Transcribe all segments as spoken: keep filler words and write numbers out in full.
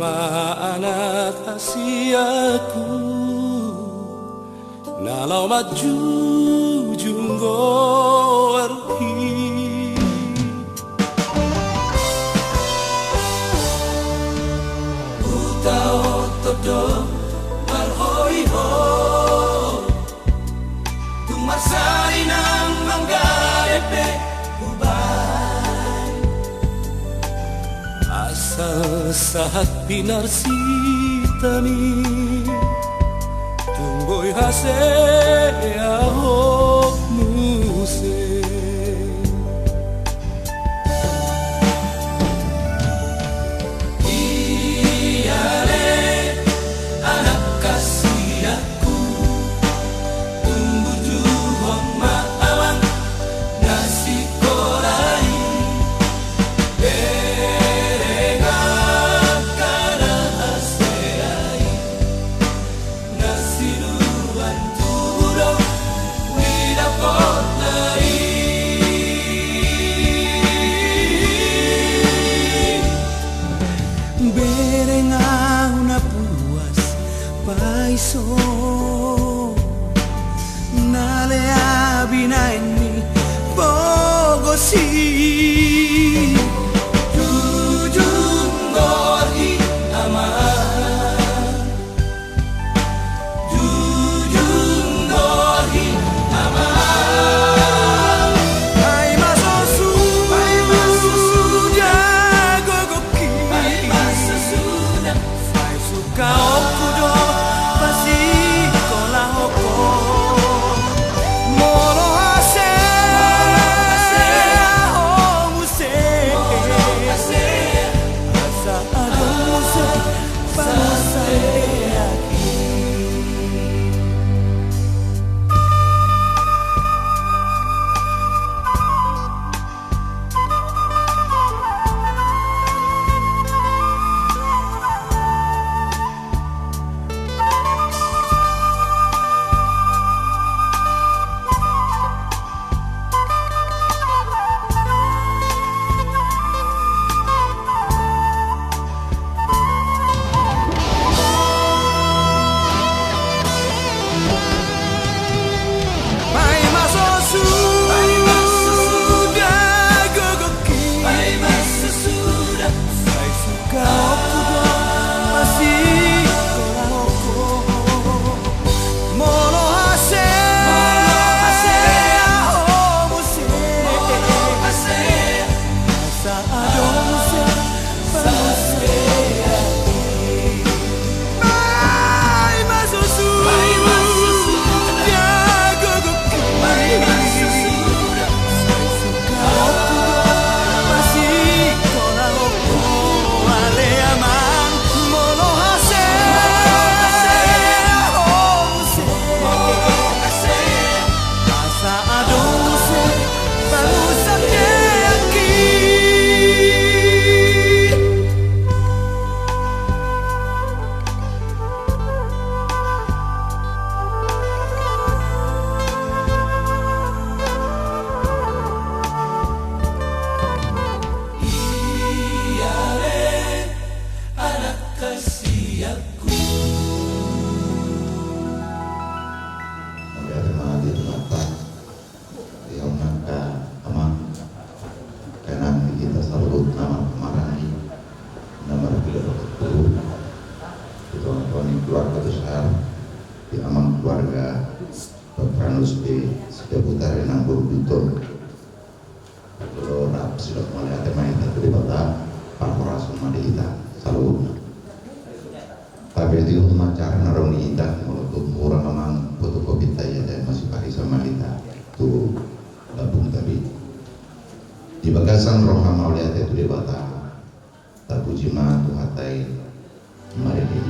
Anak hasianku, na laho manjujung goar i. Hutaothon do marhoi-hoi, tung marsari nang manggabe pe hubaen. Asal sahat pinarsinta ni, tung boi hasea ho muse. Ia ale, anak hasian, tumbujuhon ma amang na sikola i, bereng angka na hasea i, na sinuan tubu do didapotna i. Bereng ahu na puas paiso, na lea binaen ni pogos i. Jujung goar i amang. Jujung goar i amang. Ai ma so suda gogo Ai ma so suda. Paisungkaonku do pasikolahonku. Molo hasea ho muse. Molo hasea. Asa adong muse pamusaean i. Ai ma so suda gogo Ai ma so suda. Paisungkaonku do pasikolahonku. Molo hasea ho muse. Molo hasea. Asa adong muse pamusaean i. Ai ma so suda gogo Ai ma so suda. Paisungkaonku do pasikolahonku. Ale amang, molo hasea ho muse. Asa adong muse pamusaean i. Ia ale, anak hasianku. Mauliate ma di Tuhanta. Ia on angka amang, inang di hita saluhutna, amang, marhaha i na marhite dohot boru, di tongatonga ni keluarga besar, di amang keluarga Dr. Anus di Sidabutar, inang boru Duton. Molo rap sidok mauliate ma hita tu Debata, parhorasan ma di hita saluhutna. Tapi di hita mancar na ro di hita, molo tung hurang amang fotokopinta, ia ate, masiparisa ma hita tu lambungta be. Di bagasan roha mauliate tu Debata, tapuji ma Tuhanta i marende.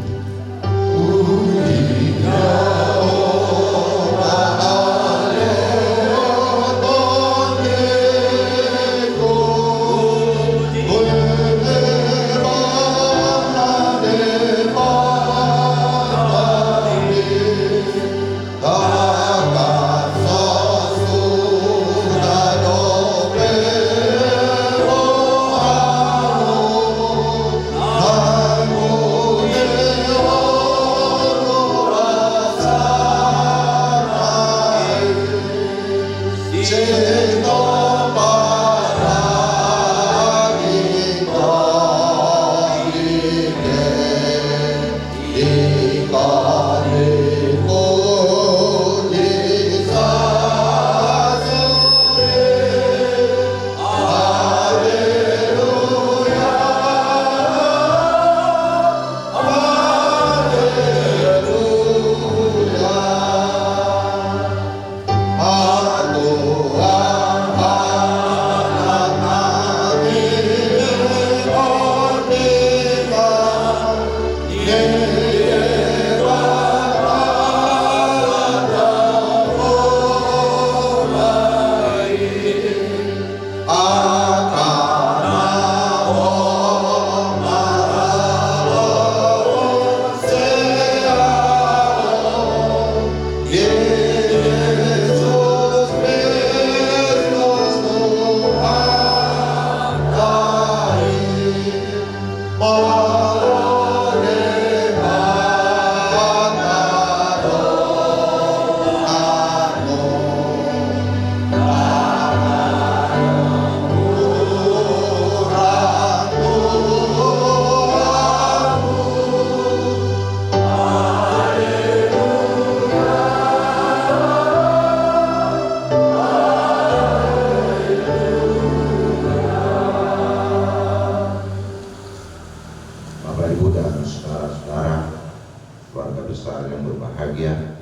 Bapak, Ibu, dan saudara-saudara, keluarga besar yang berbahagia,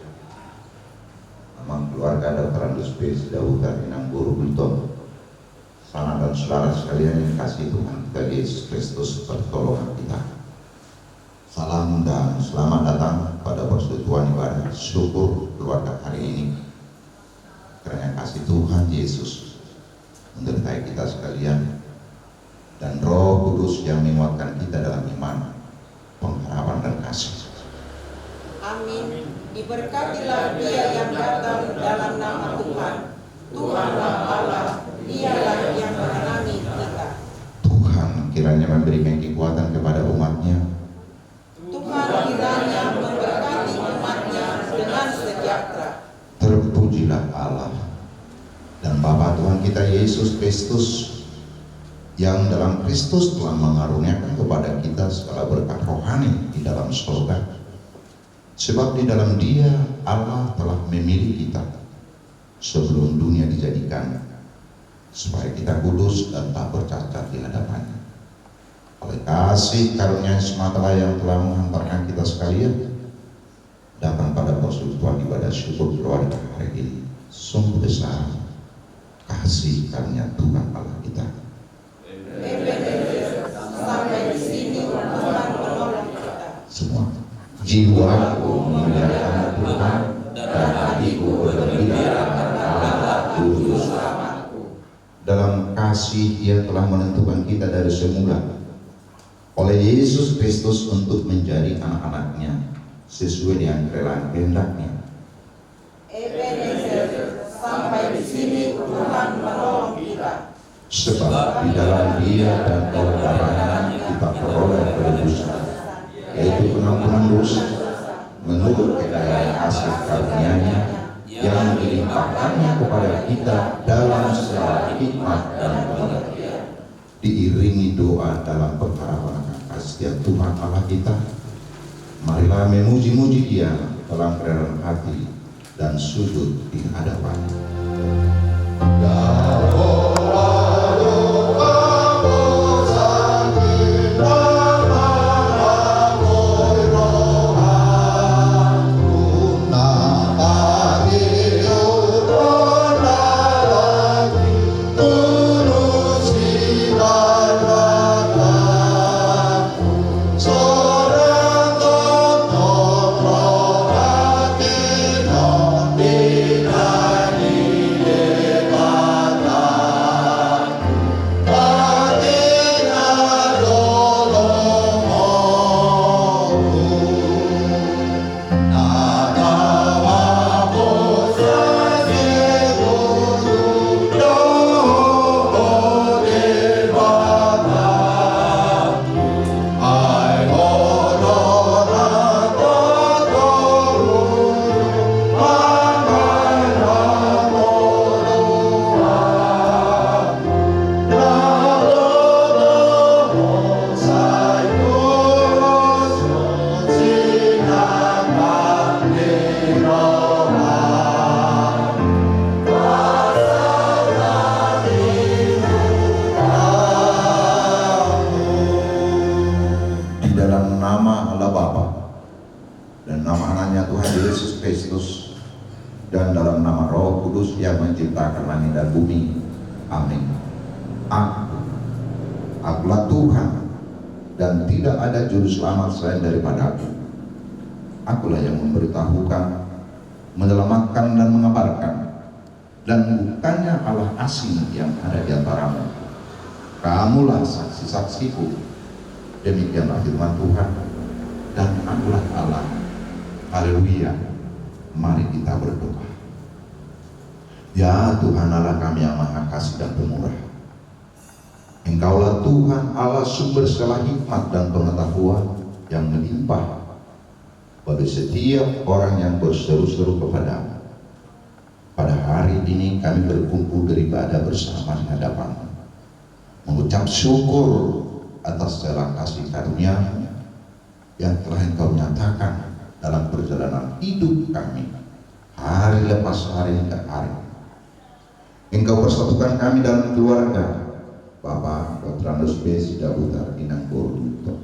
amang keluarga Doktorandus P. Sidabutar, inang guru Gultom, sanak dan saudara sekalian yang dikasihi Tuhan kita Yesus Kristus, pertolongan kita. Salam dan selamat datang pada persekutuan ibadah syukur keluarga hari ini. Kiranya kasih Tuhan Yesus menyertai kita sekalian, dan Roh Kudus yang menguatkan kita dalam iman, pengharapan, dan kasih. Amin. Diberkatilah dia yang datang dalam nama Tuhan. Tuhanlah Allah, Dialah yang menenangi kita. Tuhan kiranya memberikan kekuatan kepada umat-Nya. Tuhan kiranya memberkati umat-Nya dengan sejahtera. Terpujilah Allah dan Bapa Tuhan kita Yesus Kristus, yang dalam Kristus telah mengaruniakan kepada kita segala berkat rohani di dalam sorga. Sebab di dalam Dia Allah telah memilih kita sebelum dunia dijadikan, supaya kita kudus dan tak bercacat di hadapan-Nya. Oleh kasih karunia semata yang telah menghantarkan kita sekalian datang pada persekutuan ibadah syukur keluarga hari ini. Sungguh besar kasih karunia Tuhan Allah kita. Sampai di sini Tuhan menolong kita. Semua. Jiwaku memuliakan Tuhan, dan hatiku bergembira karena Allah Juru Selamatku. Dalam kasih Ia telah menentukan kita dari semula oleh Yesus Kristus untuk menjadi anak-anak-Nya sesuai dengan kerelaan kehendak-Nya. Ebenezer, sampai di sini Tuhan menolong kita. Sebab di dalam Dia dan oleh darah-Nya kita peroleh penebusan, yaitu pengampunan dosa, menurut kedaya kasih karunia-Nya yang dilimpahkan-Nya kepada kita dalam segala hikmat dan pengertian. Diiringi doa dalam pengharapan akan kasih setia Tuhan Allah kita, marilah memuji-muji Dia dalam kerelaan hati dan sujud di hadapan-Nya. Tuhan Yesus Kristus, dan dalam nama Roh Kudus yang menciptakan langit dan bumi. Amin. Aku, akulah Tuhan, dan tidak ada juru selamat selain daripada-Ku. Akulah yang memberitahukan, menyelamatkan, dan mengabarkan. Dan bukannya Allah asing yang ada di antaramu. Kamulah saksi-saksi-Ku. Demikianlah firman Tuhan. Dan Akulah Allah. Haleluya. Mari kita berdoa. Ya Tuhan Allah kami yang maha kasih dan pemurah, Engkaulah Tuhan Allah sumber segala hikmat dan pengetahuan yang melimpah bagi setiap orang yang berseru-seru kepada-Mu. Pada hari ini kami berkumpul beribadah bersama di hadapan-Mu, mengucap syukur atas segala kasih karunia-Mu yang telah Engkau nyatakan dalam perjalanan hidup kami, hari lepas hari hingga hari. Engkau persatukan kami dalam keluarga, Bapa, Putra, Roh Kudus, Dabutar, Inang Boru, Duto.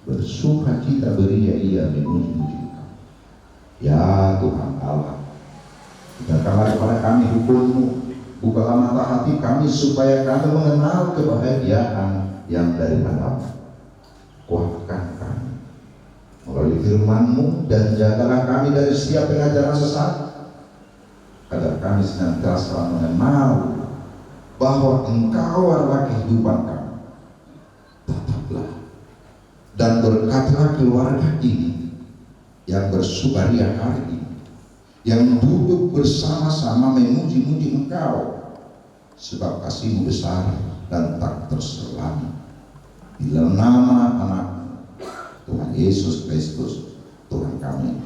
Bersukacita beria ia memuji-muji Engkau. Ya Tuhan Allah, tegakkanlah kepada kami hukum-Mu, bukalah mata hati kami supaya kami mengenal kebahagiaan yang daripada-Mu. Kuatkan kami melalui firman-Mu, dan jagalah kami dari setiap pengajaran sesat, agar kami senantiasa mengenal bahwa Engkau adalah kehidupan kami. Tataplah dan berkatilah keluarga ini yang bersukaria hari ini, yang duduk bersama-sama memuji-muji Engkau, sebab kasih-Mu besar dan tak terselami. Di dalam nama Anak-Mu, Tuhan Yesus Kristus, Tuhan kami.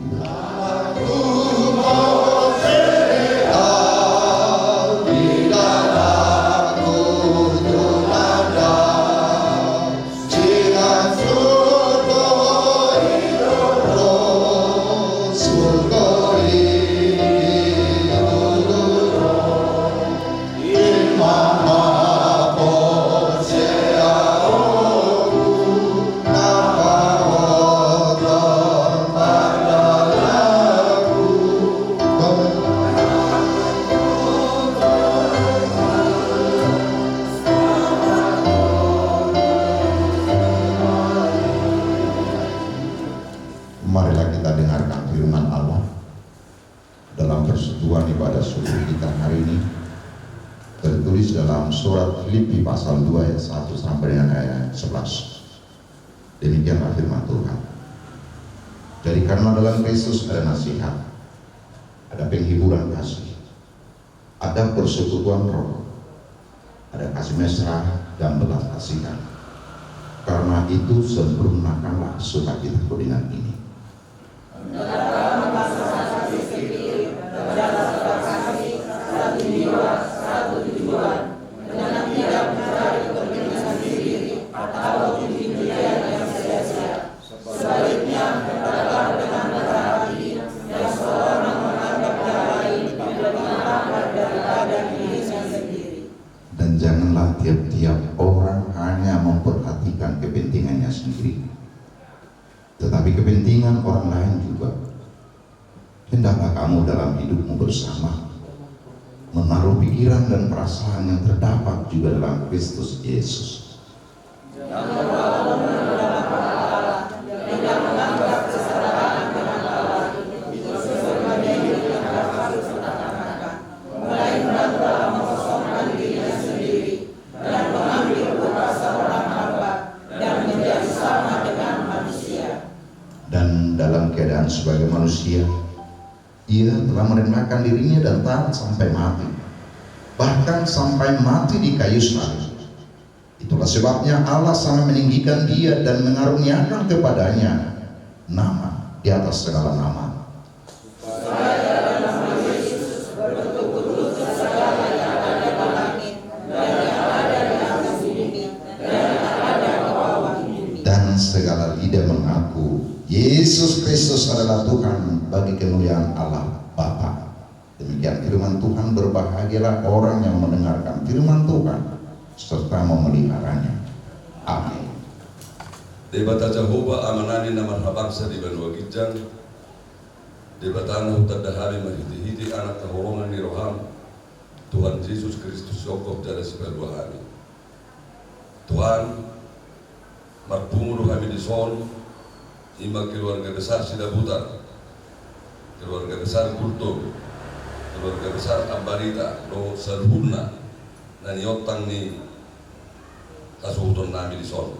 Marilah kita dengarkan firman Allah dalam persekutuan ibadah subuh kita hari ini, tertulis dalam surat Filipi pasal dua ayat satu sampai dengan ayat sebelas. Demikianlah firman Tuhan. Jadi, karena dalam Kristus ada nasihat, ada penghiburan kasih, ada persekutuan roh, ada kasih mesra dan belas kasihan. Karena itu, sempurnakanlah sukacitaku dengan ini. Dan janganlah tiap-tiap orang hanya memperhatikan kepentingannya sendiri, tetapi kepentingan orang lain juga. Hendaklah kamu dalam hidupmu bersama menaruh pikiran dan perasaan yang terdapat juga dalam Kristus Yesus. Dan dalam keadaan sebagai manusia, Ia telah merendahkan dirinya dan taat sampai mati, bahkan sampai mati di kayu salib. Itulah sebabnya Allah sangat meninggikan Dia dan mengaruniakan kepada-Nya nama di atas segala nama. Dan segala lidah mengaku Yesus Kristus adalah Tuhan, bagi kemuliaan Allah Bapa. Demikian firman Tuhan. Berbahagialah orang yang mendengarkan firman Tuhan serta memeliharanya. Amin. Debata Jahowa, Amanami na marhabangsa di banua ginjang, Debata na hutanda hami marhitehite Anak haholongan ni roham, Tuhan Jesus Kristus, sihompa jala sipalua hami. Tuhan, marpungu do hami dison, i ma keluarga besar Sidabutar, keluarga besar Gultom, keluarga besar Ambarita, dohot saluhutna na niontang ni hasuhuton nami dison,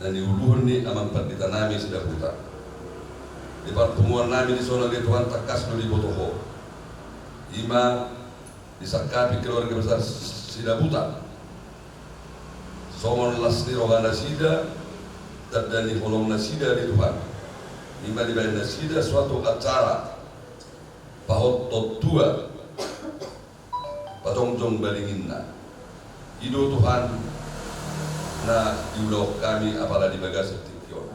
na niuluhon ni amang pandita nami Sidabutar. Di parpunguan nami dison, ale Tuhan, tangkas do diboto Ho. I ma disangkapi keluarga besar Sidabutar songon las ni roha nasida, tanda ni holong nasida di Tuhan. I ma dibahen nasida suatu acara pahot tua pajongjong balinginna. I do, Tuhan, na diulahon hami apala di bagasan tingki on.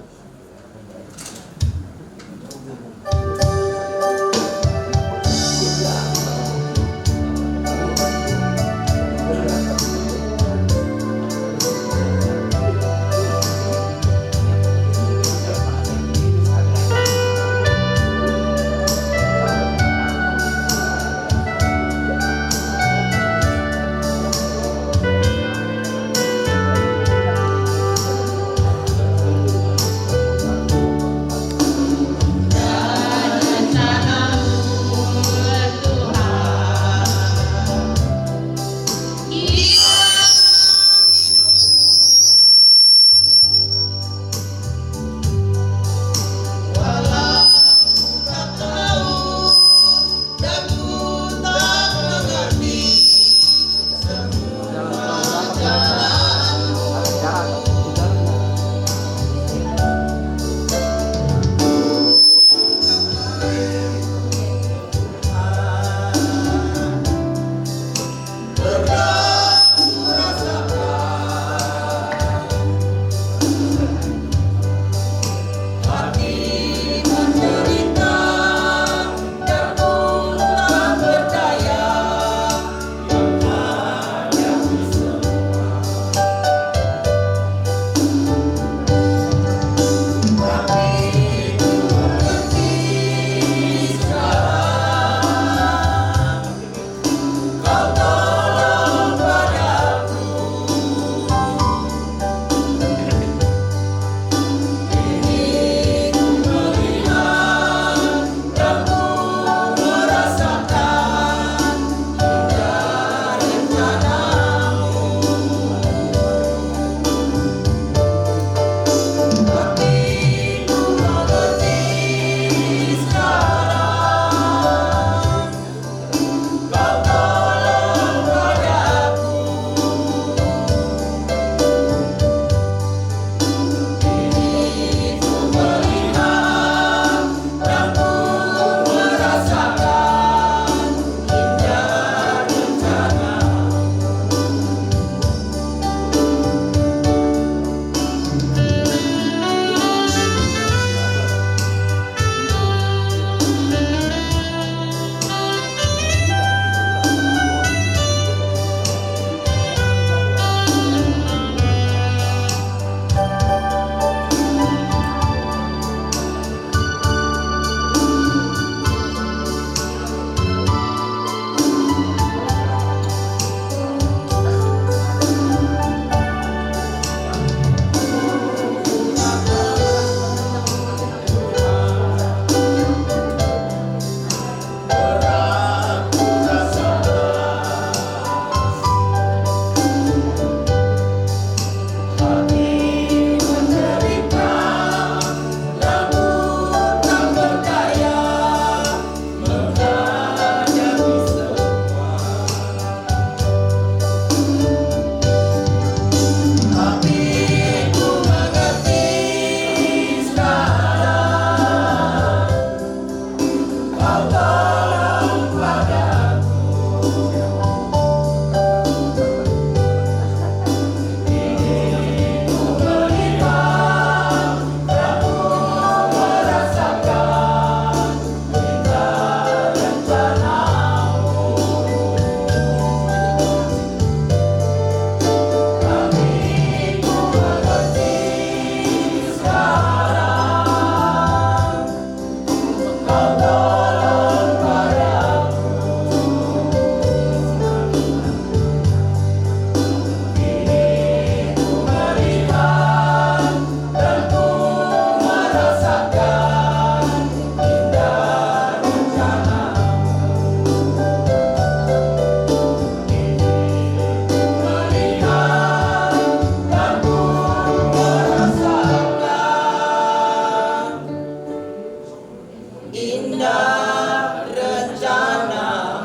Indah rencana.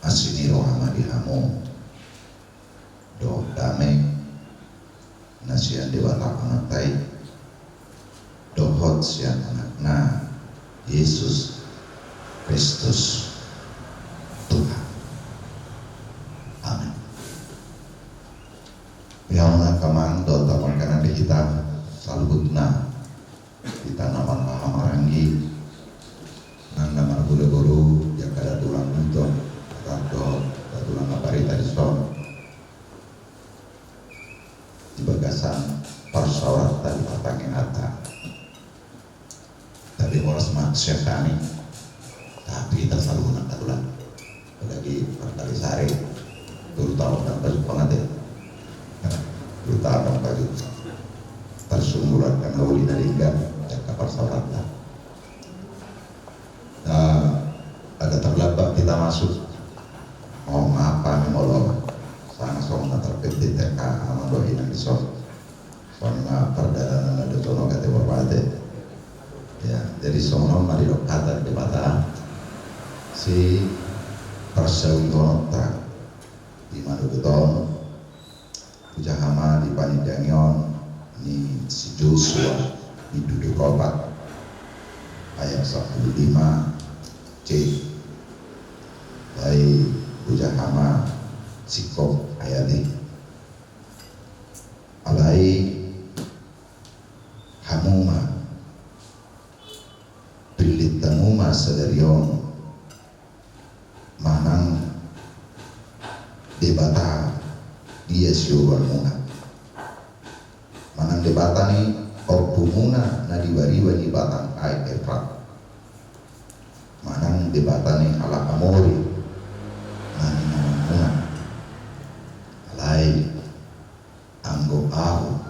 Asi ni roha ma di hamu, dohot dame na sian Debata Amanta i, dohot sian Anakna Jesus Kristus Tuhan. Amin. Di hamu angka amang dohot amang inang di hita saluhutna, hita na marhahamaranggi nang na marboru-boru di angka tulang na tuatua dohot tulang na barita dison. Di bagasan parsaoranta di partangianganta. Tapi horas ma sian hami, tapi hita saluhutna angka tulang. Apalagi partahi sari, terutama angka pajumpang ate. Terutama angka pajumpang. Tarsumburan angka na uli na denggan, angka parsaoranta. Nah, agak terlambat kita masuk. Mohon maaf kami molo sanga songon na tarpintin angka amang dohot inang dison. Songon na pardalanan na do sono kate borbate. Ya, jadi songon on ma didok hata ni Debata. Si parsaulikononta di manogot on. Hujaha ma di panindangion ni si Josua bindu dua pulu opat ayat sampulu lima C. Alai hujaha ma singkop ayat i. Alai hamu ma, pillit hamu ma sadari on manang Debata dia siuruanmuna. Manang Debata ni ompumuna na di bariba ni batang aek Efrat. Manang Debata ni halak Amori na nimaonmuna. Alai anggo ahu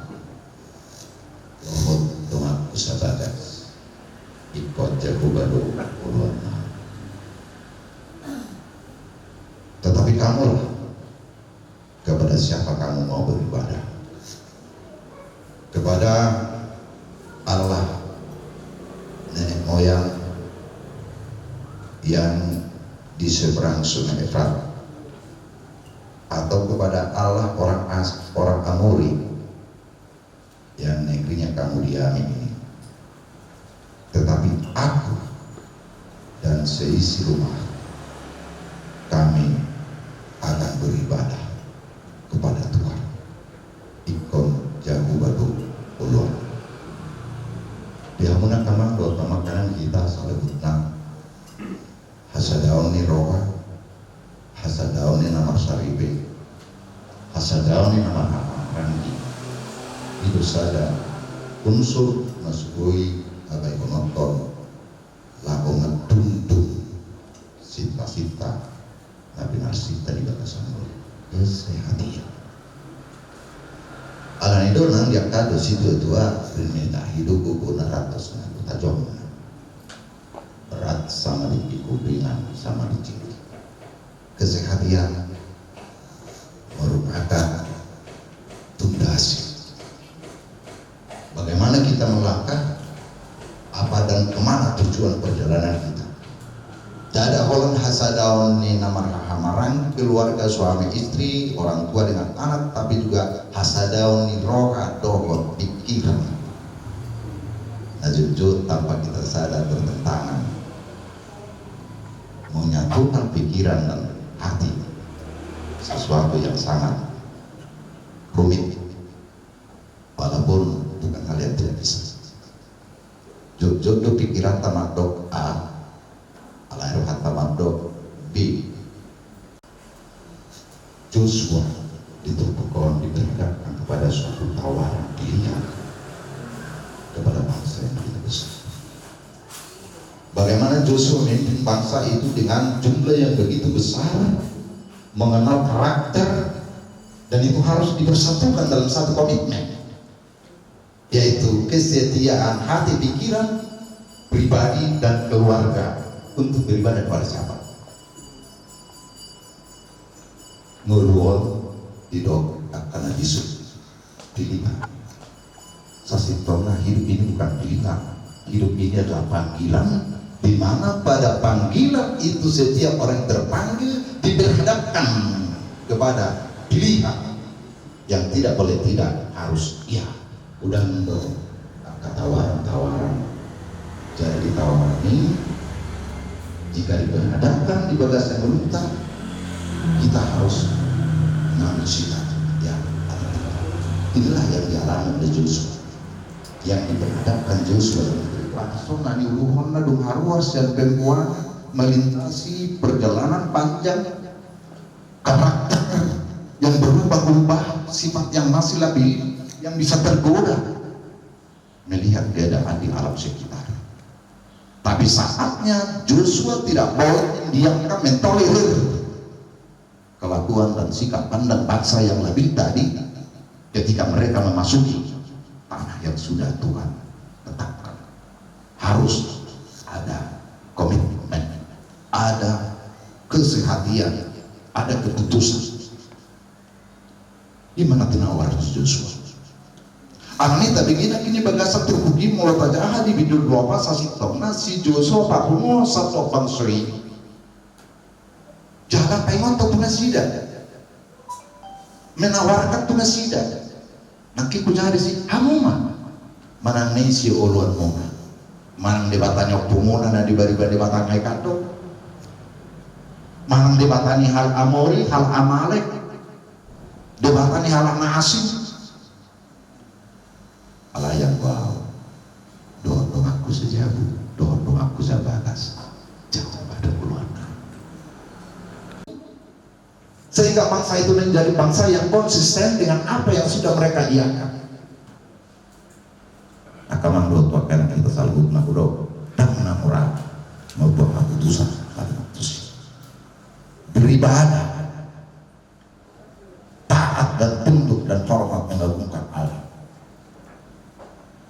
dohot donganku sabagas, ingkon Jahowa do oloanna. Tetapi kamulah, kepada siapa kamu mau beribadah? Kepada Allah nenek moyang yang di seberang Sungai Efrat, atau kepada Allah orang As-, orang Amori yang negerinya kamu diami ini? Tetapi aku dan seisi rumah kami akan beribadah kepada Tuhan. Ingkon Jahowa do oloan. Di hamu na amang dohot amang inang, hita saluhutna, hasadaon ni roha, hasadaon ni na marsaripe, hasadaon ni na marhahamaranggi, i do sada unsur na sugoi abaihononta laho manunjung sinta-sinta Na pinarsinta di bagasan ngolu, kesehatan. Alani do nang di angka do situatua, rinmeta hidup buku na ratus na tajom. Erat sama di kuping, ringan sama di jari. Kesehatan merupakan pondasi. Bagaimana kita melangkah, apa dan kemana tujuan perjalanan kita. Ndada holan hasadaon ni na marhahamaranggi keluarga, suami istri, orang tua dengan anak, tapi juga hasadaon ni roha dohot pikiran. Na jotjot tanpa kita sadar bertentangan, menyatukan pikiran dan hati, sesuatu yang sangat rumit, walaupun bukan hal yang tidak bisa. Jotjot do pikiranta mandok A, alai rohanta mandok B. Joshua di turpuk on diperhadapkan kepada suatu tawaran pilihan kepada bangsa yang begitu besar. Bagaimana Joshua memimpin bangsa itu dengan jumlah yang begitu besar, mengenal karakter, dan itu harus dipersatukan dalam satu komitmen, yaitu kesetiaan hati, pikiran, pribadi, dan keluarga untuk beribadah kepada siapa? Ngolu on didok angka na bisuk pilihan. Sasintongna hidup ini bukan pilihan. Hidup ini adalah panggilan, di mana pada panggilan itu setiap orang yang terpanggil diperhadapkan kepada pilihan yang tidak boleh tidak, harus iya. Udah mendorong angka tawaran-tawaran. Jadi tawaran ini jika diperhadapkan di bagasan ngolunta, kita harus mengambil sikap yang ada. Inilah yang dialami oleh Joshua. Yang diperhadapkan Joshua dengan langsung na niuluhonna dung haruar sian pembuangan, melintasi perjalanan panjang, karakter yang berubah-ubah, sifat yang masih labil, yang bisa tergoda melihat keadaan di alam sekitar. Tapi saatnya Joshua tidak boleh mendiamkan, mentolerir kelakuan dan sikap pandang bangsa yang labil tadi ketika mereka memasuki tanah yang sudah Tuhan tetapkan. Harus ada komitmen, ada kesehatian, ada keputusan. Di mana tinawar Joshua? Alani tabege nangkin di bagasan turpuk i, molo tajaha di bindu dua pasal sasintongna, si Joshua parhunguhon satua bangso i. Jala paingothon tu nasida, menawarkan tu nasida. Nangkin hujaha disi, hamu ma manang na ise oloanmuna? Manang debata ni ompumuna na di bariba, debata na i kandok? Manang debata ni halak Amori, halak Amalek, debata ni halak na asing? Alai anggo ahu, dohot donganku sejabu, dohot donganku sebagas, jala pada uluan. Sehingga bangsa itu menjadi bangsa yang konsisten dengan apa yang sudah mereka iakan. Angka amang dohot angka inang, hita saluhutna hudok, ndang na mura mambuat haputusan, haputusan beribadah, taat dan tunduk dan hormat mengagungkan Allah.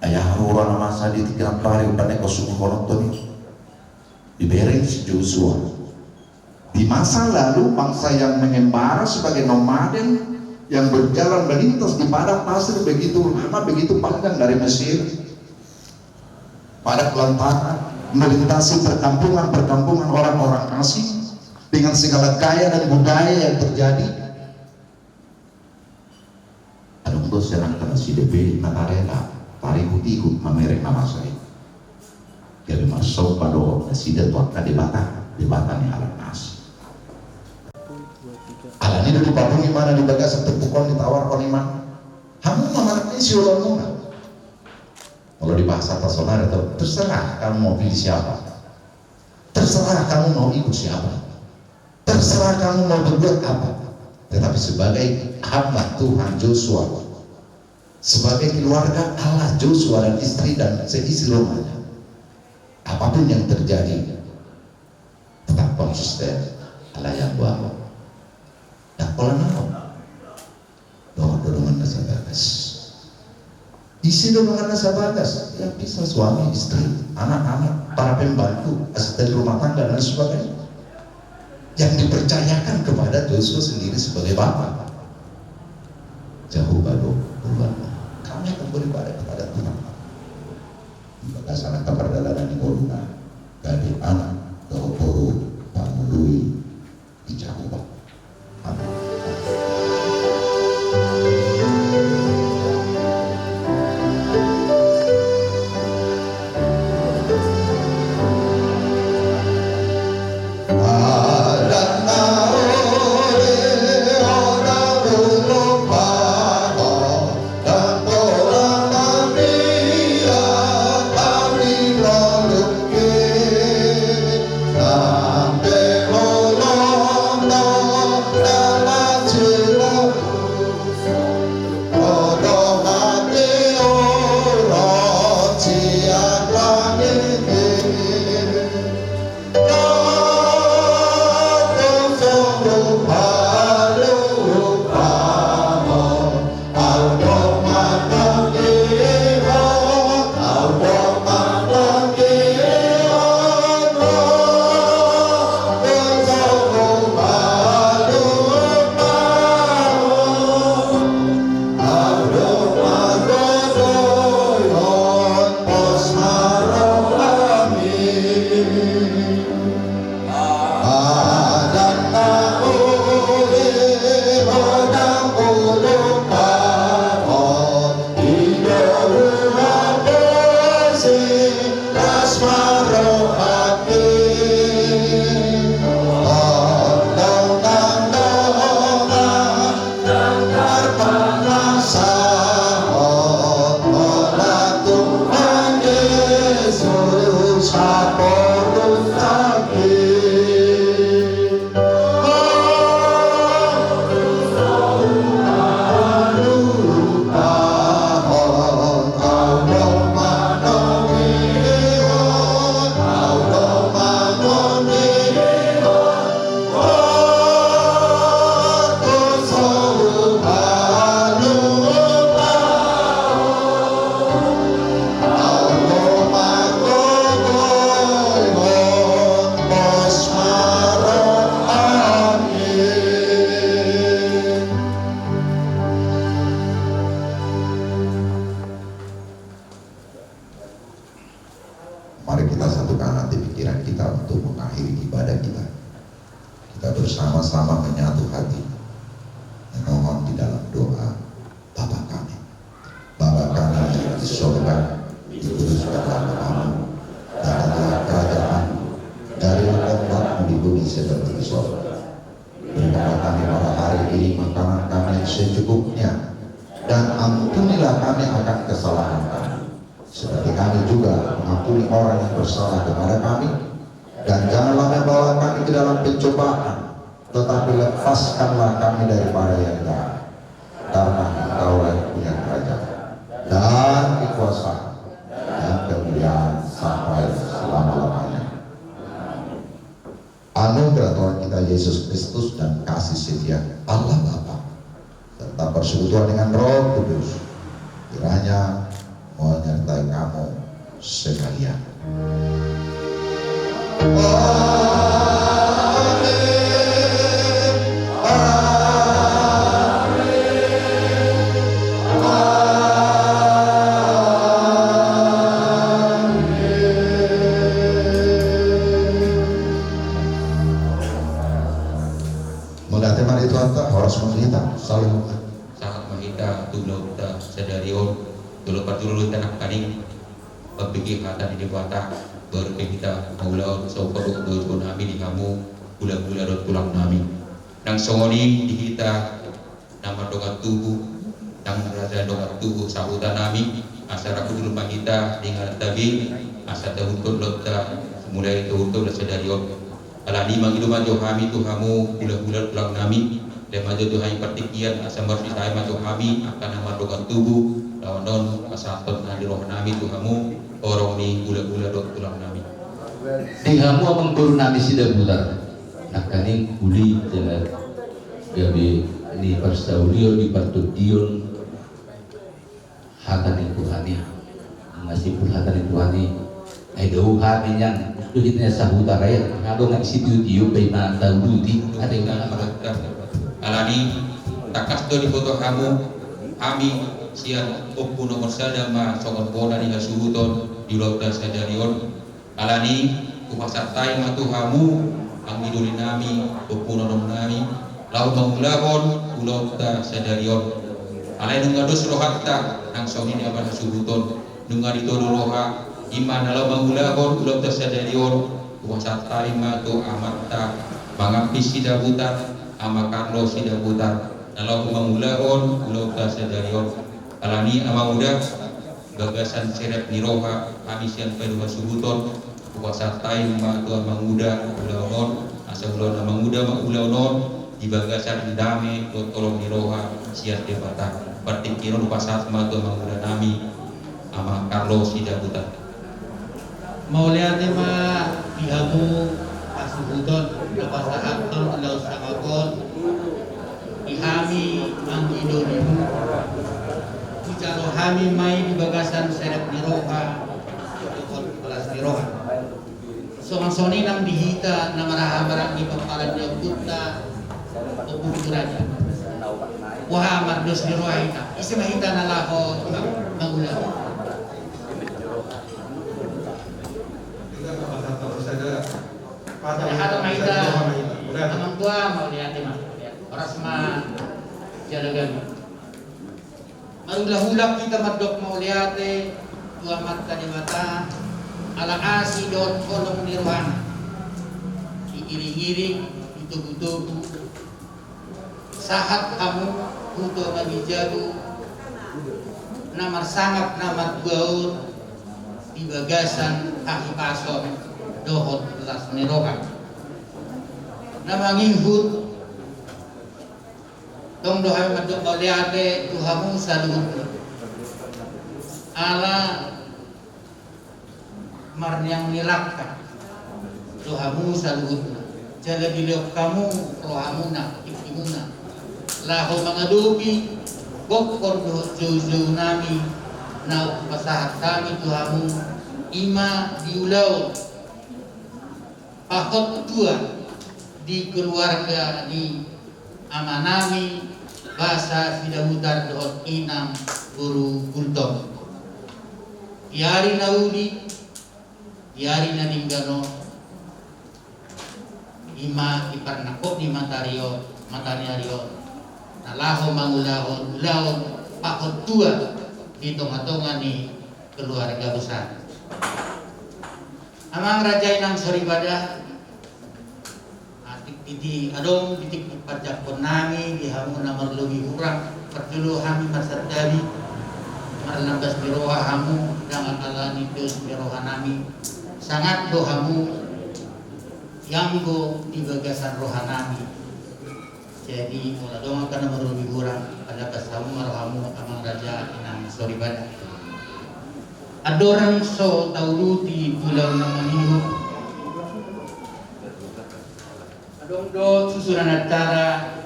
Ai aha do roha na masa di tingki na parhari umbahen na ingkon sungkun on toni? Dibereng si Joshua. Di masa lalu, bangsa yang mengembara sebagai nomaden yang berjalan melintas di padang pasir begitu lama, begitu panjang dari Mesir, pada kelentang melintasi perkampungan-perkampungan orang-orang asing dengan segala gaya dan budaya yang terjadi. Adong do sian angka nasida pe na tarela, tarihut-ihut mamereng na masa i. Gabe marsomba do nasida tu angka debata, debata ni halak na asing. Alani do diparhunguhon ibana di bagasan turpuk on, ditawarhon ibana, hamu ma manang na ise oloanmuna. Molo di bahasanta saonari, terserah kamu mau pilih siapa. Terserah kamu mau ikut siapa. Terserah kamu mau berbuat apa. Tetapi sebagai hamba Tuhan, Joshua, sebagai keluarga Allah, Joshua dan istri dan seisi rumahnya, apapun yang terjadi, tetap konsisten. Alai anggo ahu, Pola naon? Dohot do dongan na sabagas. Ise do dongan na sabagas? Ya bisa suami, istri, anak-anak, para pembantu, asisten rumah tangga dan sebagainya. Yang dipercayakan kepada Joshua sendiri sebagai bapak. Jahowa do Tuhan. Kami akan beribadah kepada Tuhan. Di bagasan angka pardalanan ni ngoluna, gabe anak dohot boru pangoloi di Jahowa. Amin. Mari kita satukan hati pikiran kita untuk mengakhiri ibadah kita. Kita bersama-sama menyatu hati, memohon di dalam doa, Bapa kami. Bapa kami yang di sorga, dikuduskanlah namamu, datanglah kerajaanmu, jadilah kehendakmu di bumi seperti di sorga. Berikanlah kami pada hari ini makanan kami yang secukupnya, dan ampunilah kami akan kesalahan kami, seperti kami juga mengampuni orang yang bersalah kepada kami, dan janganlah membawa kami ke dalam pencobaan, tetapi lepaskanlah kami daripada yang jahat. Karena Engkaulah yang punya kerajaan dan kekuasaan dan kemuliaan sampai selama-lamanya. Anugerah Tuhan kita Yesus Kristus dan kasih setia Allah Bapa serta persekutuan dengan Roh Kudus kiranya menyertai kamu sekalian. Amin. Amin. Amin. Mauliate ma di Tuhanta, horas ma di hita. Salam. Sahat ma hita tu ulaonta sadari on, jolo parjolo do hita nangkaning mambege hata ni Debata, baru pe hita mangulahon sahat do jolo nami di hamu, hulahula dohot tulang nami. Nang songon i di hita na mardongan tubu, nang raja dongan tubu sahuta nami, asa rap hundul ma hita di inganan ta be, asa tahuthon ulaonta, mulai tahuthon ulaon sadari on. Alani i mangido ma jo hami tu hamu hulahula tulang nami, laho ma jo tu hami partingkian asa marsisae ma jo hami angka na mardongan tubu, laho on pasahathon hami roha nami tu hamu, horong ni hulahula dohot tulang nami. Di hamu amang boru nami Sidabutar, nangkaning uli jala Gabe ni parsaulion, di partondion hata ni Tuhan i. Nunga simpul hata ni Tuhan i. Ai dao hami nian, tu hita nian sahuta raya. Adong nang sitio-tio, paima tauluti, ate unang marangkap. Alani, tangkas do diboto hamu, hami sian ompu nomor sada ma songon bona ni hasuhuton di ulaonta sadari on. Alani, hupasahat hami ma tu hamu, anggi doli nami, ompu ni onom nami, laho mangulahon ulaonta sadari on. Alai nunga dos rohanta, nang songon i di amanta hasuhuton, nunga ditodo roha, i ma na laho mangulahon ulaonta sadari on, hupasahat hami ma tu amanta Mangampis Sidabutar, Ama Karlo Sidabutar, na laho mangulahon ulaonta sadari on. Alani amanguda, bagasan serep ni roha, hami sian paidua hasuhuton, hupasahat hami ma tu amanguda ulaon on, asa ulaon amanguda ma ulaon on, di bagasan dame dohot holong ni roha sian Debata. Partingkian on hupasahat ma tu amanguda nami, Ama Karlo Sidabutar. Mauliate ma di hamu hasuhuton, na pasahathon ulaon sangap on di hami anggi dolimu. Hujalo hami ma i di bagasan serep ni roha dohot las ni roha. Songon songon i nang di hita na marhaha maranggi pomparan ni ompunta, ompu ni raja. Boha mardos ni roha hita, ise ma hita na laho mangulahon. Pasahat ma hita. Amang tua, mauliate ma. Horas ma jala gabe. Marhulahula hita mandok mauliate tu Amanta Debata, ala asi dohot holong ni rohana. Diiring-iring, ditogu-togu, sahat hamu tu tonga ni jabu na marsangap na martua on di bagasan hahipason dohot las ni roha. Na mangihut, tong do hami mandok mauliate tu hamu saluhutna. Ala marniang ni langka do hamu saluhutna, jala dilehon hamu rohamuna, tingkimuna, laho mangadopi gokhon dohot joujou nami na hupasahat hami tu hamu, i ma di ulaon pahot tua di keluarga ni amanami Basa Sidabutar dohot inang boru Gultom. Di ari na uli, di ari na denggan on, i ma di parnangkok ni mataniari on, mataniari on, na laho mangulahon ulaon pahot tua di tonga-tonga ni keluarga besar. Amang raja, inang soripada, atik di adong di tingki panjangkon nami di hamu na marlobi hurang, parjolo hami marsantabi, marlambas ni roha hamu, ndang ala ni dos ni roha nami, sangap do hamu, ianggo di bagasan roha nami. Jadi, molo adong angka na marlobi hurang, pallambas hamu ma rohamu, amang raja, inang soripada. Andorang so tauluti tu ulaon na mangihut, adong do susunan acara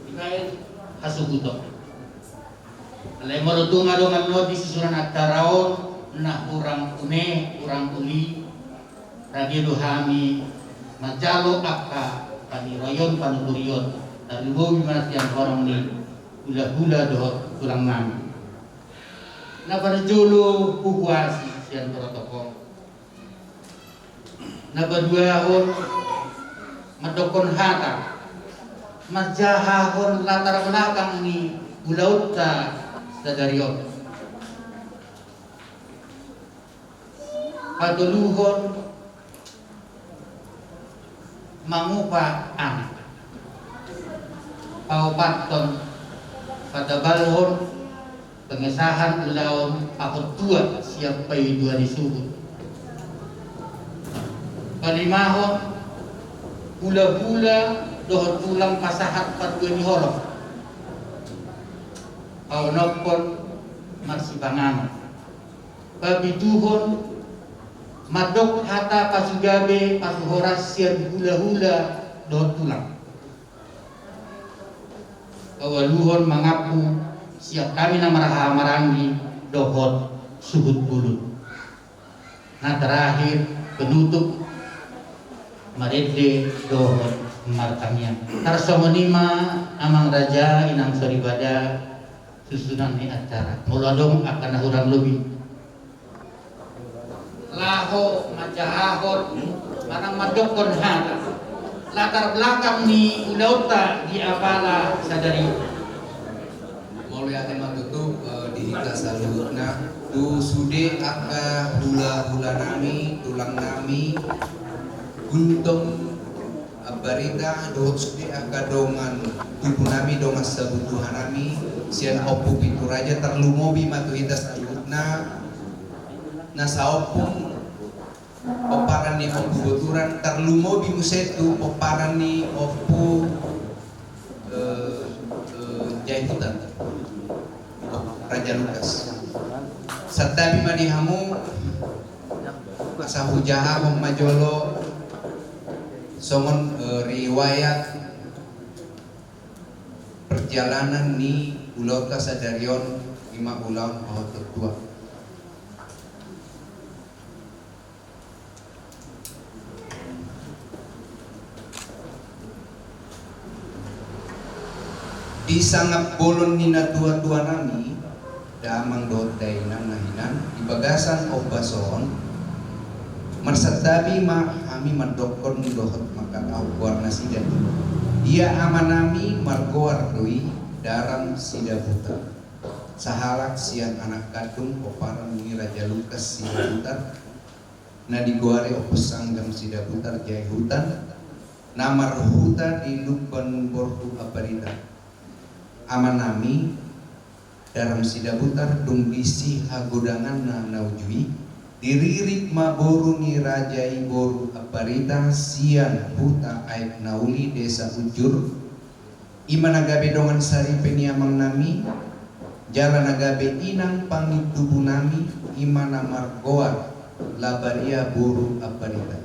di baen hasuhuton. Alai molo tung adong annon di susunan acara on na hurang une, hurang uli, rade do hami manjalo angka paniraion, panuturion, tarlumobi ma sian horong ni hulahula dohot tulang nami. Na parjolo huhuasi sian protokol. Na paduahon mandokkon hata manjahahon latar belakang ni ulaonta sadari on. Patoluhon mangupa anak. Paopathon patabalhon pengesahan ulaon pahot tua sian paidua ni suhut. Palimahon hulahula dohot tulang pasahat pandua ni holong. Paonomhon marsipanganon. Papituhon mandok hata pasugabe pasuhoras sian hulahula dohot tulang. Paualuhon mangampu sian hami na marhahamaranggi dohot suhut bulung. Na terakhir, penutup, marende dohot martangiang. Tarsongon i ma, Amang Raja, Inang Soripada, susunan ni acara. Molo adong angka na hurang lobi, laho manjahahon manang mandokkon hata latar belakang ni ulaonta di Apala sadari. Mauliate ma tutu, eh, di hita saluhutna, tu sude angka hulahula nami, tulang nami, Gultom Ambarita, dohot sude angka dongan tubu nami, dongan sabutuha nami sian Ompu Pitu Raja, tarlumobi ma tu hita saluhutna na saompung pomparan ni Ompu Boturan, tarlumobi muse tu pomparan ni Ompu, eh, eh, Jae Huta, Raja Lukas. Santabi ma di hamu, asa hujahahon ma jolo songon, eh, riwayat perjalanan ni ulaonta sadari on, i ma ulaon pahothon tua. Di sangap bolon ni natuatua nami, damang dohot dainang na hinan, di bagasan ombas on, marsantabi ma hami mandokkon dohot mangkatahon goar nasida. Ia ama nami margoar do i Daram Sidabutar, sahalak sian anak kandung pomparan ni Raja Lukas Sidabutar, na digoari Ompu Sanggang Sidabutar Jae Huta, na marhuta di Lumban Borhu Ambarita. Ama nami, Daram Sidabutar, dung disi hagodanganna na uju i, diririt ma boru ni raja i boru Ambarita sian huta Aek Nauli, desa Unjur, i ma na gabe dongan saripe ni amang nami, jala na gabe inang pangintubu nami, i ma na margoar Labaria boru Ambarita.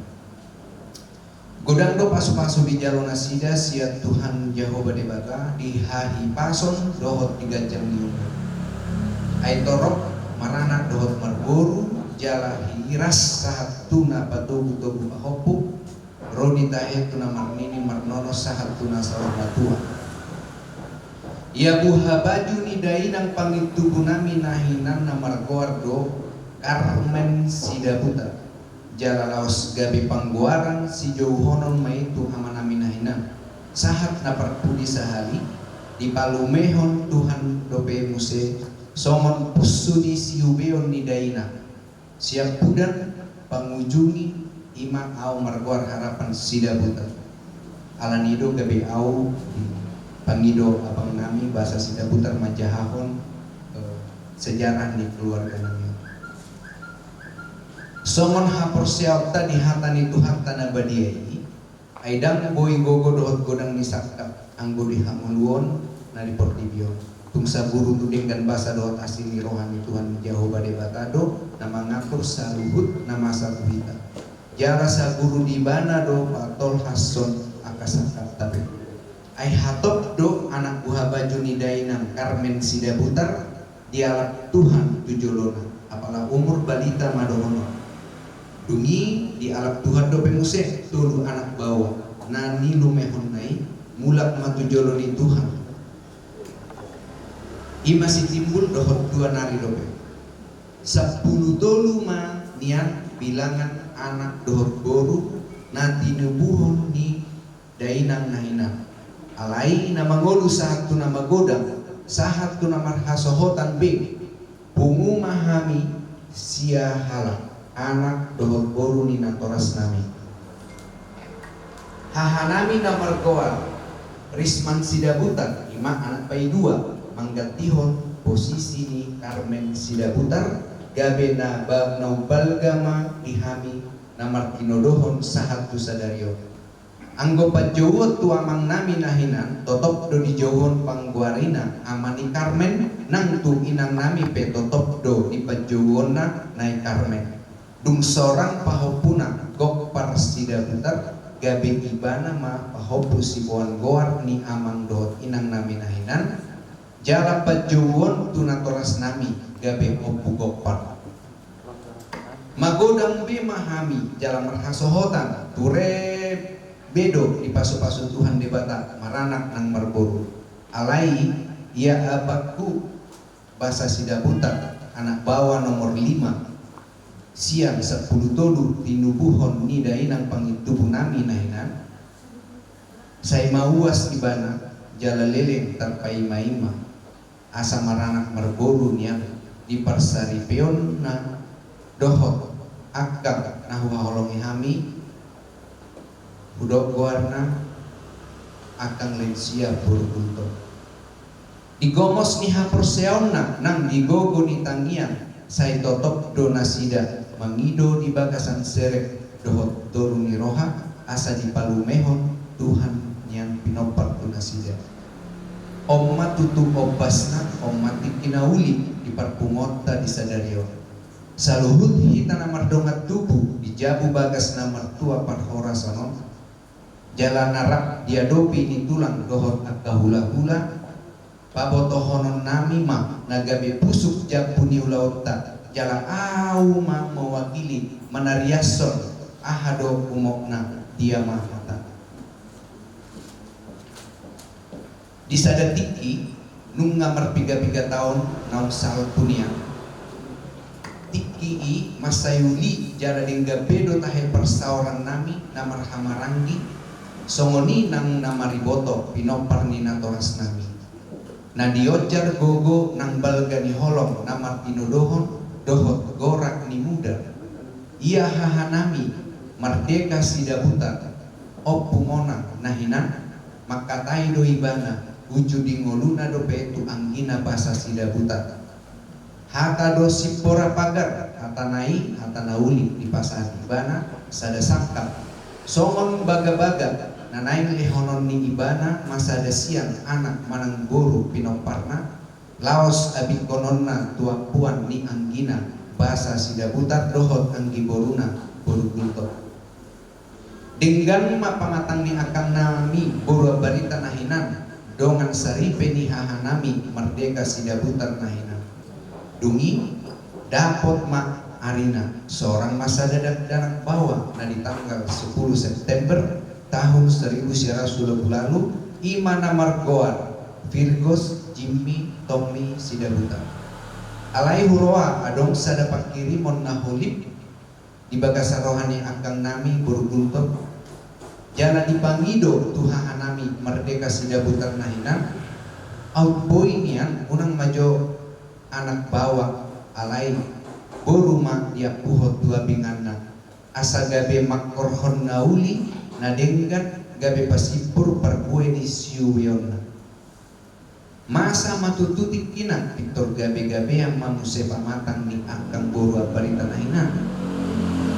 Godang do pasupasu dijalo nasida sian Tuhan Jahowa Debata di hahipason dohot di ganjang ni umur. Ai torop maranak dohot marboru, jala hiras sahat tu na patogutogu pahompu, ro di tahe tu na marnini marnono sahat tu na saur matua. Ia buhabaju ni dainang pangintubu nami na hinan na margoar do Karmen Sidabutar. Jala laos gabe panggoaran sijouhonon ma i tu ama nami na hinan. Sahat na parpudi sahali, dipalumehon Tuhan dope muse songon punsu ni siubeon ni dainang. Siampudan pangujungi, i ma ahu margoar Harapan Sidabutar. Alani do gabe ahu dipangido abang nami bahasa Sidabutar manjahahon, eh, sejarah ni keluarga nami. Songon haporseaonta di hata ni Tuhanta na badia i, ai ndang boi gogo dohot godang ni sangkap anggo di hangoluon na di portibi on. Tung saguru tu denggan basa dohot asi ni roha ni Tuhan Jahowa Debata do na mangatur saluhut na masa tu hita. Jala saguru di Ibana do patolhashon angka sangkapta pe. Ai hatop do anak buhabaju ni dainang Karmen Sidabutar, dialap Tuhan tu jolona, apala umur balita ma dohonon. Dung i dialap Tuhan dope muse tolu anak baoa na nilumehonna i, mulak ma tu jolo ni Tuhan. I ma sitimbul dohot dua nari dope. Sampulu tolu ma nian bilangan anak dohot boru na tinubuhon ni dainang na hinan. Alai na mangolu sahat tu na magodang, sahat tu na marhasohotan be, pungu ma hami sia halak anak dohot boru ni natoras nami. Haha nami na margoar Risman Sidabutar, i ma anak paidua, manggantihon posisi ni Karmen Sidabutar, gabe na ba-, na umbalga ma di hami na martinodohon sahat tu sadari on. Anggo panjouon tu amang nami na hinan, totop do dijouhon panggoarina ama ni Karmen, nang tu inang nami pe totop do dipanjouonna na i Karmen. Dung sorang pahompuna, gok par Sidabutar, gabe ibana ma pahompu siboan goar ni amang dohot inang nami na hinan, jala panjouon tu natoras nami gabe Ompu Gompar. Magodang be ma hami jala marhasohotan, ture be do dipasupasu Tuhan Debata maranak nang marboru. Alai ia abangku basa Sidabutar, anak baoa nomor lima sian sampulu tolu tinubuhon ni dainang pangintubu nami na hinan, sai mauas ibana jala leleng tarpaimaima asa maranak marboru nian. Di parsaripeonna dohot angka na huhaholongi hami, hudok goarna angka Lensia boru Gultom. Di gomos ni haporseaonna nang di gogo ni tangiang, sai totop do nasida mangido di bagasan serep dohot toru ni roha asa dipalumehon Tuhan nian pinompar tu nasida. On ma tutu ombasna, on ma tingki na uli di parpunguanta di sadari on. Saluhut hita na mardongan tubu di jabu bagas na martua parhorasan on, jala na rap diadopi ni tulang dohot angka hulahula, pabotohonon nami ma na gabe pusuk jambu ni ulaonta, jala ahu ma mewakili manariashon aha do umokna dia ma hata. Di sada tingki, nunga marpiga-piga taon naung salpu nian. Tingki i mansai uli jala denggan be do tahe parsaoran nami na marhahamaranggi, songon i nang na mariboto pinompar ni natoras nami. Na dionjar gogo nang balga ni holong na martinodohon dohot gorak ni muda. Ia haha nami mardeka Sidabutar, Ompu Monang na hinan, mangkatai do ibana, uju di ngoluna dope tu anggina basa Sidabutar. Hata do simpora pagar, hatana i hata na uli dipasahat ibana sada sangkap. Songon bagabaga na naeng lehonon ni ibana ma sada sian anak manang boru pinomparna, laos abingkononna tu ampuan ni anggina basa Sidabutar dohot anggi boruna boru Gultom. Denggan ma pamatang ni angka nami boru Ambarita na hinan, dongan saripe ni haha nami mardeka Sidabutar na hinan. Dung i dapot ma arina, sorang ma sada dakdanak baoa na di tanggal sampulu September tahun saribu sia ratus dua pulu ualu, i ma na margoar Virgos Jimmy Tommy Sidabutar. Alai huroha adong sada pangkirimon na holip di bagasan roha ni angka nami boru Gultom, jala dipangido tu haha nami mardeka Sidabutar na hinan, aut boi nian unang ma jo anak baoa, alai boru ma diampuhon tu abinganna, asa gabe mangkorhon na uli na denggan, gabe pasimbur parbue ni siubeonna. Masa ma tutu tingkina, pintor gabe-gabean ma muse pamatang ni angka boru Ambarita na hinan.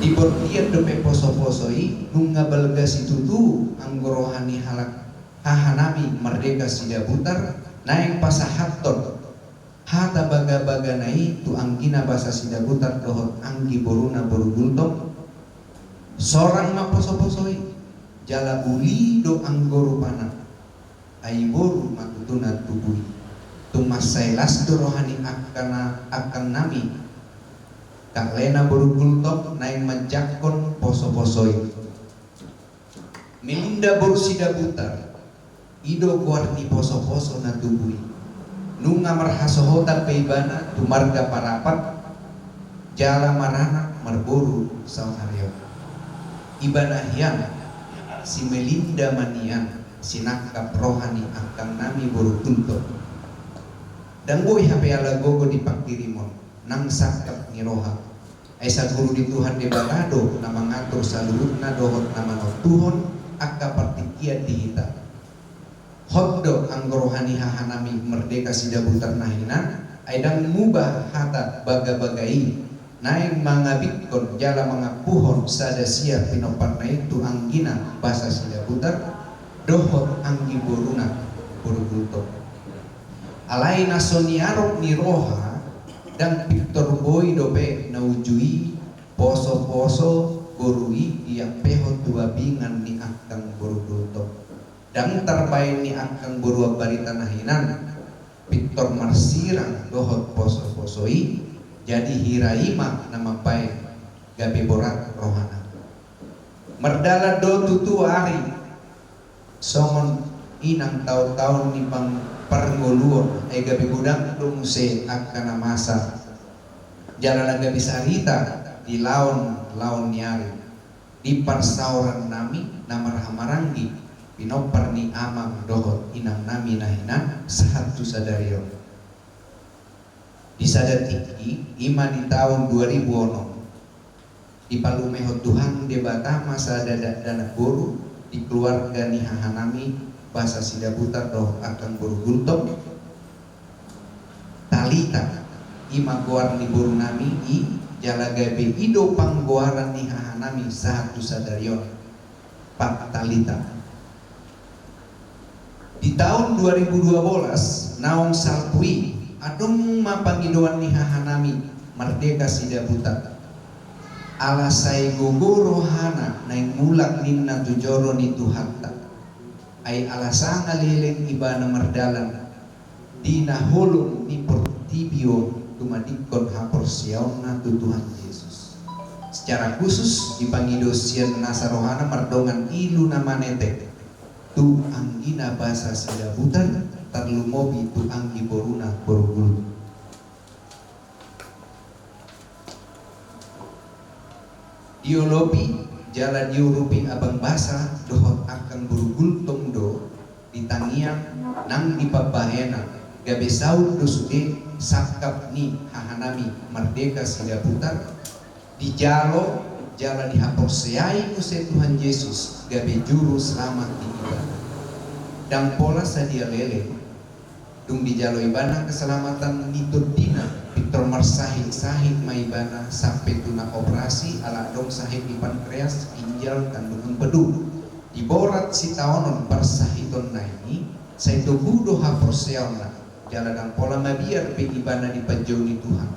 Di bortian dope poso-poso i, nunga balga situtu anggo roha ni halak haha nami mardeka Sidabutar, naeng pasahathon hata bagabagana i tu anggina basa Sidabutar dohot anggi boruna boru Gultom. Sorang ma poso-poso i, jala uli do anggo rupana. Ai boru ma tutu na tubu i. Tung mansai las do roha ni angka na, angka nami, angka lelengna boru Gultom naeng manjangkon poso-poso i. Melinda boru Sidabutar, i do goar ni poso-poso na tubu i. Nunga marhasohotan pe ibana tu marga Parapat, jala maranak marboru saonari on. Ibana hian, si Melinda ma nian, sinangkap roha ni angka nami boru Gultom. Ndang boi hape ala gogo di pangkirimon, nang sangkap ni roha. Ai saguru ni Tuhan Debata do na mangatur saluhutna dohot na manontuhon angka partingkian di hita. Hot do anggo roha ni haha nami mardeka Sidabutar na hinan, ai ndang muba hata bagabaga i, naeng mangabingkon jala mangampuhon sada sian pinomparna i tu anggina basa Sidabutar dohot anggi boruna boru Gultom. Alai na so niarop ni roha, ndang pintor boi dope na uju i poso-poso boru i diampehon tu abingan ni angka boru Gultom. Ndang tarbaen ni angka boru Ambarita na hinan pintor marsirang dohot poso-poso i, jadi hira i ma na mambaen gabe borat rohana. Mardalan do tutu ari songon i nang taon-taon ni pang-, parngoluon, ai gabe godang do muse angka na masa jala na gabe sarita di laon-laon ni ari. Di parsaoran nami na marhaha maranggi, pinompar ni amang dohot inang nami na hinan sahat tu sadari on. Di sada tingki, i ma di taon dua ribu onom, dipalumehon Tuhan Debata ma sada dakdanak boru di keluarga ni haha nami basa Sidabutar dohot angka boru Gultom. Talita, i ma goar ni boru nami i, jala gabe i do panggoaran ni haha nami sahat tu sadari on, Pak Talita. Di taon dua ribu dua bolas, naung salpu i, adong ma pangidoan ni haha nami Mardeka Sidabutar. Ala sai gogo rohana naeng mulak ninna tu joro ni Tuhanta. Ai ala sanga leleng ibana mardalan di na holom ni portibi on tumadingkon haporseaonna tu Tuhan Jesus. Secara khusus dipangido sian nasa rohana mardongan ilu na manetek tu anggina basa Sidabutar, tarlumobi tu anggi boruna boru Gultom. Diolopi jala diurupi abang basa dohot angka boru Gultom do di tangiang nang di pambahenan, gabe saut do sude sangkap ni haha nami Mardeka Sidabutar, dijalo jala dihaporseai muse Tuhan Jesus gabe juru selamat di ibana. Ndang pola sadia leleng, dung dijalo ibana keselamatan ni tondina, pintor marsahit-sahit ma ibana sampe tu na operasi, ala adong sahit di pankreas, ginjal, kandungan bedu. Di borat sitaonon parsahitonna i, sai togu do haporseaonna, jala ndang pola mabiar be ibana di panjou ni Tuhan.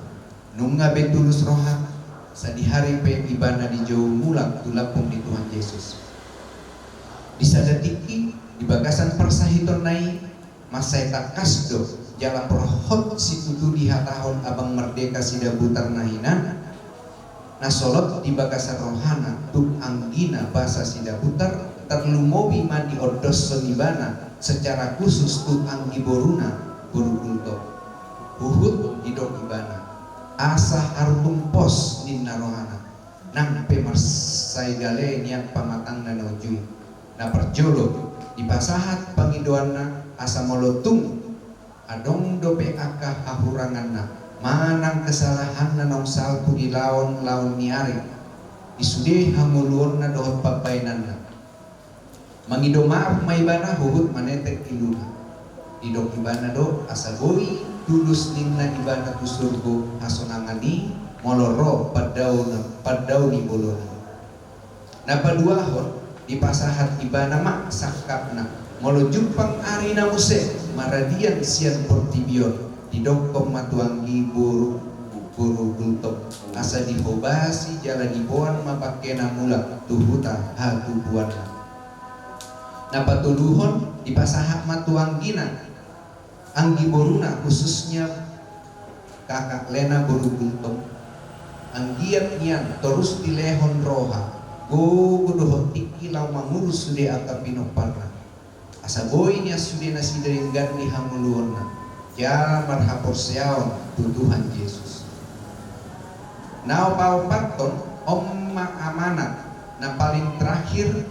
Nunga be tulus roha, sadihari pe ibana dijou mulak tu lambung ni Tuhan Jesus. Di sada tingki, di bagasan parsahitonna i, mansai tangkas do jala porhot situtu dihatahon abang Mardeka Sidabutar na hinan, na solot di bagasan rohana tu anggina basa Sidabutar, tarlumobi ma diondoshon ibana secara khusus tu anggi boruna boru Gultom. Huhut didok ibana, asa haru tung pos ninna rohana, nang pe marsai gale nian pamatangna na uju i. Na parjolo, dipasahat pangidoanna asa molo tung adong dope angka hahuranganna manang kesalahanna naung salpu di laon-laon ni ari, di sude hangoluonna dohot pambahenanna, mangido maaf ma ibana huhut manetek iluna. Didok ibana do asa boi tulus ninna ibana tu surgo hasonangan i molo ro pandao na, pandao ni bolona. Na paduahon, dipasahat ibana ma sangkapna, molo jumpang arina muse maradian sian portibi on, didokkon ma tu anggi boru, boru Gultom, asa dihobasi jala diboan ma bangkena mulak tu huta hatubuanna. Na patoluhon, dipasahat ma tu anggina, anggi boruna, khususnya kakak Lena boru Gultom. Anggiat nian torus dilehon roha, gogo dohot tingki laho mangurus sude angka pinomparna, asa boi nian sude nasida denggan di hangoluonna jala marhaporseaon tu Tuhan Jesus. Na paopathon, on ma amanat na paling terakhir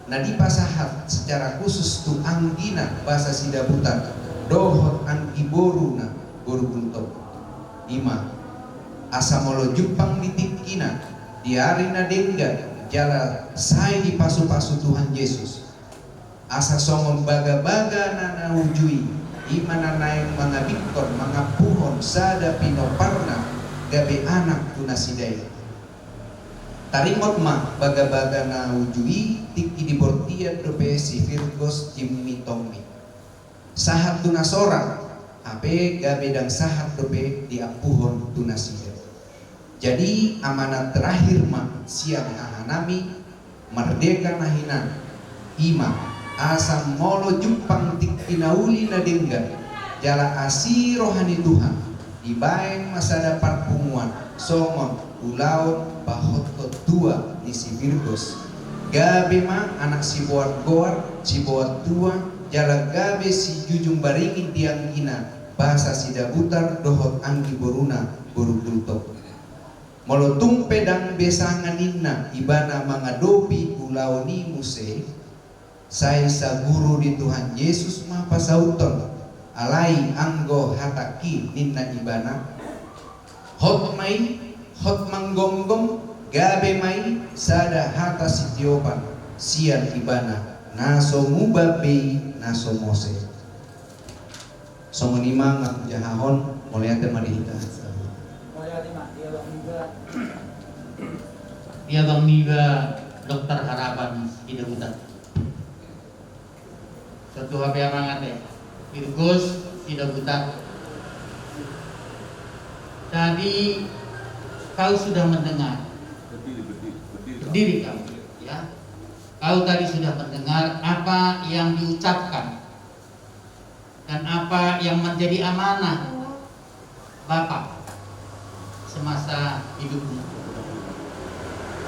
na dipasahat secara khusus tu anggina basa Sidabutar dohot anggi boruna boru Gultom. I ma, asa molo jumpang di tingkina di ari na denggan jala sai dipasupasu Tuhan Jesus, asa songon bagabaga na na uju i, i ma na naeng mangabingkon mangampuhon sada pinomparna gabe anak tu nasida i. Taringot ma bagabaga na uju i tingki dibortian dope si Virgos Jimmy Tommy. Sahat tu na sorang, hape gabe ndang sahat dope diampuhon tu nasida. Jadi amanat terakhir ma sian hahanami Mardeka na hinan, i ma, Asa molo jumpang tingki na uli na denggan jala asi roha ni Tuhan, dibaen ma sada parpunguan songon ulaon pahothon tua ni si Virgos. Gabe ma anak siboan goar, siboan tua, jala gabe sijujung baringin di anggina, basa Sidabutar dohot anggi boruna boru Gultom. Molo tung pe ndang be sanga ninna ibana mangadopi ulaon i muse, sai saguru di Tuhan Jesus ma pasauthon, alai anggo hatangki ninna ibana, hot ma i, hot manggomgom, gabe ma i sada hata sitiopan sian ibana, na so muba be i na so mose. Songon i ma nang jahahon, mauliate ma di hita. Mauliate ma, di abang niba. Di abang niba, Dokter Harapan Sidabutar. Ketua P A Mangate, Virgos Sidabutar. Tadi kau sudah mendengar. Berdiri, berdiri, berdiri. Berdiri kau, ya. Kau tadi sudah mendengar apa yang diucapkan dan apa yang menjadi amanah Bapak semasa hidupmu.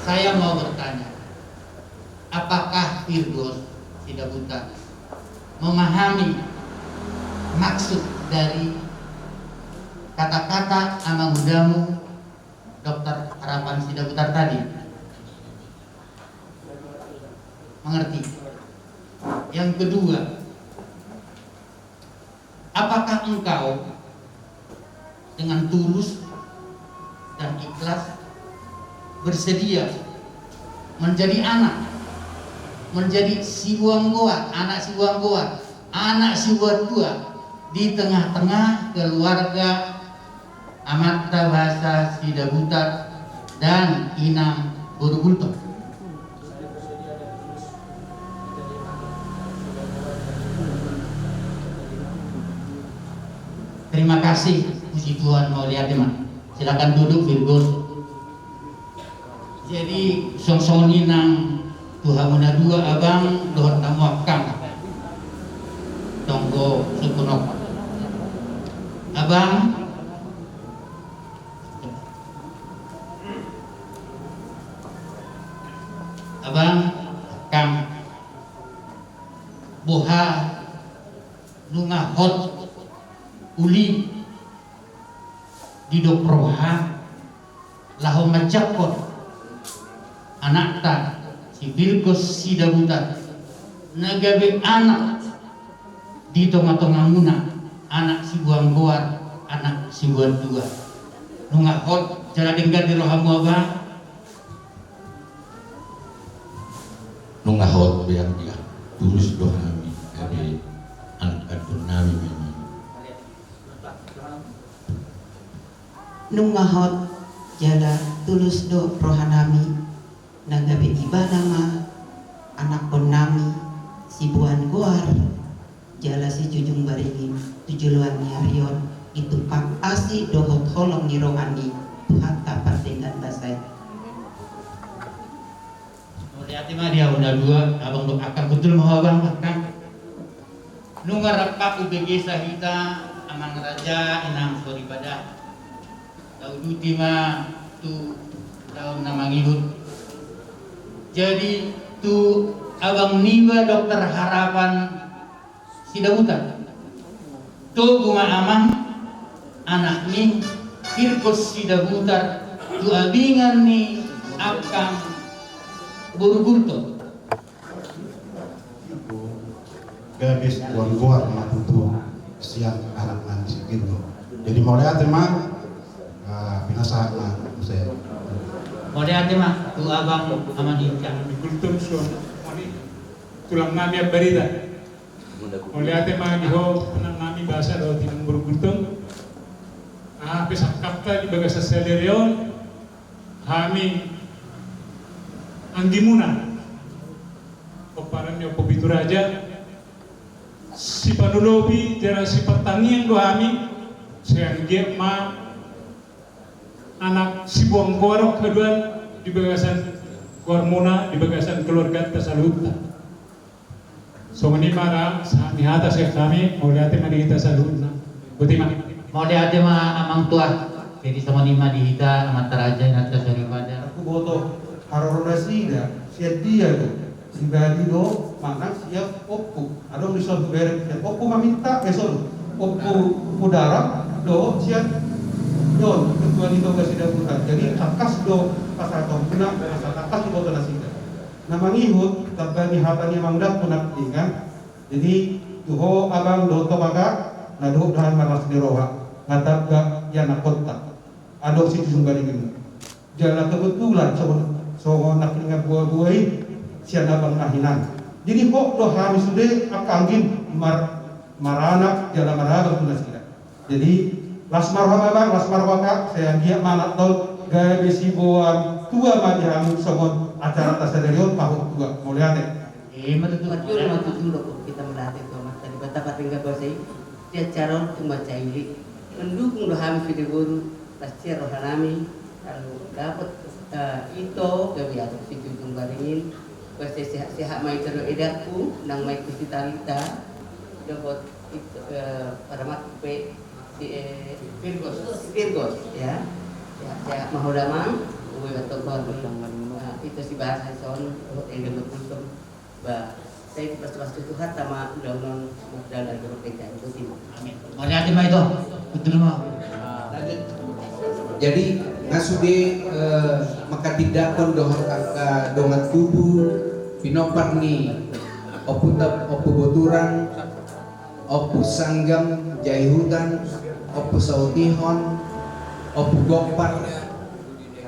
Saya mau bertanya, apakah Virgos Sidabutar memahami maksud dari kata-kata amangudamu, Dokter Harapan Sidabutar tadi? Mengerti? Yang kedua, apakah engkau dengan tulus dan ikhlas bersedia menjadi anak, menjadi siboan goar, anak siboan goar, anak siboan tua di tengah-tengah keluarga amanta basa Sidabutar dan inang boru Gultom? Terima kasih, puji Tuhan, mauliate ma. Silakan duduk, Virgos. Jadi, songon i nang tu hamu na dua, abang dohot hamu angkang. Tonggo sungkunok. Abang, abang, angkang. Boha nunga hot uli didok roha laho manjangkon anakta si Virgos Sidabutar na gabe anak di tonga-tongamuna, anak siboan goar, anak siboan tua. Nunga hot jala denggan di rohamu, abang? Nunga hot be, anggia, tulus do hami gabe anak anggi nami memang. Nunga hot jala tulus do roha nami na gabe ibana ma anakkon nami siboan goar jala sijujung baringin tu joloan ni ari on, ditumpak asi dohot holong ni roha ni Tuhanta pardenggan basa i. Mauliate ma di hamu na dua, abang dohot angkang. Betul ma ho, abang, angkang. Nunga rap hubege sa hita, amang raja, inang soripada. Tauduti ma tu ulaon na mangihut. Jadi, tu abang niba Dokter Harapan Sidabutar. Togu ma, amang, anakmi Virgos Sidabutar tu abingan ni angkang boru Gultom. Gabe siboan goar ma tutu sian anak nami si Virgo. Jadi mauliate ma, ah, pinasahat ma muse. Mauliate ma tu abang, amang, angkang. Gultom, songon i tulang nami Ambarita. Mauliate ma di ho, anak nami basa dohot inang boru Gultom. Ah, pe sangkapta di bagasan sadari on, hami anggimuna, pomparan ni Ompu Pitu Raja, sipanolopi jala sipartangiang do hami, sai anggiat ma anak siboan goar haduan di bagasan goarmuna, di bagasan keluarganta saluhutna. Songon i ma ra, sahat ni hata sian hami, mauliate ma di hita saluhutna. Botima. Mauliate ma amang tua. Jadi songon i ma di hita, amanta raja, inanta soripada. Huboto, haroro nasida, sian dia do, sibadi do, manang sian ompu. Adong dison hubereng, sian ompu maminta, eh, sorry. Ompu, ompu darat, dohot sian, don, ketua ni Toga Sidabutar. Jadi, tangkas do, pasahaton muna, asa tangkas huboto nasida. Na mangihut, tamba ni hata ni amang daku nangkiningan. Jadi, tu ho abang dohot ho kakak, na dohot do hami marlas ni roha, nga tamba ianakhonta. Adong sijujung baringin. Jala kebetulan songon, songon nangkiningan boa-boa i, sian abang na hinan. Jadi, ho do hami sude angka anggim mar-, maranak, jala marabang tu nasida. Jadi, las ma roham abang, las ma roham kakak, sai anggiat ma anak taon, gabe siboan tua ma di hamu songon acaranta sadari on, pahot tua. Mauliate. Eh, matutu. Matutu do hita mauliate tu Amanta Debata pardenggan basa i. Di acara on tung mansai uli. Mandukung do hami sude boru, las sian roha nami, lalu dapot, eh, ito, gabe adong sijujung baringin, basa sehat-sehat ma ito dohot edangku, nang ma ito si Talita, dohot ito, eh, parumaenku pe, si, eh, Virgos. Si Virgos, ya. Ya, sehat ma ho damang, ube batong kau, eh, ito si Basa son, dohot ende dohot Gultom. Ba, sai dipasu-pasu Tuhanta ma ulaon on, mardalan dohot denggan. Botima. Amin. Mauliate ma ito. Betul ma. Jadi, nga sude, eh, mangkatindangkon dohot angka dongan tubu, pinompar ni Ompu Tap-, Ompu Boturang, Ompu Sanggam Jaihutan, Ompu Sautihon, Ompu Gompar,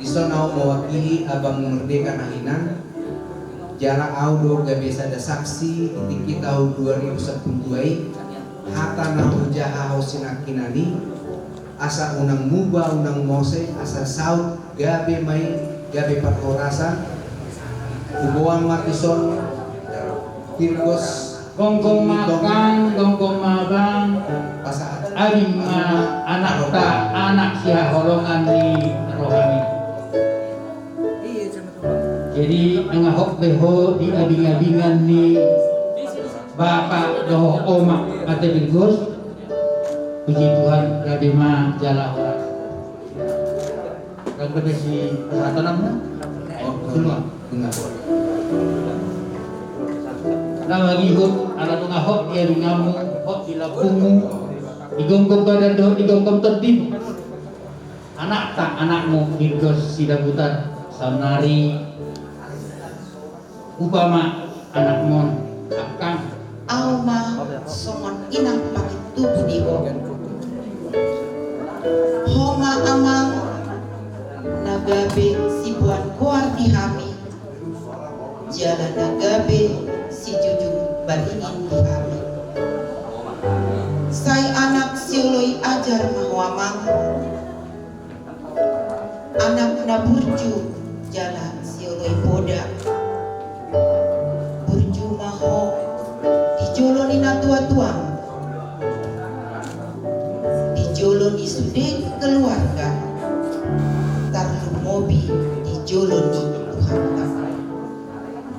dison ahu mewakili Abang Merdeka na hinan, jala ahu do gabe sada saksi di tingki taon dua ribu sampulu dua i, hata na hujaha ho sinangkinan i, asa unang muba, unang mose, asa saut, gabe ma i, gabe parhorasan, huboan ma dison, Virgos, Gomgom ma angkang, gomgom ma abang. Ading ma anakta, anak sihaholongan ni rohami. Jadi, nunga hot be ho di ading-adingan ni bapa dohot oma ate Virgos. Puji Tuhan, gabe ma jala horas. Ndang gabe si pasahaton, amang. Oh, semua. Dengar. Na mangihut, ala nunga hot di adinganmu, hot di lambungmu, digomgom badan dohot digomgom tondimi. Anakta, anakmu, Virgos Sidabutar, saonari. Upa ma anakmon, angkang. Ahu ma songon inang pangintubu di ho. Ho ma amang na gabe siboan goar di hami, jala na gabe sijujung baringin di hami. Sai anak sioloi ajar ma ho amang. Anak na burju jala sioloi poda. Burju ma ho di jolo ni natuatuam, di jolo ni sude keluarga, tarlumobi di jolo ni Tuhanta.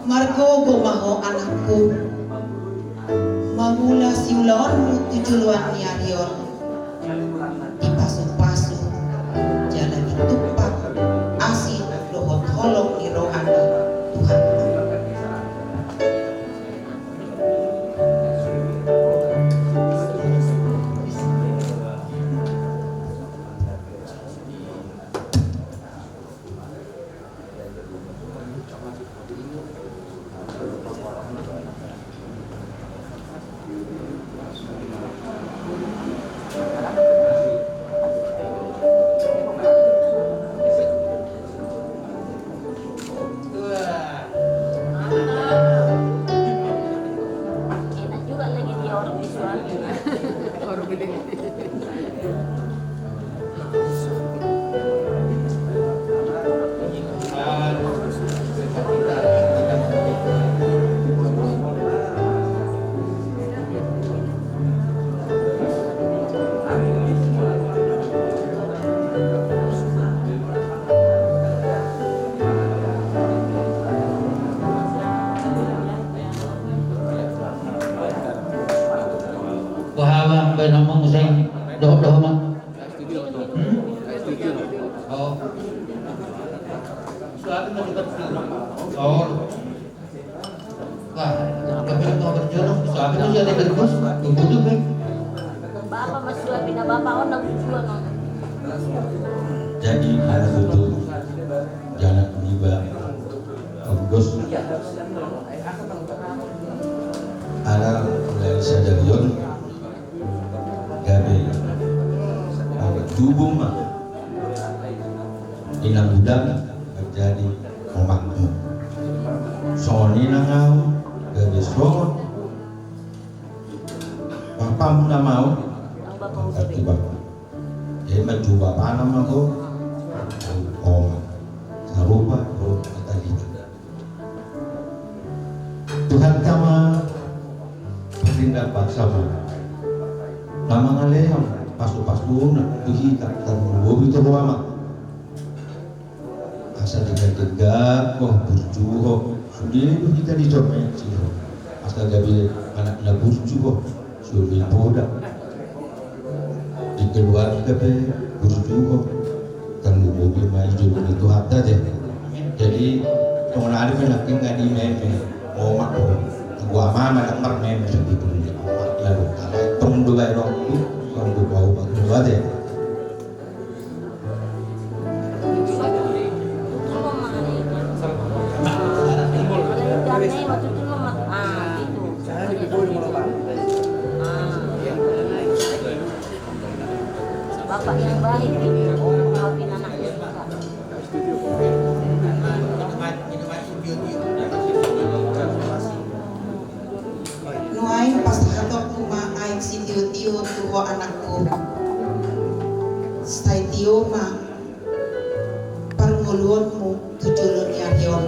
Margogo ma ho anakku, mangula siulaonmu tu joloan ni ari on, dipasupasu jala ditumpak asi dohot holong ni roha ni Tuhanta. Enak juga lagi dia orang visual. Orang gede. Abang, baen omong seng dohot-dohot ma. Hmm? Oh. Oh. Wah, tapi kalau berjuang, suami tuh jadi terus, begitu, Bang. Bapak mas suami na bapak on lagu juang. Jadi, anak itu, jangan tiba, bagus. Anak mulai sadarion, gabe, gabe tubuh mah. Inang udan menjadi omakmu. Songon inang au, gabe songon bapam na mau, angkat tu bapam. Jadi manjou bapana ma ho, omak. Sarupa, ro, kata kita. Tuhanta ma parindahan bangsa ma. Na mangalehon pasu-pasuna tu hita, tarlumobi tu ho ama. Asa denggan-denggan ho, burju ho, sude do hita di jolma i. Asa gabe anak na burju ho, sude poda. Di keluarga pe burju ho, tarlumobi ma i jolo ni Tuhanta te. Jadi, songon ari pe nangkin nga di meme, omak ho. Gua mama dang marmeme sadia tu omak, lalu alai tong do baen waktu, tong do bau waktu ate. Bapak yang baik, maafin anaknya juga. Nuaeng pasahatonku ma aek sitio-tio tu ho anakku. Sai tio ma parngoluonmu tu jolo ni ari on.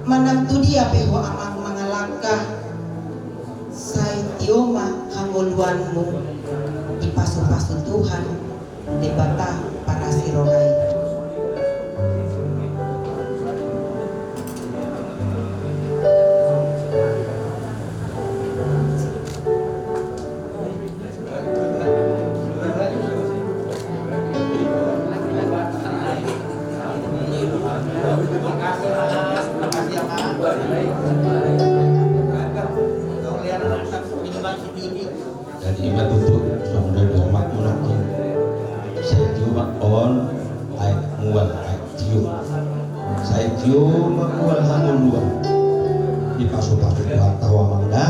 Manang tu dia pe ho amang mangalangka, sai tio ma hangoluanmu, dipasu-pasu Tuhan. Debata parasi roha i. Jadi ima tutu songon dia dua mak tu nangkin. Sai tio ma on aek mual aek tio. Sai tio ma mual hangoluan. Dipasu-pasu Tuhanta ho amang da.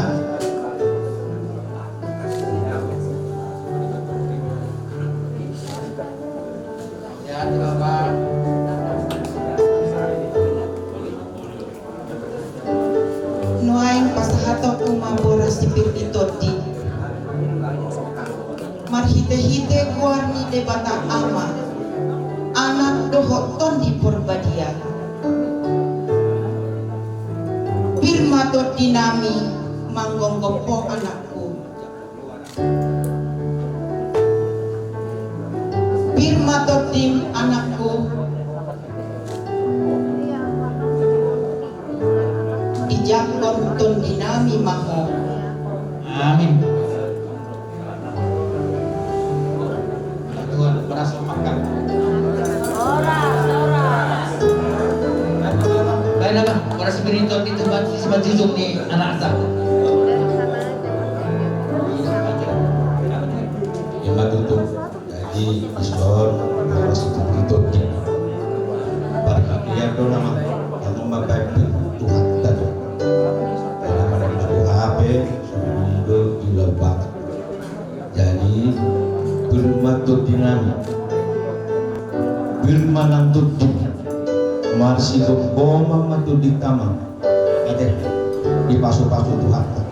Ya, Bapak. Nuaeng pasahatonku ma boras sipir ni tondi. Marhite-hite goar ni Debata Ama, Anak dohot Tondi Porbadia. Pir ma tondinami manggonggom ho anakku. Pir ma tondim anakku. Dijangkon tondinami ma ho. Amin. Tuhan, beras makan. Horas, horas. Baen apa? Horas spiritual itu, Pak, sebab jujung ni anak tahu. Ima tutu. Jadi, ison, horas itu berikut. Parhatian do nama, kamu mapaipin Tuhanta do. Karena pada H P, sudah di laut barat. Jadi, pir ma tondinami. Pir ma nang tondi. Marsigomgoman ma tondinta ma. Ate, dipasu-pasu Tuhanta.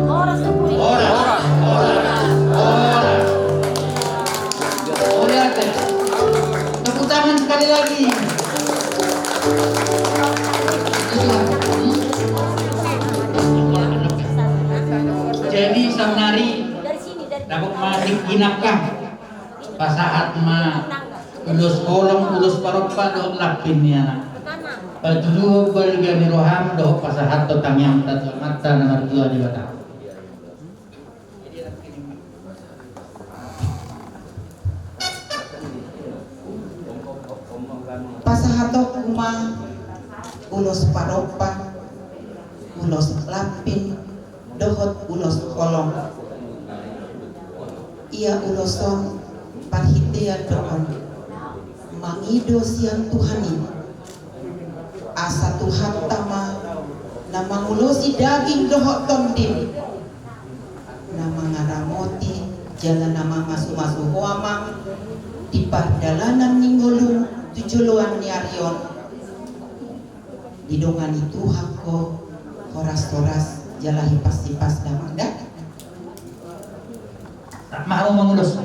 Horas, horas, horas. Horas, horas. Tepuk tangan sekali lagi. Jadi, saonari dapot ma tingki nangka. Pasahat ma ulos holong, ulos parompa dohot lampin ni anak. Patuduhon balga ni roham dohot pasahathon tangiangta tu Amanta na martua Debata. Pasahatonku ma ulos parompa, ulos lampin, dohot ulos holong. Ia ulos on parhitean do on mangido sian Tuhan i, asa Tuhanta ma na mangulosi daging dohot tondim, na mangaramoti jala na mamasumasu ho amang di pardalanan ni ngolum tu joloan ni ari on. Didongani Tuhan ho horas-horas jala hipas-hipas damang da. Rap ma hamu mangulos.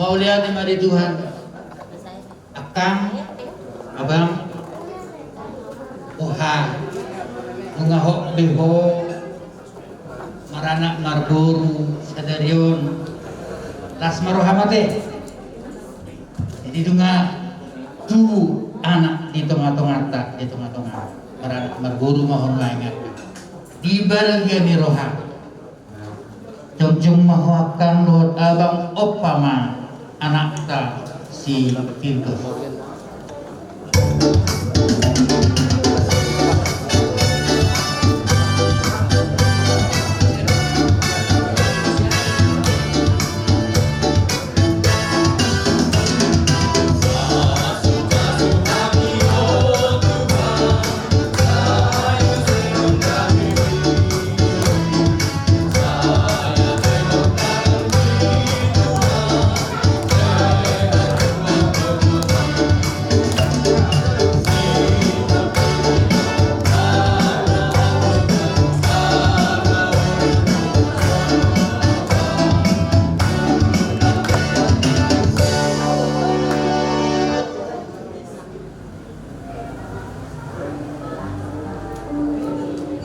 Mauliate ma di Tuhan. Angkang, abang, boha, nunga hot be ho maranak marboru sadari on, las ma roham ate. Jadi nunga tubu anak di tonga-tonganta, di tonga-tonga. Maranak marboru ma ho nuaeng, angkang. Di balga ni roham. Jongjong ma ho angkang dohot abang, ompa ma anakta si Pintu.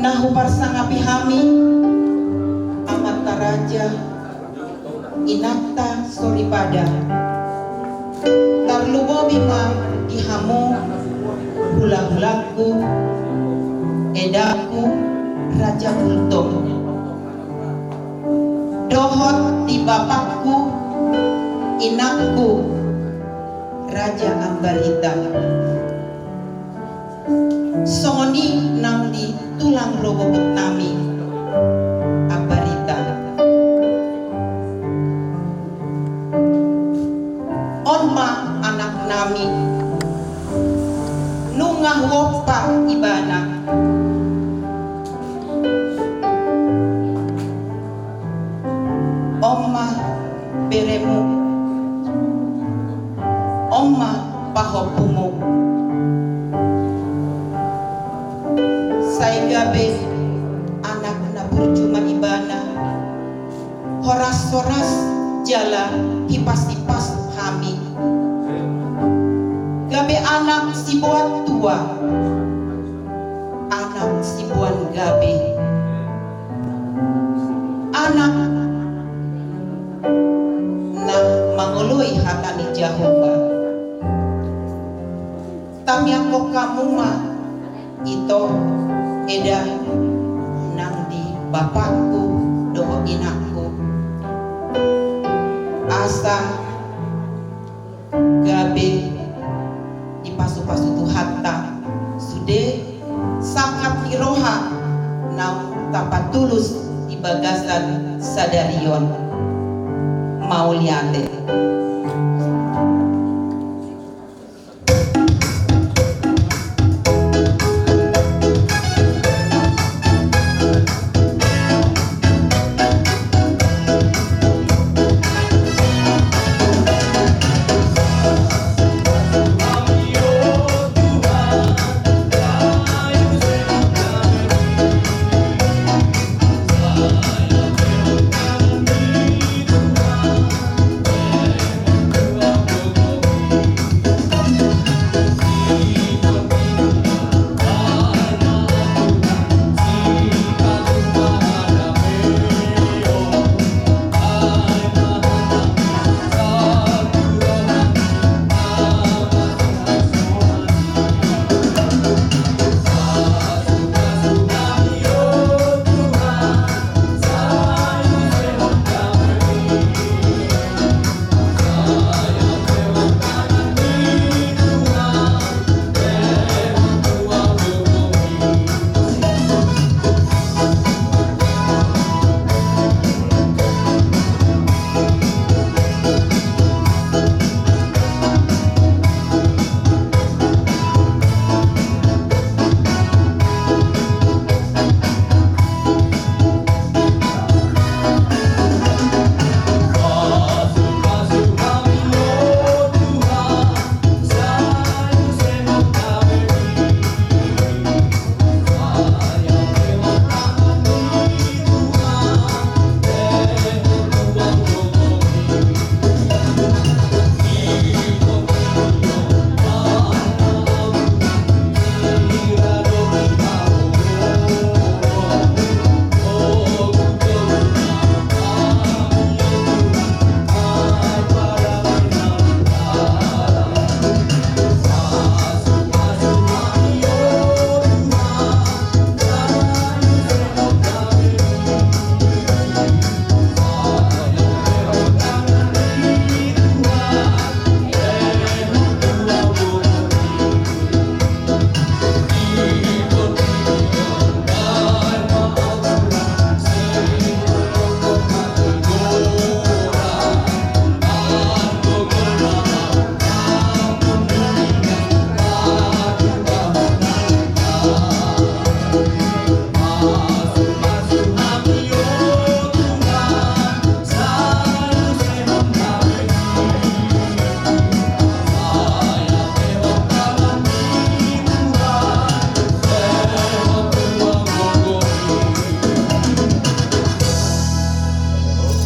Na huparsangapi hami, amanta raja, inanta soripada. Tarlumobi ma di hamu hulahulangku, edangku, Raja Gultom. Dohot di bapakku, inangku, Raja Ambarita. Songon i nang di tulang rorobot nami, Ambarita. On ma anak nami, nunga huompa ibana. On ma beremu, on ma pahompumu. Sai gabe anak na burju ma ibana, horas-horas jala hipas-hipas hami. Gabe anak siboan tua, anak siboan gabe, anak na mangoloi hata ni Jahowa. Tangiangkon hamu ma, ito, eda, nang di bapakku dohot inangku, asa gabe dipasupasu Tuhanta sude sangkap ni roha naung tapatulus di bagasan sadari on. Mauliate.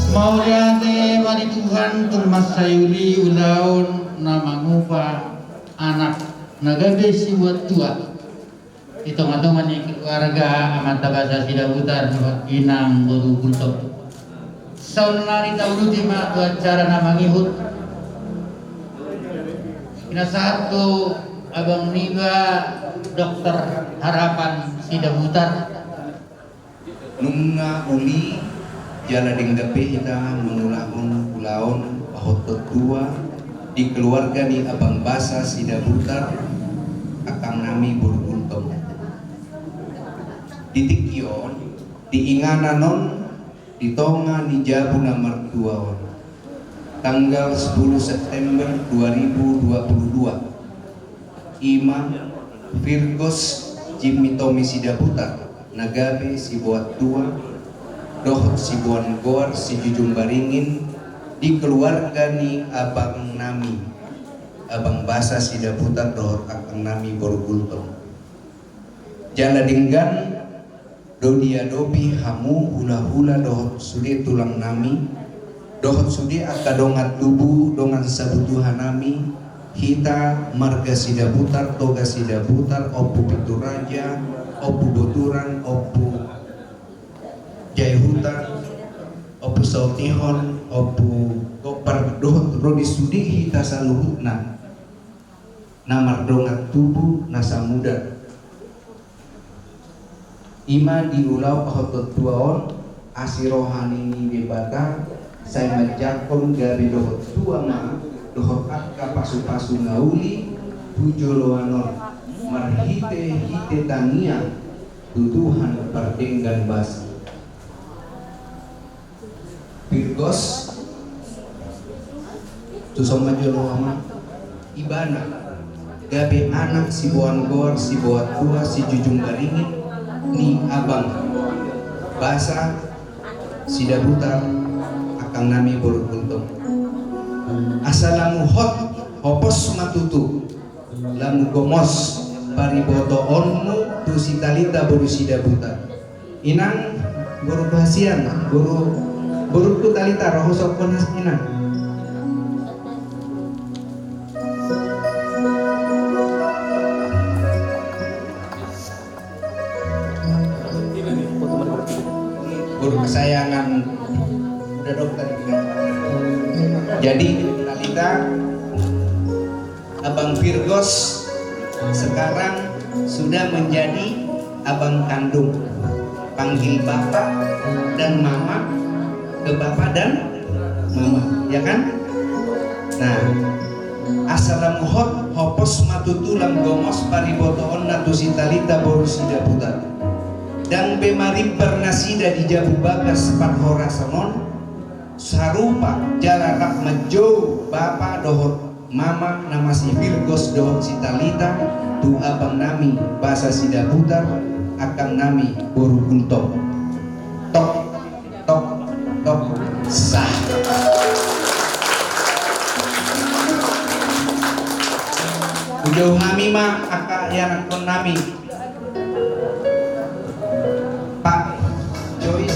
Mauliate ma di Tuhan, tung mansai uli ulaon na mangupa anak na gabe sibuat tua. Di tonga-tonga ni keluarga amanta basa Sidabutar dohot inang boru Gultom. Saonnari tauluti ma tu acara na mangihut. Pinasahat tu abang niba Doktor Harapan Sidabutar. Nunga uli jala denggan pe hita mangulahon ulaon pahothon tua di keluarga ni abang basa Sidabutar, angkang nami boru Gultom. Di tingki on, di inganan on, di tonga ni jabu na martua on, tanggal sepuluh September dua ribu dua puluh dua, ima Virgos Jimmy Tommy Sidabutar na gabe sibuat tua dohot siboan goar sijujung baringin di keluarga ni abang nami, abang basa Sidabutar dohot angkang nami boru Gultom. Jala denggan do diadopi hamu hula-hula dohot sude tulang nami, dohot sude angka dongan tubu, dongan sabutuha nami, hita marga Sidabutar, Toga Sidabutar, Ompu Pitu Raja, Ompu Boturan, Ompu Jaehutan, Ompu Sautihon, Ompu Gopar, dohot ro di sude hita saluhutna na mardongan tubu na samudan. Ima di ulaon pahothon tua on, asi roha ni Debata sai manjangkon gabe dohot tua ma dohot angka pasu-pasu na uli tu joloan on, marhite-hite tangiang tu Tuhan pardenggan basa. Virgos, Tuson ma jolo, Amang. Ibana gabe anak siboan goar, siboan tua, sijujung garingin ni abang basa Sidabutar, angkang nami boru Gultom. Asa lamu hot, hopos ma tutu, lamu gomos paribotoonmu tu si Talita boru Sidabutar. Inang, boru hasian, boru, boru tu Talita, ro husokkon hasian, Inang. Boru kesayangan, udah dokter. Jadi, Talita, Abang Virgos sekarang sudah menjadi abang kandung. Panggil bapak dan mama, ke bapak dan mama, ya kan? Nah, asa lamu hot, hopos ma tutu, lamu gomos paribotoonna tu si Talita boru Sidabutar. Ndang be marimbar nasida di jabu bagas parhorasan on, sarupa jala rap manjou bapa dohot mama na masivirgos dohot si Talita tu abang nami basa Sidabutar, angkang nami boru Gultom. Tok, tok, tok, sah. Hujou hami ma angka ianakkon nami. Pak Jois.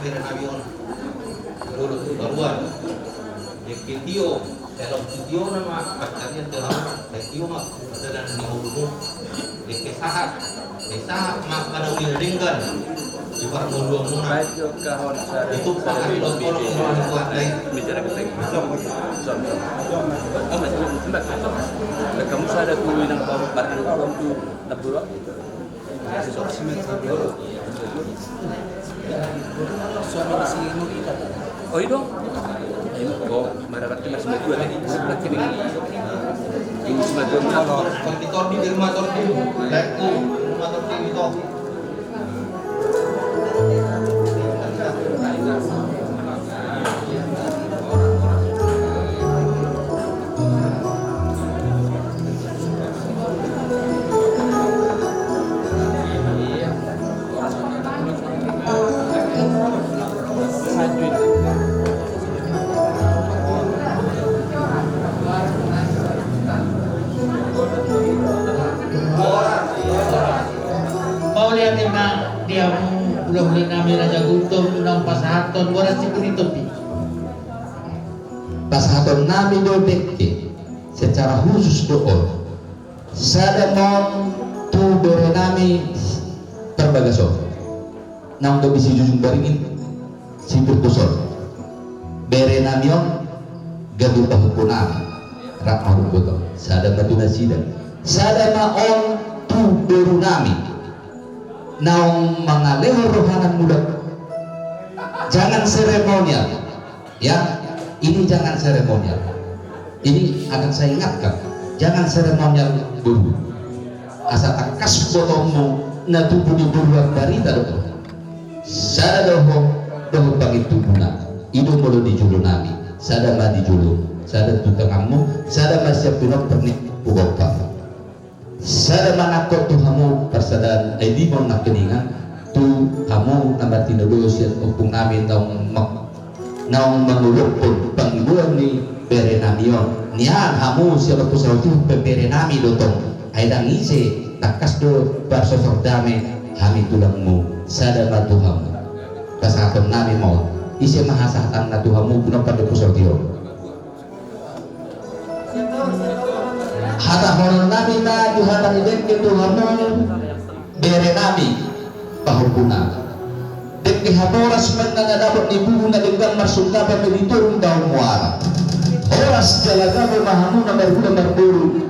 bere nami on. Dulu tu baruan. Dengke tio, dalam tio nama pancarian dalam tio ma padalan ni ulu. Dengke sahat, dengke sahat ma pada uli denggan. Di pargoluan muna. Itu pakai lo kolok muna di kuat dai. Bicara kita. Som, som. Kamu sadar dulu yang baru, baru tu. Suami di si Nurita. Oh, i do? Ayo, oh, marabak tu mas madua tadi. Berarti ni. Ini si madua. Kalau tordi-tordi di rumah tordi. Baik tu, rumah tordi itu. Mauliate ma di hamu hulahula nami Raja Gultom, naung pasahathon boras sipuni topi. Pasahaton nami do dengke secara khusus do on. Sada ma on tu bere nami Parbagas on, naung gabe sijujung baringin, sipir tu son. Bere nami on gabe pahompu nami, rap marumboto. Sada ma tu nasida. Sada ma on tu boru nami, naung mangalehon rohana mulak. Jangan seremonial. Ya, ini jangan seremonial. Ini akan saya ingatkan, jangan seremonial dulu. Asa tangkas botoonmu na tubu ni boru Ambarita do. Sada do ho dohot pangintubuan. I do molo di jolo nami. Sada ma di jolo, sada tu tanganmu, sada ma sian pinompar ni pugompa. Sada ma nangkok tu hamu parsadaan, ai dima on nangkiningan, tu hamu na martinodohon sian ompung nami naung ma-, naung mangolophon pangidoan ni bere nami on. Nian hamu sian Ompu Sautihon pe bere nami do tong. Ai ndang ise, tangkas do parsosor dame hami tulangmu. Sada ma tu hamu. Pasahaton nami ma on. Ise ma hasahatan na tu hamu, pinompar ni Ompu Sautihon. Hatahonon nami ma di hata ni dengke tu hamu bere nami, pahompuna. Dengke haboras ma inna na dapot ni bubu na denggan marsungkapan ma di toru daong muara. Horas jala gabe ma hamu na marhula marboru,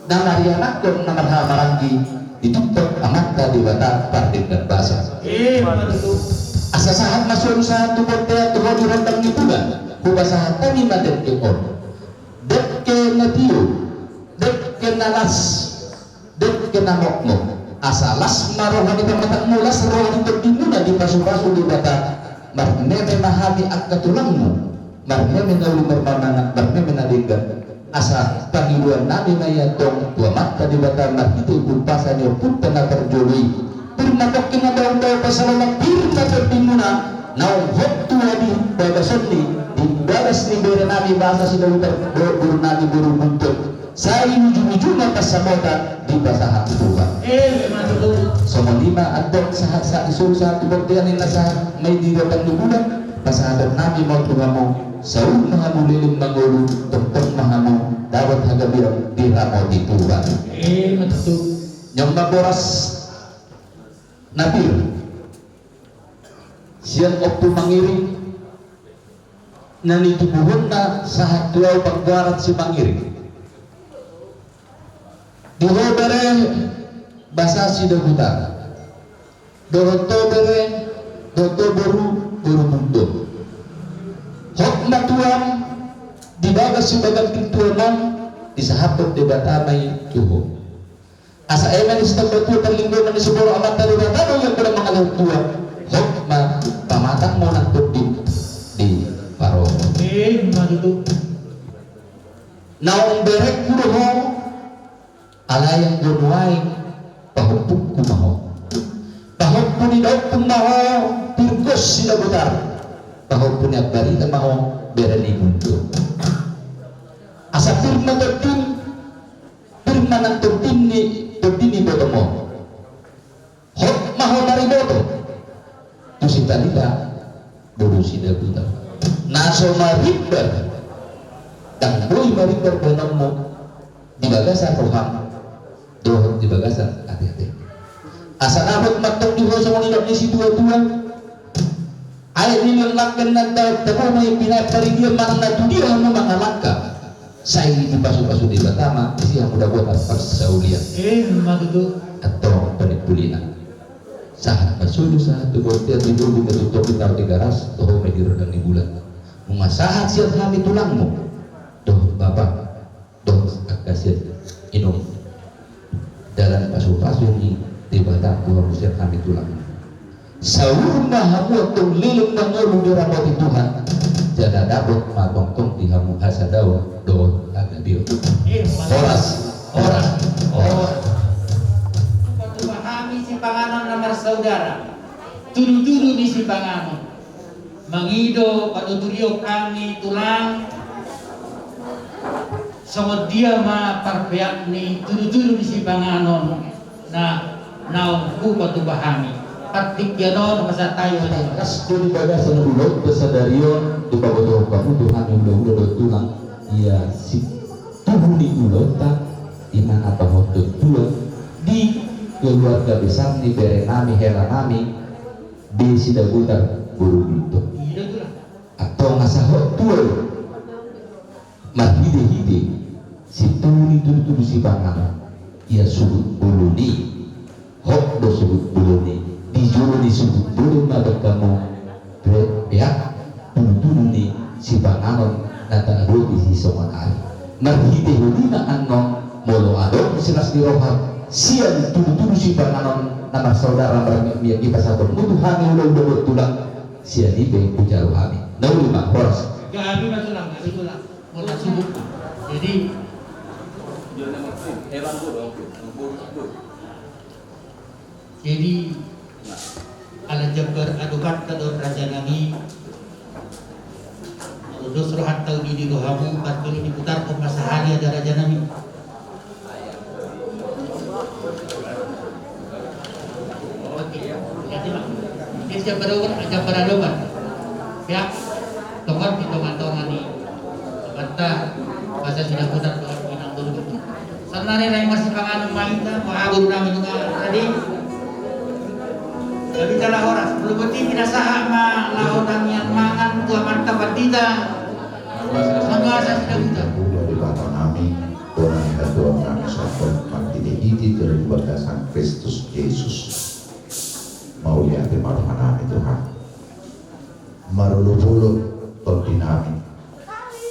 na marianakhon na marhahamaranggi, ditungkot Amanta Debata pardenggan basa. Eh, ima tutu. Asa sahat ma solu sahat tu bontean tu ho di rondang ni bulan, hupasahat hami ma dengke on. Dengke na tio, dengke na las, dengke na mokmok. Asa las ma roha ni pamatangmu, las roha ni tondimuna, dipasupasu Debata. Marmeme ma hami angka tulangmu. Marmeme na uli marmangan, marmeme na denggan. Asa pangidoan nami ma i antong tu Amanta Debata marhite umpasa ni ompunta na parjolo i. Pir ma tongkin na daondao pasalomak, pir ma tondimuna naung hot tua di bagas on ni, di bagas ni bere nami basa Sidabutar dohot boru nami boru Gultom. Sai ujung-ujungna pansamotan dipasahat Tuhan. Eh, ima tutu. Songon i ma antong sahat-sahat i solu sahat tu bontean ninna sahat ma i di rondang ni bulan. Pasahaton nami ma on tu hamu, saur ma hamu leleng mangolu, tongtong ma hamu dapot hagabeon diramoti Tuhan. Eh, ima tutu. Nion ma boras na pir sian Ompu Mangiring, na nitubuhonna sahat tu ahu panggoaran si Mangiring. Di ho bere basa Sidabutar, dohot ho bere, dohot ho boru, boru Gultom. Hot ma tuam di bagas sibagas pintuan on, disahaphon Debata ma i tu ho. Asa eme ni sitamba tua, parlinggoman ni siborok Amanta Debata do ia godang mangalehon tua. Hot ma pamatangmu nang tondi di paromon. Eh, ima tutu. Naung berengku do ho, alai anggo nuaeng pahompungku ma ho. Pahompu ni daompung ma ho, pir gos Sidabutar. Pahompu ni Ambarita ma ho, bere ni Gultom. Asa pir ma tondim, pir ma nang tondini, tondi ni ibotom on. Hot ma ho mariboto tu si Talita boru Sidabutar. Na so marimbar, ndang boi marimbar bahenonmu di bagasan roham dohot di bagasan ateate. Asa dapot ma antong di ho songon nidok ni situa-tua. Aek ni lelengken na tabo ma i, pinaek paridian manang na tu dia hamu mangalangka. Sai dipasupasu Debata ma disi hamu dapotan parsaulian. Eh, ima tutu. Antong panimpulina. Sahat ma solu sahat tu bontean, di boru ma tu tondi, Tahu di garas, toho ma di rondang ni bulan. Nunga sahat sian hami tulangmu dohot bapa dohot angka sian inong. Dalan pasupasu ni Debata tu hamu sian hami tulangmu. Saur ma hamu antong leleng mangolu diramoti Tuhan, jala dapot ma tongtong di hamu hasadaon dohot hagabeon. Horas. Horas. Horas. Tupa-tupa hami sipanganon na marsaudara. Tudu-tudu ni sipanganon. Mangido panuturion hami tulang, songon dia ma parpeak ni tudu-tudu ni sipanganon na naung hupatupa hami. Partingkian on pasahat hami ma. Kas do di bagasan ulaonta sadari on, dipabotohon hamu tu hami ulaula dohot tulang, ia situhu ni ulaonta, i ma na pahothon tuan di keluarga besar ni bere nami, hela nami, di Sidabutar Boru Bintang. Antong asa hot tuan marhite-hite situhu ni tudu-tudu sipanganon, ia suhut bolon i, hot do suhut bolon i, di jolo ni suhut bolon ma baen hamu pe-, peak tudu-tudu ni sipanganon na taadop di songon ari. Marhitehon i ma annon, molo adong silas ni roha sian tudu-tudu sipanganon na marsaudara marmiak-miak i pasahatonmu tu hami ulaula dohot tulang, sian i pe hujaru hami. Na uli ma, horas. Gabe ma tulang, gabe tulang. Molo suhut. Jadi, jadi, ala jambar adopanta do raja nami. Molo dos rohanta uli di rohamu, parjolo diputarhon ma sahali, ada raja nami. Oke, jadi, ma. Jadi, jambar adopan, jambar adopan. Ya, tongon di tonga-tonga ni. Banta, basa Sidabutar dohot Inang Boru. Saonari naeng marsipanganon ma hita, molo boru nami nunga tadi. Jadi jala horas, molo boti pinasahat ma laho tangiang mangan tu amanta pandita. Mangasa Sidabutar. Ula di bapa nami, bona ni hatuaon nami sahat marhite-hite jala di bagasan Kristus Jesus. Mauliate ma roha nami Tuhan. Marolop-olop tondi nami.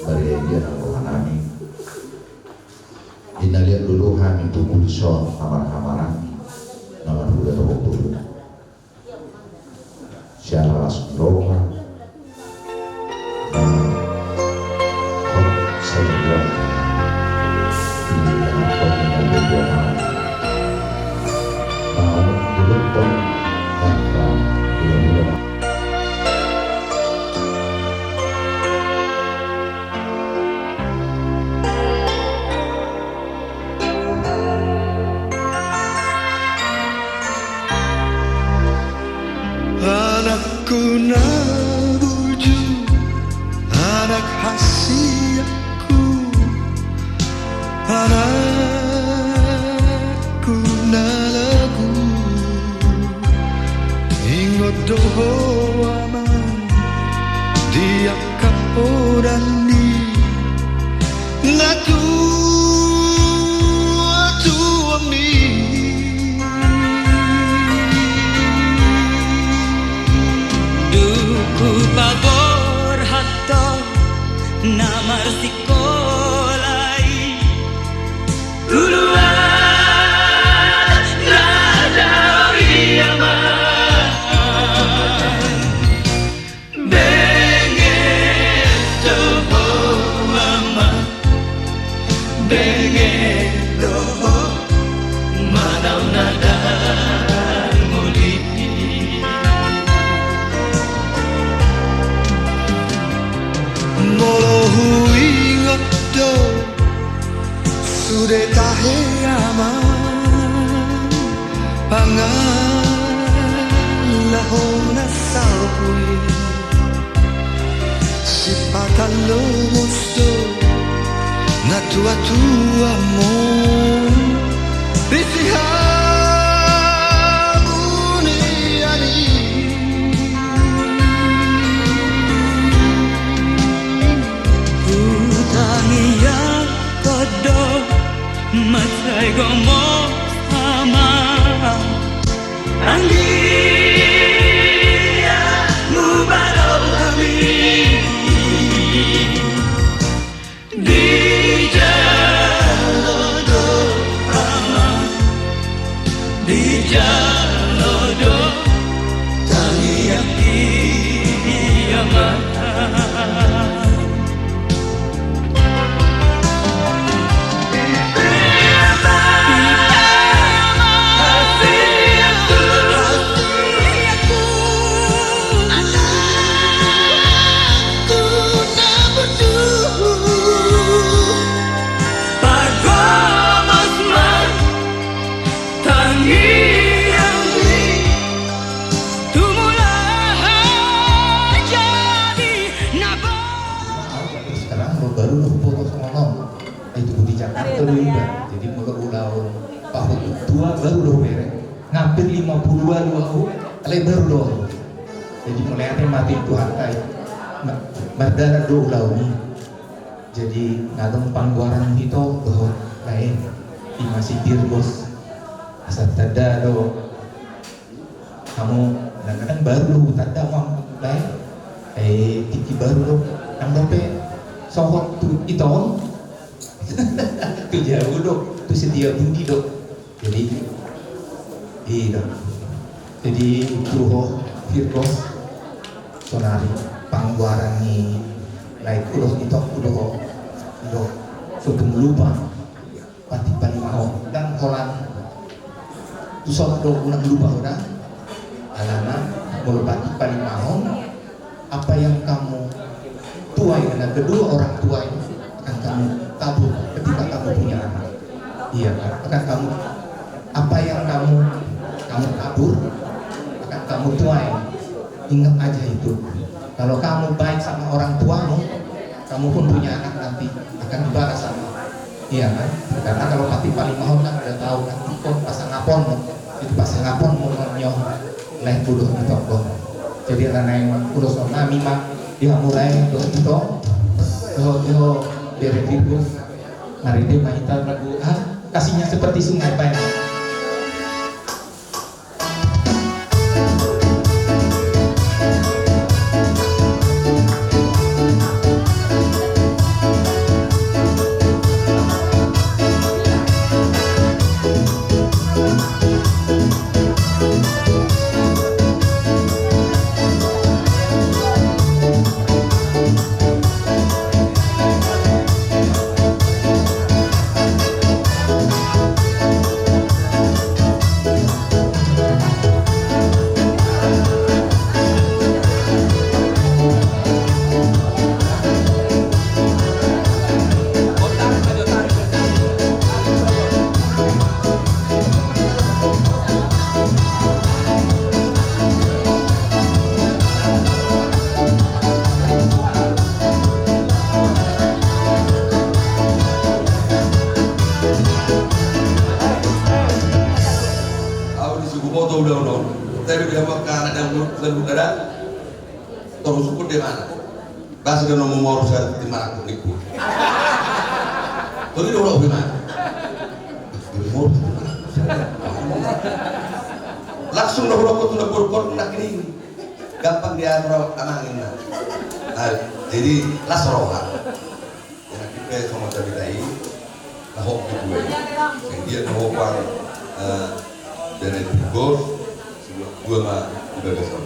Barian-ian roha nami. Di na liat do hami tu pudi son hamar-hamaran na marhula tu pudi. Siala las ni roha. Na hot saluan. Di na hot ni na hot ni na hot ni na hot ni na hot. Anakku na burju, anak hasianku, anakku na lagu, ingot do ho amang di angka podan ni natuatuami. Dung hupaborhat do na marsikola i, uluan na dao i amang. Benget do ho amang, benget do ho manang na dang uli. Molo huingot do sude tahe amang, pangalahona salpu i. Sipata lomos do natuatuamon, disi hamu nian i. Hutangiangkon do mansai gomos amang. Anggiat Sekarang lo baru lo foto sama lo. Itu di Jakarta lo iba. Jadi molo ulaon pahot tua baru lo bere. Hampir lima puluh an lo au, alai baru lo. Jadi mauliate ma tu Tuhanta i. Ma-, mardalan do ulaon i. Jadi nunga adong panggoaran hita dohot lae, ima si Virgos. Asa tanda do. Hamu, kadang-kadang baru do hutanda ma, lae. Eh, tingki baru do. Nang dope sohot tu ito on. Tu jabu do, tu Setiabudi do. Jadi, i do. Jadi, tu ho, Virgos, saonari, panggoaran ni lae, ulos ito, ulos ho, do, so tung lupa, patik palimahon, dan holan, tu son do unang lupa, udah, alana, molo patik palimahon, apa yang kamu tuai dengan kedua orang tua ini akan kamu tabur ketika kamu punya anak. Iya, kan? Akan kamu, apa yang kamu, kamu tabur, akan kamu tuai. Ingat aja itu. Kalau kamu baik sama orang tuamu, kamu pun punya anak nanti akan dibalas sama. Iya kan? Karena kalau patik palimahon kan udah tahu kan, ipon pasangaponmu, itu pasangaponmu nyo lae, ulos ni tonggo. Jadi alana naeng ulos on nami ma di hamu lae, dohot ito, dohot ito, bere Virgos, marende ma hita lagu, ah, Kasihnya Seperti Sungai, baen. Au di suku poto udah udah. Tapi dia makan ada mulut dan udah. Torus ukur dia mana? Basa do na momoru sada tu marangkup ni ku. Tadi do roh bima. Momoru sada tu marangkup. Langsung do roh tu na borkon na kini. Gampang diatur amang inna. Nah, jadi las roha. Jadi kita sama cerita ini. Nah, hok kedua ini. Yang dia mau pang, eh, dari Bogor, dua ma di bagas on.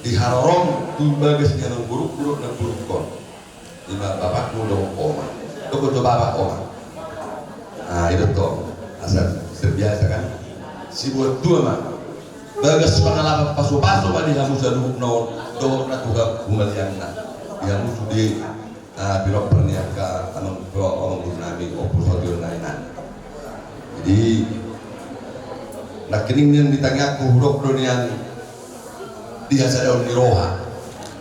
Di harorong tu bagas ni amangboru, boru na boru on. Ima bapakmu dohot oma. Dohot do bapak oma. Ah, itu toh. Asa terbiasa kan. Sibuat dua ma. Bagas pangalaman pasu-pasu ma di hamu saluhutna on. Dohot na tuha humaliangna. Di hamu sude. Ah, pilopar ni angka amang, amangboru nami, Ompu Sotion na inna. Jadi, nangkining nian di tangiangku hudok do nian di hasadaon ni roha.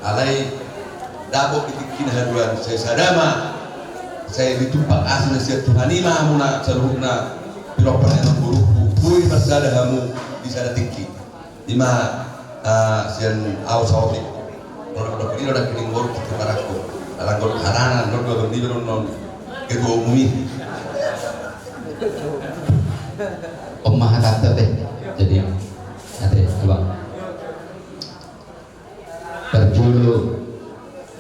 Alai, dapot di tingki na haduan, sai sada ma, sai ditumpak asi na sian Tuhan i ma hamuna saluhutna pilopar ni amangboruku, boi marsada hamu di sada tingki. Ima, ah, sian au saotik. Kalau udah begini, udah kini ngorok, kita marangkup. Alang ngorok harana, ngorok dua bendil, non, non. Ketua umum i. Pemahaman tadi. Jadi, nanti, Abang. Parjolo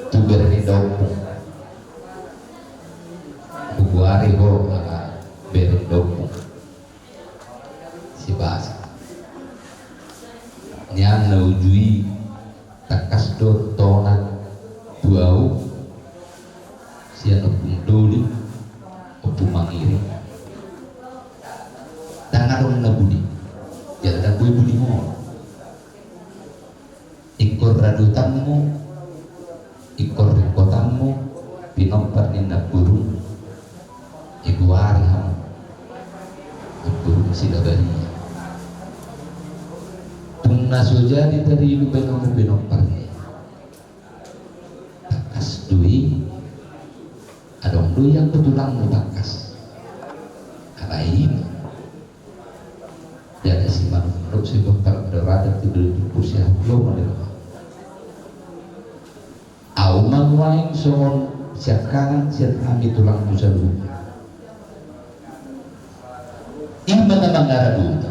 tu bere ni indaomu. Hugoari ho ala bere ni indaomu. Si Basa. Nian na uju i tangkas do tonang Bau sian Ompung Doli, Ompung Mangiring. Ndang adong na buni. Jala ndang boi buni ho. Ingkon radotanmu, ingkon ringkotanmu, pinompar ni namborum, digoari hamu namborum Silabaria. Tung na so jadi taridu baenonmu pinompar ni. Tangkas do i, adong do i anggo tulangmu tangkas. Alai i ma. Jadi si manuk-manuk si bongkar daratan tu dulu tu pusian lo model. Au ma nuaeng songon siangkangan sian hami tulangmu saluhutna. I ma na mangaradoti.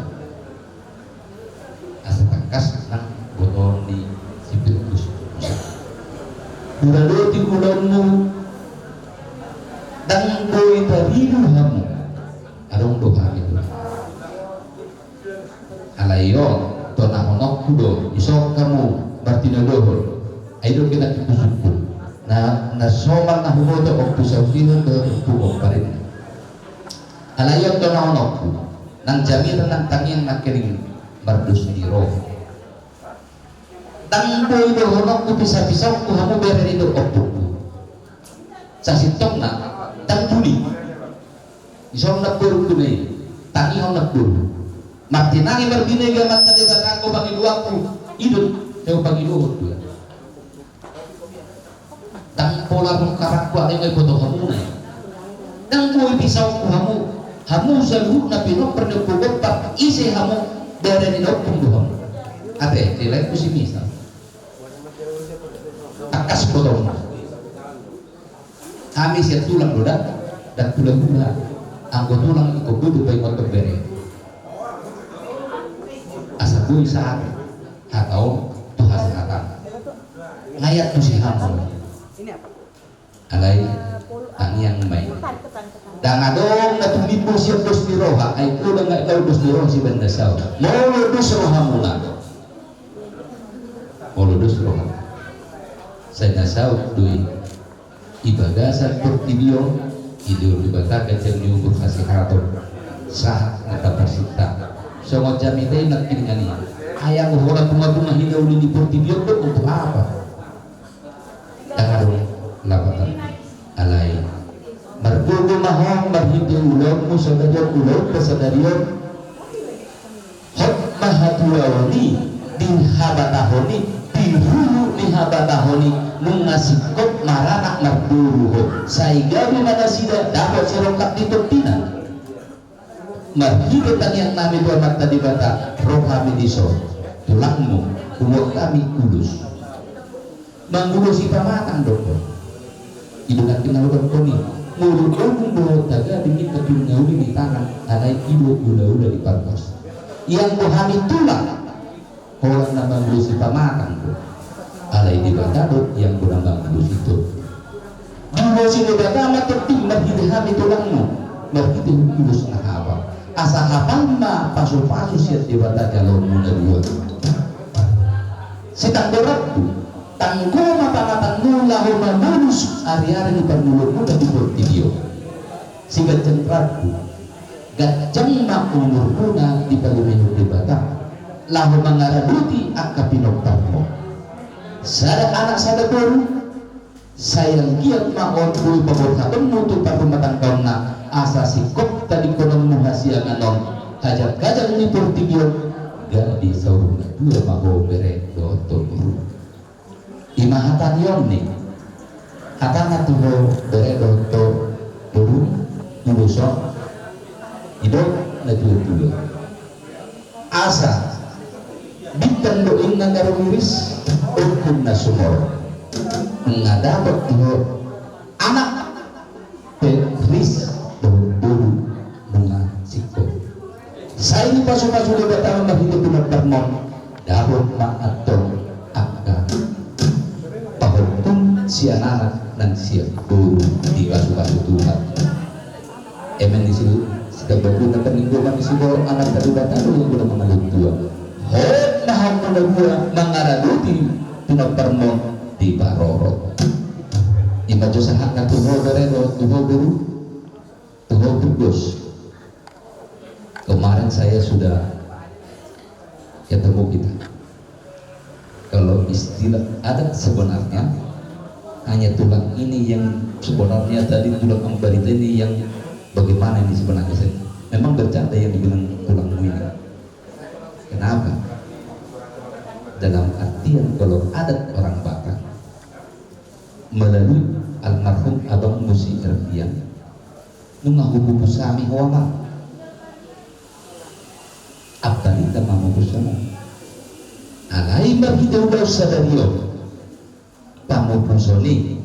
Asa tangkas nang botoon ni si Petrus. Huradoti ulaonmu, ndang boi taridu hamu. Adong do hami tu. Alai on, tonahononku do, dison hamu martinodohon. Ai do kena kipusukku. Na, na somal na huboto, Ompu Sautino dohot Ompu Gomparinna. Alai on tonahononku, nang jaminan nang tangiang nangkining mardos ni roha. Ndang boi dohononku pisa-pisaonku hamu bere ni dohot ompungku. Sasintongna, ndang buni. Dison namborungku na i, tangihon namboru. Martinangi marbinege Amanta Debata anggo pangidoanku, i do na hupangidohon tu. Ndang pola rongkarangku alai nga iboto hamuna i. Ndang boi pisaonku hamu, hamu saluhutna pinompar ni Ompu Gompar, ise hamu, bere ni na ompung do hamu. Ate, di laengku si Misal. Tangkas botoonmu. Hami sian tulang do da, ndang tulang do da. Anggo tulang ingkon boi do paingothon bere. Asa boi sahat hata on tu hasahatan. Nga i antusi hamu. Alai tangiang ma i. Ndang adong na tumimbo sian dos ni roha, ai pola nga i laho dos ni roha sibaen na saut. Molo dos rohamuna. Molo dos roha. Sai na saut do i. Di bagasan portibi on, dilehon Debata ganjang ni umur, hasehaton, sahat na taparsinta. Songon jamita i nangkiningan i. Ai anggo holan bunga-bunga hinauli ni portibi on do, untuk apa? Ndang adong lapatan. Alai margogo ma ho marhite ulaonmu sadari on, ulaonta sadari on. Hot ma hatuaon i di habatahon i, di hulu ni habatahon i, nunga singkop maranak marboru ho. Sai gabe ma nasida dapot sirongkap ni tompina. Marhite tangiang nami tu Amanta Debata, ro hami dison, tulangmu, huboan hami ulos. Mangulosi pamatang do ho. I do nangkin na hudokkon i, molo dung do ho taga di minta pinangauli ni tangan, alai i do ula-ula ni parpos. Ianggo hami tulang, holan na mangulosi pamatang do. Alai Debata do ianggo na mangulosi tu. Diulosi Debata ma tondim marhite hami tulangmu, marhite ulos na hapal. Asa hapal ma pasu-pasu sian Debata jaloonmu na dua. Sitanggo rambu, tanggo ma pamatangmu laho mamolus ari-ari ni parngoluonmuna di portibi on. Siganjang rambu, ganjang ma umurmuna dipalumeon Debata laho mangaradoti angka pinomparmu. Sada anak sada boru, sai anggiat ma on boi paborhatonmu tu parrumatanggaonna, asa singkop tadingkononmu hasiangan on, hajang-hajang ni portibi on, gabe saur matua ma ho bere dohot boru. I ma hata ni on ni. Hatana tu ho bere dohot boru, ulos on, didok na tua-tua. Asa bintang do inna garu riris, ungkun na sumorop. Nga dapot tu ho anak pe ris dohot boru nunga singkop. Sai dipasu-pasu Debata ma marhite pinomparmu on, dapot ma antong angka pahompum sian anak nang sian boru dipasu-pasu Tuhan. Eme ni si, sitambahuna paninggoman ni si Amanta Debata do, do na mangalehon tua. Hot ma hamu na dua mangaradoti pinomparmu on diparorot. Ima jo sahatna tu ho bere dohot tu ho boru, tu ho Virgos. Kemarin saya sudah ketemu kita. Kalau istilah adat sebenarnya, hanya tulang ini yang sebenarnya tadi, tulang ambarita ini yang bagaimana ini sebenarnya, saya memang bercanda yang dibilang tulangmu ini. Kenapa? Dalam artian kalau adat orang Batak, melalui almarhum Abang Musi Erdian, nunga hupupus hami ho, Amang. Ambarita ma mupus hamu. Alai marhite ulaon sadari on, pamupuson i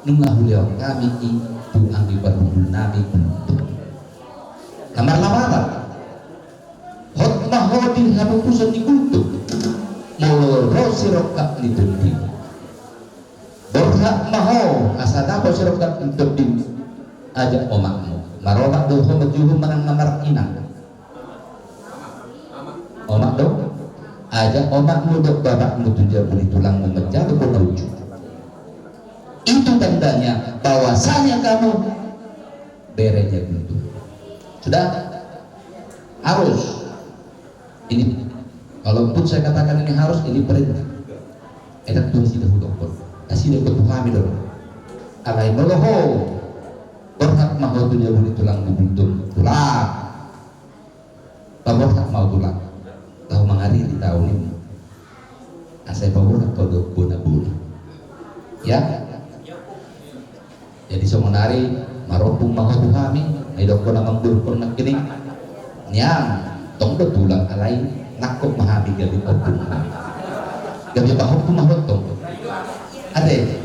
nunga hulehon hami i tu anggi parhundul nami Gultom. Na marlapatan, hot ma ho di hamupuson ni Gultom, molo ro sirongkap ni tondim. Borhat ma ho asa dapot sirongkap ni tondim. Ajak omakmu. Maromak do ho manjou manang na marinang? Omak do? Ajak omakmu dohot bapakmu tu jabu ni tulangmu manjalo bona uju. Itu tandanya bahwasanya kamu berenya Gultom. Sudah? Harus. Ini, kalaupun saya katakan ini harus, ini perintah. Enak tu nasida hudokkon. Nasida pe tu hami do. Alai molo ho borhat ma ho tu jabu ni tulangmu Gultom, tulang. Paborhat ma ho, tulang. Tahu mangariri tahu ni. Asa paborhat ho do bona-bona. Ya. Jadi songon ari marompung ma ho tu hami, na idokkon amang boru nangkining. Nian, tong do tulang, alai nangkok ma hami gabe ompung. Gabe pahompu ma ho tong. Ate.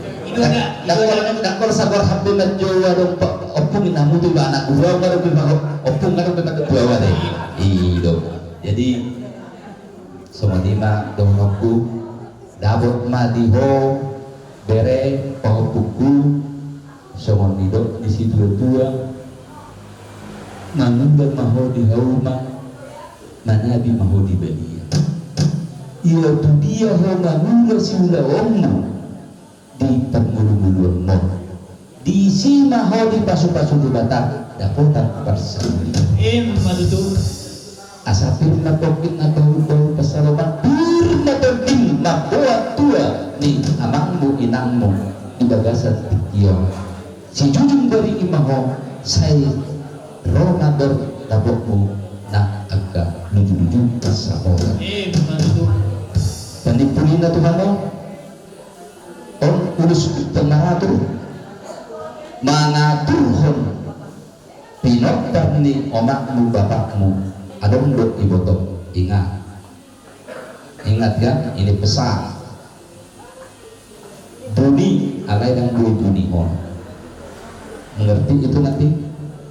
Dangkol, dangkol sabar hape manjou adong ompung, i na mutu iba anak guru, au ngadong be pahompu, ompung ngadong be pahompu, au ate. I do. Jadi songon i ma dohononku. Dapot ma di ho bere pahompungku, songon nidok ni situa-tua, mangula ma ho di hauma, manabi ma ho di balian. Ia tu dia ho mangula siulaonmu di parngolu-ngoluanmon. Disi ma ho dipasu-pasu Debata dapotan parsaulian. Ima tutu. Asa pir ma tongkin na bahul-bahul pansalongan, pir ma tondim mamboan tua ni amangmu inangmu di bagasan tingki on. Sijujung barigi ma ho, sai ro ma dor dapotmu nang angka luju-luju pansamotan. Ima tutu. Panimpulina tu hamu. On ulos Bintang Maratur, mangaturhon pinompar ni omakmu bapakmu, adong do ibotom. Ingat, ingat ya, ini pesan. Buni alai ndang boi bunihon. Mengerti itu nanti?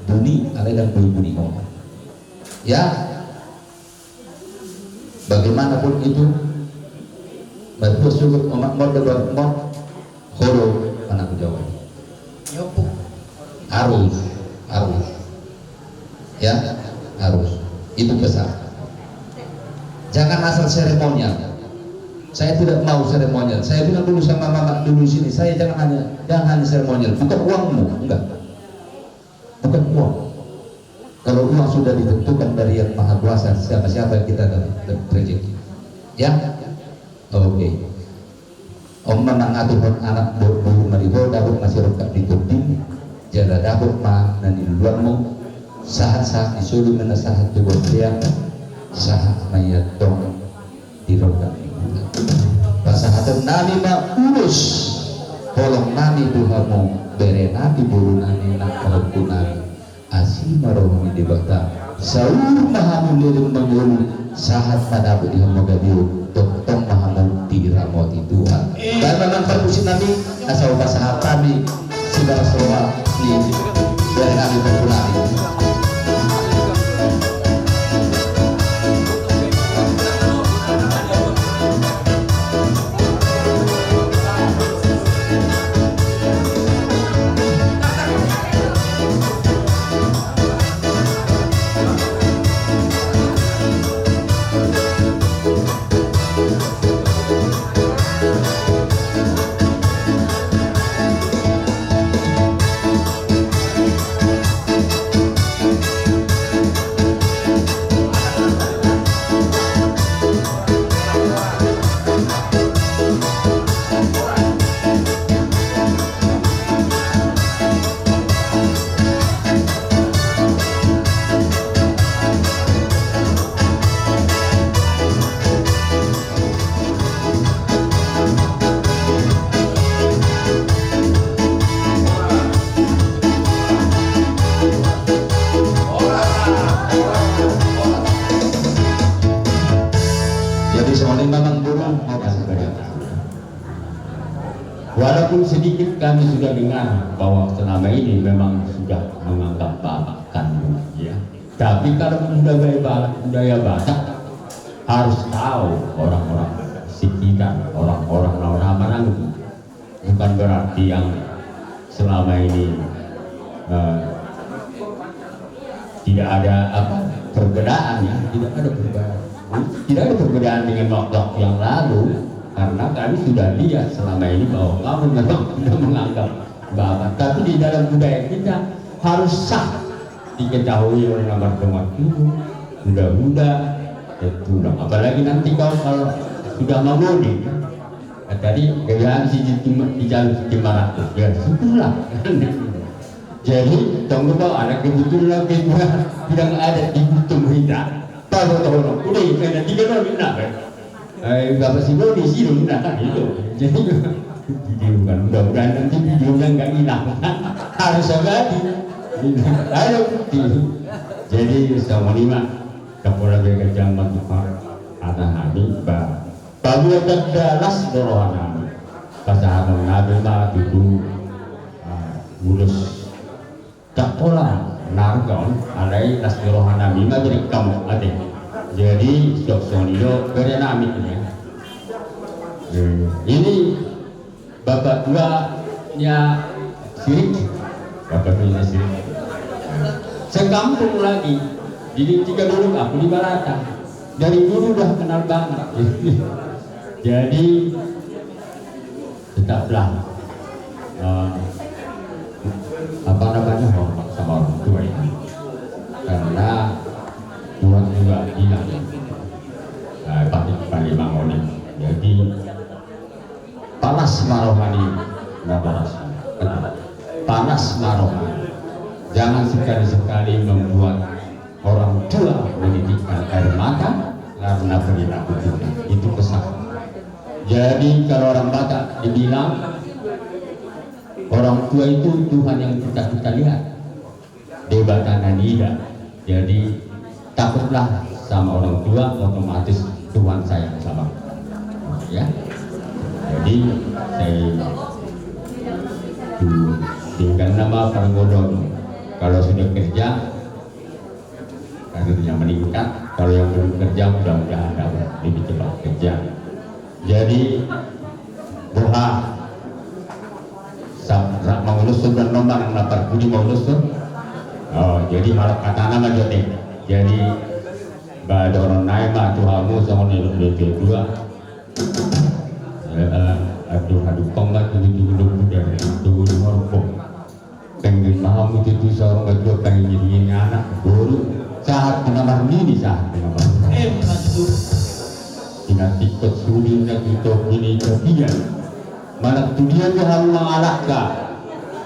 Buni alai ndang boi bunihon. Ya. Bagaimanapun itu, martua suhut omakmon dohot bapakmon, ho do mananggung jawab. Harus, harus. Ya, harus. Itu pesan. Jangan asal seremonial. Saya tidak mau seremonial. Saya bilang dulu sama mama dulu di sini, saya jangan hanya, jangan hanya seremonial. Bukan uangmu, enggak. Bukan uang. Kalau uang sudah ditentukan dari Yang Maha Kuasa, siapa-siapa yang kita dapat, dapat rezeki. Ya? Oke. On ma mangaturhon anak boru ma di ho, dapot ma sirongkap ni tondim, jala dapot ma na niluluanmu, sahat-sahat ni solu ma na sahat tu bontean, sahat ma i antong di rongga ni bulan. Pasahaton nami ma ulos holong nami tu hamu, bere nami, boru nami, nang pahompu nami. Asi ma roha ni Debata, saur ma hamu leleng mangolu, sahat ma dapot di hamu gabe on, tongtong ma hamu diramoti Tuhan. Baen ma nang parmusik nami, asa hupasahat hami sibagas roha ni bere nami, pahompu nami. Walaupun sedikit kami sudah dengar bahwa selama ini memang sudah menganggap bapak kandung, ya. Tapi kalau budaya Ba-, budaya Batak harus tahu orang-orang sekitar, orang-orang na maranggi. Bukan berarti yang selama ini, eh, tidak ada apa, perbedaan, ya, tidak ada perbedaan. Tidak ada perbedaan dengan waktu-waktu yang lalu, karena kami sudah lihat selama ini bahwa kamu memang sudah menganggap bapak. Tapi di dalam budaya kita harus sah diketahui oleh na martonga tubu, hula-hula, dan tulang. Apalagi nanti kau kalau sudah mangoli, tadi dia bilang si Jim-, di jalan si Jim Marangkup, ya syukurlah. Jadi tong do ada kebetulan kita bilang ada di Butung kita. Tahu tahu, udah, karena tiga tahun ini, nah, eh, bapak si Doni, si Doni, nah, kan itu. Jadi video kan, mudah-mudahan nanti videonya nggak hilang. Harus abadi. Ada bukti. Jadi songon i ma, tapola be ganjang ma tu hata hami, ba, paboa tanda las do rohanami. Pasahaton nami ma tutu, ah, ulos. Ndang pola na arga on, alai las ni rohanami ma bere hamu ate. Jadi songon i do bere nami, ya. Eh, ini bapak tua nya si Riki. Bapak tua nya si Riki. Sekampung lagi. Jadi tiga dulu aku di Balatang. Dari dulu udah kenal banget. Jadi tetaplah, eh, apa namanya, hormat sama orang tua ini. Karena Tuhan juga bilang, eh, pakai, pakai bangunin. Jadi, palas ma roha ni naboras. Palas ma roha. Jangan sekali-sekali membuat orang tua menitikkan air mata karena perilaku kita. Itu pesan. Jadi kalau orang Batak dibilang, orang tua itu Tuhan yang kita, kita lihat. Debata na niida. Jadi takutlah sama orang tua, otomatis Tuhan sayang sama kita. Ya. Jadi saya tu tinggal nama pargodon. Kalau sudah kerja, karirnya meningkat. Kalau yang belum kerja, mudah-mudahan dapat lebih cepat kerja. Jadi boha, sa-, rap mangulushon do, nunga manang na parpudi mangulushon. Oh, jadi halak hatana ma jo te. Jadi ba dohonon nai ma tu hamu songon nidok ni natuatua. Eh, eh, aduh, aduh, pang ma tugu-tugu do, tugu-tugu do, horpo. Penggeng ma hamu tutu saur matua, penggeng anak boru, sahat tu na marnini, sahat tu na marnono. Emma tutu. Pinatingkot sude na tu topi ni tapian. Manang tu dia pe hamu mangalangka,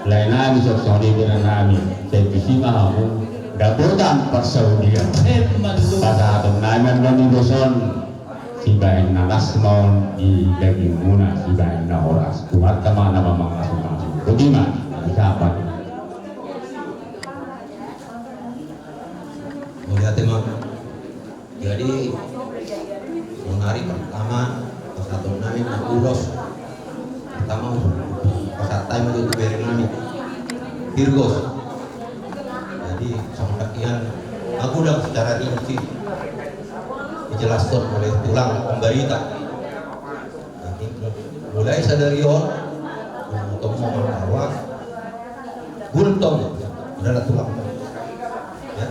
lae nami songon i bere nami, sai tusi ma hamu dapotan parsaulian. Emma tutu. Pasahaton nami ma on, ulos on. Sibaen na las ma on di dagingmuna, sibaen na horas. Tuhanta ma na mamangasumasu. Boti ma, bisa apa tu? Mauliate ma. Jadi sonari pertama pasahaton nami ma ulos. Pertama, pasahat hami ma jo tu bere nami Virgos. Jadi songon dengke, ahu dang secara rinci dijelaskon oleh tulang pemberita. Jadi mulai sadari on, Gultom, Gultom adalah tulang. Ya.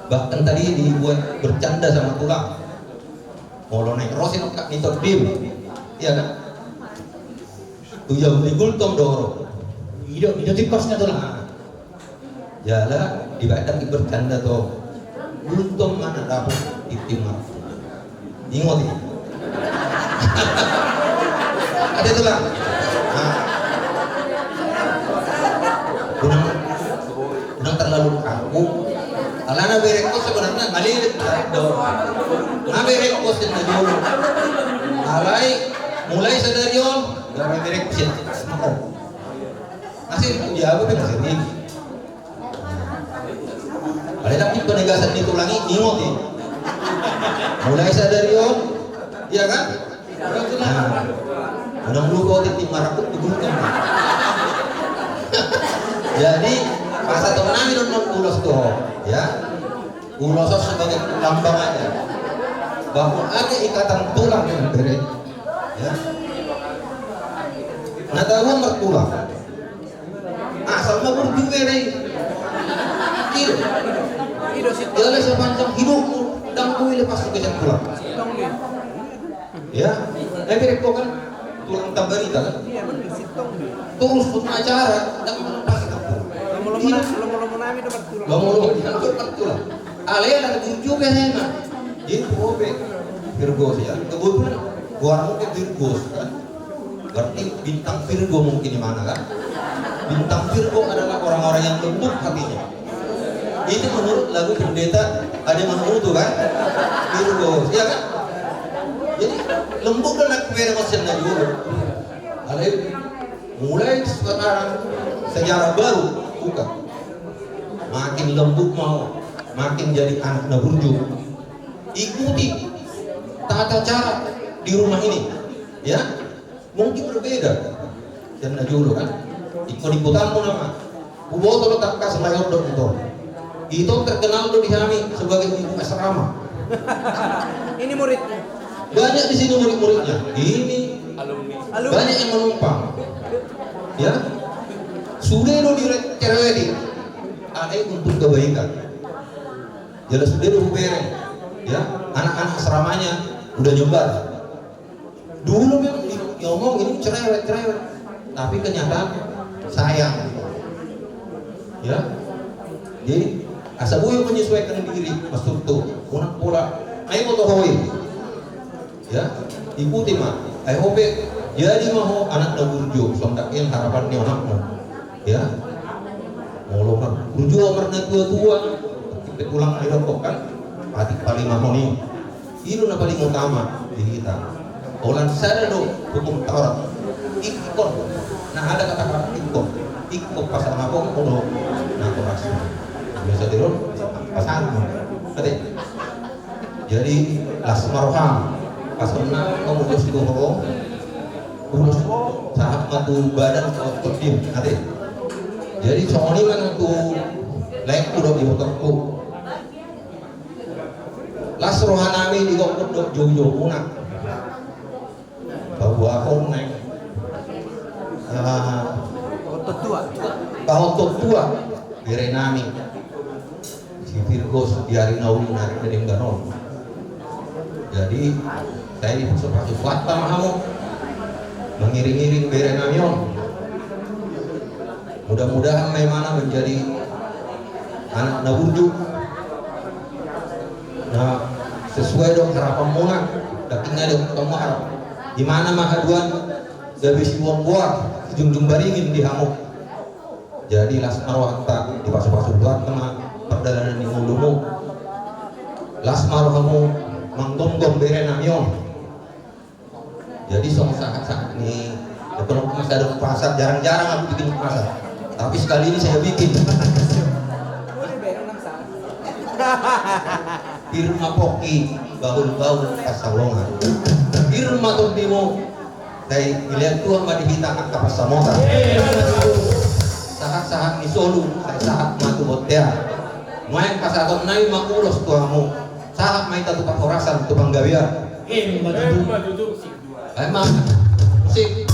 Bahkan tadi dibuat bercanda sama tulang. Molo naeng ro si nongkak ni tondim, iya kan? Tu jabu ni Gultom do ro. I do, i do timpasna tulang. Jala dibaen dang i bercanda tu Gultom, mana dapat titim. Ingot i. Ate tulang. Nah. Unang, unang terlalu kaku. Alana berengku sebenarnya malilit do. Nah, berengku sendiri dulu. Alai mulai sadari on, gak berengku sendiri. Masih di jabu kan masih ini. Alai dang i penegasan ni tulang i, ingot i. Mulai sadari on, iya kan? Nah, Unang lupa otik di marakut tu gunung. Jadi, pasahaton nami do on ulos tu ho, ya. Ulos on sebagai lambang aja. Bahwa ada ikatan tulang dengan bere. Ya. Na tahu martulang. Asal ma burju bere i. Ido. Ido sintong. Jala sepanjang hidupmu, ndang boi lepas tu gasan tulang. Sintong do i. Ya, na bere ko kan tulang Tambarita kan? Iya, bener, sintong do i. Terus tu acara, ndang melepas kan? Lomo-lomo na-, lomo-lomo nami do martulang. Lomo-lomo nami do martulang. Alai na burju berena. Jadi, bope. Virgo sih ya. Kebetulan goarmu kan Virgo kan? Berarti bintang Virgo mungkin di mana kan? Bintang Virgo adalah orang-orang yang lembut hatinya. Ini menurut lagu Pendeta Ade Mamutu kan? Virgo, ya kan? Jadi lembut kan aku beda macam na dulu. Alai mulai sekarang sejarah baru buka. Makin lembut mau, makin jadi anak na burju. Ikuti tata cara di rumah ini, ya. Mungkin berbeda. Dan na jolo kan, ingkon ikutanmu nama. Huboto do tangkas lae on do ito. Ito terkenal do di hami sebagai ibu asrama. Ini muridnya. Banyak di sini murid-muridnya. Ini alumni. Alumni. Banyak yang menumpang. Ya. Sudah do dicereweti. Alai untuk kebaikan. Jelas sudah do hubereng. Ya, anak-anak asramanya udah nyebar. Dulu memang di-, diomong ini cerewet, cerewet. Tapi kenyataan sayang. Ya. Jadi, asa boi menyesuaikan diri, maksud tu. Unang pola. Ayo moto hoi. Ya, ikuti ma. Ai hope, jadi ma ho anak na burju, songon i harapan ni anakmu. Ya. Molo ma burju ho marnatua-tua, pe tulang ni dokok kan, patik palimahon i. I do na paling utama di hita. Holan sada do hukum Taurat. Ingkon. Nah, ada kata-kata ingkon. Ingkon pasangapon do na horas. Biasa di ron, pasangapon. Ate. Jadi, las ma roham. Pas on na, kamu ulos tu ho. Ulos, sahat ma tu badan, tu tondim. Ate. Jadi, songon i ma na tu laengku dohot ibotoku. Las roha nami di gokhon dohot joujou muna. Paboahon nai. Ah, pahothon tua. Pahothon tua. Bere nami. Si Virgo di ari na uli na ari na denggan on. Jadi, sai dipasu-pasu Tuhanta ma hamu. Mengiring-iring bere nami on. Mudah-mudahan ma imana menjadi anak na burju. Na sesuai dohot harapanmuna, dapot na dohot hamu harap. Imana ma haduan gabe siboan boar, sijungjung baringin di hamu. Jadi las ma rohanta, dipasu-pasu Tuhanta ma pardalanan ni ngolumu. Las ma rohamu manggomgom bere nami on. Jadi songon sahat-sahat ni, kalau masa ada puasa, jarang-jarang aku bikin puasa. Tapi sekali ini saya bikin. Pir ma pongki, bahul-bahul pansalongan. Pir ma tondimu, sai dilehon Tuhan ma di hita angka pansamotan. Sahat-sahat ni solu, sai sahat ma tu bontean. Nuaeng pasahaton nami ma ulos tu hamu. Sahat ma hita tu parhorasan, tu panggabean. Emma tutu. Emma tutu. Emma. Sip.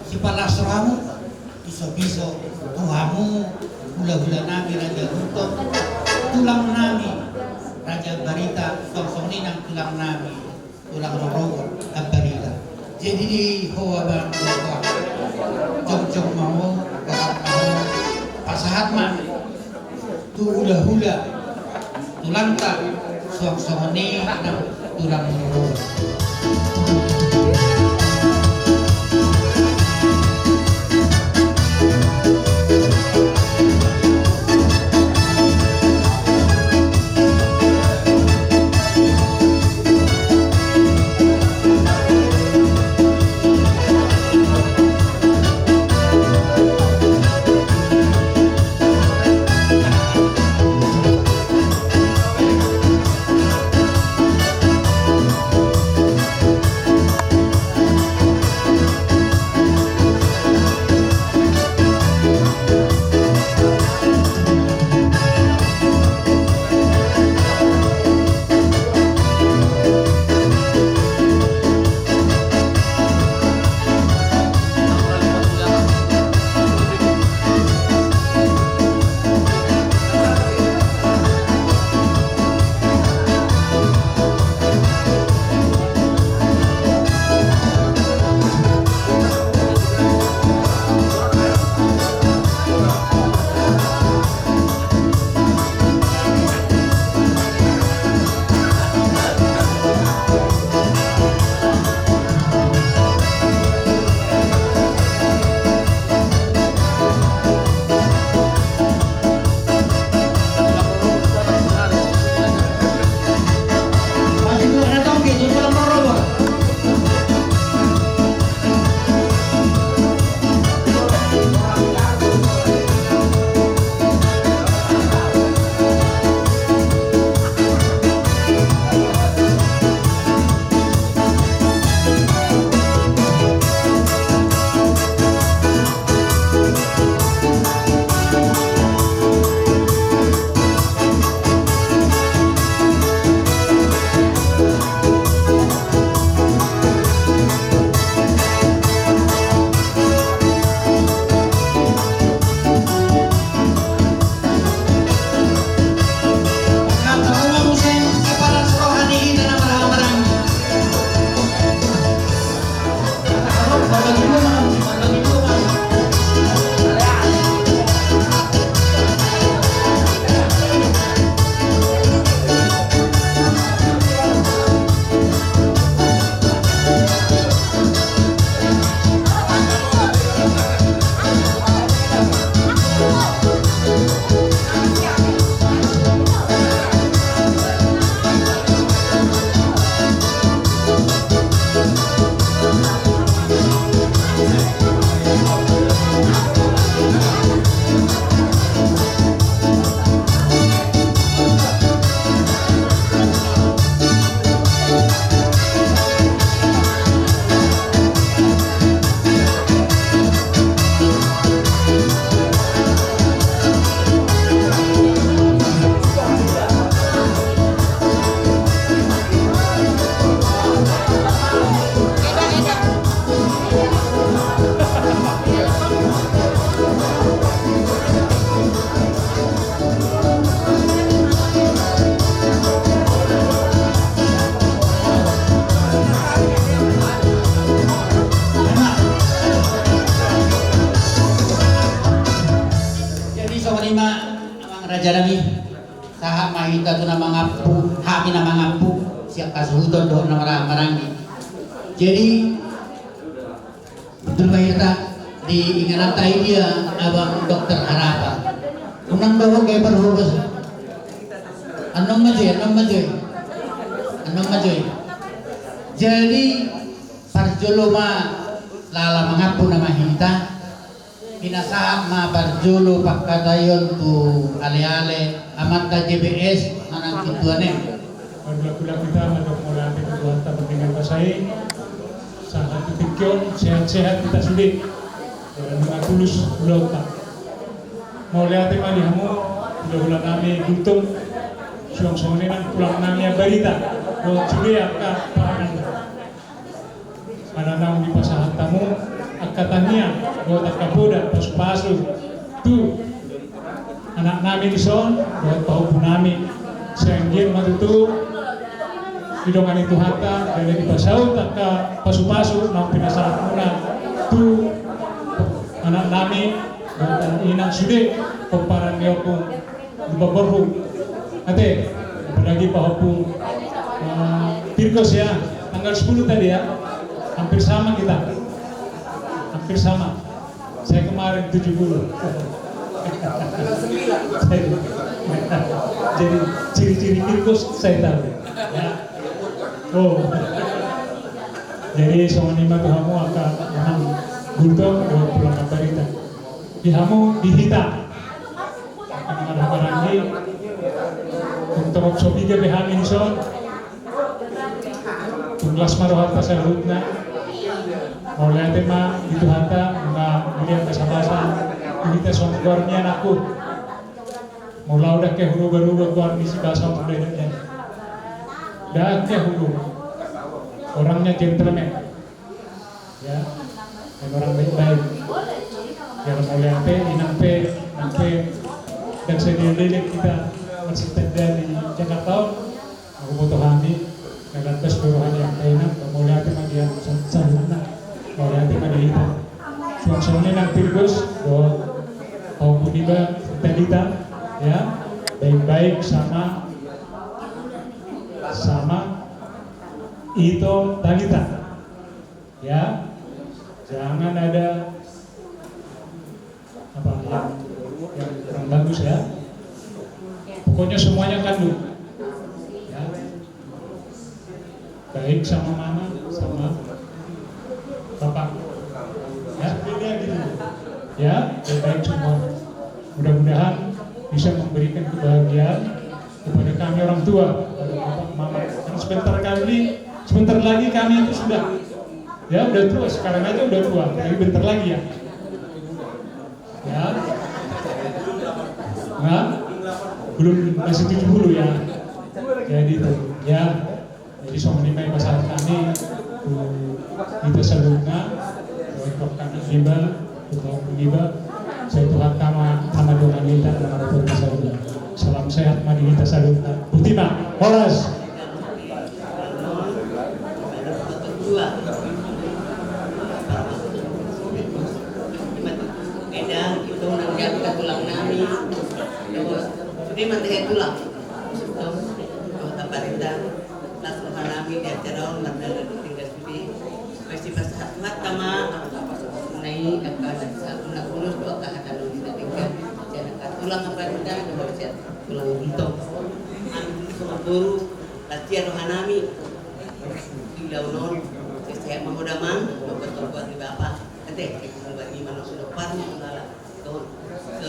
Sipalas rohamu, isopiso tu hamu, hulahula nami Raja Gultom, tulang nami Raja Ambarita, songon i nang tulang nami, tulang rorobot Ambarita. Jadi di ho abang, jongjong ma ho, pasahat ma ho, pasahat ma tu hulahula tulangta, songon i nang tulang ni. Jadi songon i ma amang raja nami, sahat ma hita tu na mangampu, hami na mangampu sian hasuhuton dohot na marhahamaranggi. Jadi Betul, Pak Irta, di ingananta i dia abang dokter Harapa. Unang dohot gabe parhobas. Annon ma jo i, annon ma jo i. Annon ma jo i. Jadi parjolo ma lala mangampu nama hita. Pinasahat ma parjolo pangkataion tu aleale amanta J B S manang Kintuan M. Marulakulak hita mandok mauliate tu Tuhanta pardenggan basa i. Sahat tu tingki on sehat-sehat hita sude. Jala nunga tulus ulaonta. Mauliate ma di hamu hulahula nami Gultom, suang songon i nang tulang nami Ambarita dohot sude angka pangarangan. Manang naung dipasahat hamu angka Tangiang dohot angka poda pasupasu tu anak nami dison dohot pahompu nami. Sai anggiat ma tutu didongani Tuhanta jala dipasaut angka pasupasu naung pinasahatmuna tu anak nami dohot anak inang sude pomparan ni ompung di pamborhu. Ate, apalagi pahompu, eh, Virgos ya, tanggal sepuluh tadi ya, hampir sama kita, hampir sama. Saya kemarin tujuh puluh. Jadi, jadi ciri-ciri Virgos saya tahu. Ya. Oh. Jadi songon i ma tu hamu angka amang Gultom dohot Pulang Barita. Di hamu di hita. Angka na marhahamaranggi, tung torop so piga pe hami dison. Tung las ma rohanta saluhutna. Mauliate ma di Tuhanta nunga dilehon basa-basa tu hita songon goar ni anakku. Molo au ndang hurubah-rubah goar ni si Basa on, ndang, ndang, ndang hurubah. Orangnya gentleman. Ya, dan orang baik-baik. Biar mauliate, inang pe, nang pe, ndang sadia leleng hita marsitanda di Jakarta on. Huboto hami, na lantas do roha ni angka inang, mauliate ma di hamu saluhutna, mauliate ma di hita. Suang songon i nang Virgos dohot pahompu niba Talita, ya, baik-baik sama, sama Ito Talita. Ya, jangan ada apa yang, yang kurang bagus ya. Pokoknya semuanya kandung. Ya. Baik sama mama, sama bapak. Ya, beda gitu. Ya, baik semua. Mudah-mudahan bisa memberikan kebahagiaan kepada kami orang tua, kepada bapak, mama. Karena sebentar kami, sebentar lagi kami itu sudah, ya, udah tua, sekarang aja udah tua, tapi bentar lagi ya. Ya. Nah, belum, masih tujuh puluh ya. Jadi itu, ya. Jadi songon i ma i pasahat nami tu hita saluhutna, tu anak niba, tu pahompu niba, sai Tuhanta ma na mandongani hita na maradophon hita saluhutna. Salam sehat ma di hita saluhutna. Boti ma, horas. Las roha nami di acara on, mardalan tinggal sude. Pasti pasahat Tuhanta ma, angka na i, angka na sahat na ulos, angka hata na ulos na tinggal. Sian angka tulang Amparita dohot sian tulang Gultom. Hami tu songon boru, las ia roha nami. Di ulaon on, sehat ma ho damang, dohot keluarga ni bapa. Ate, keluarga ni mama, sudah parni, saur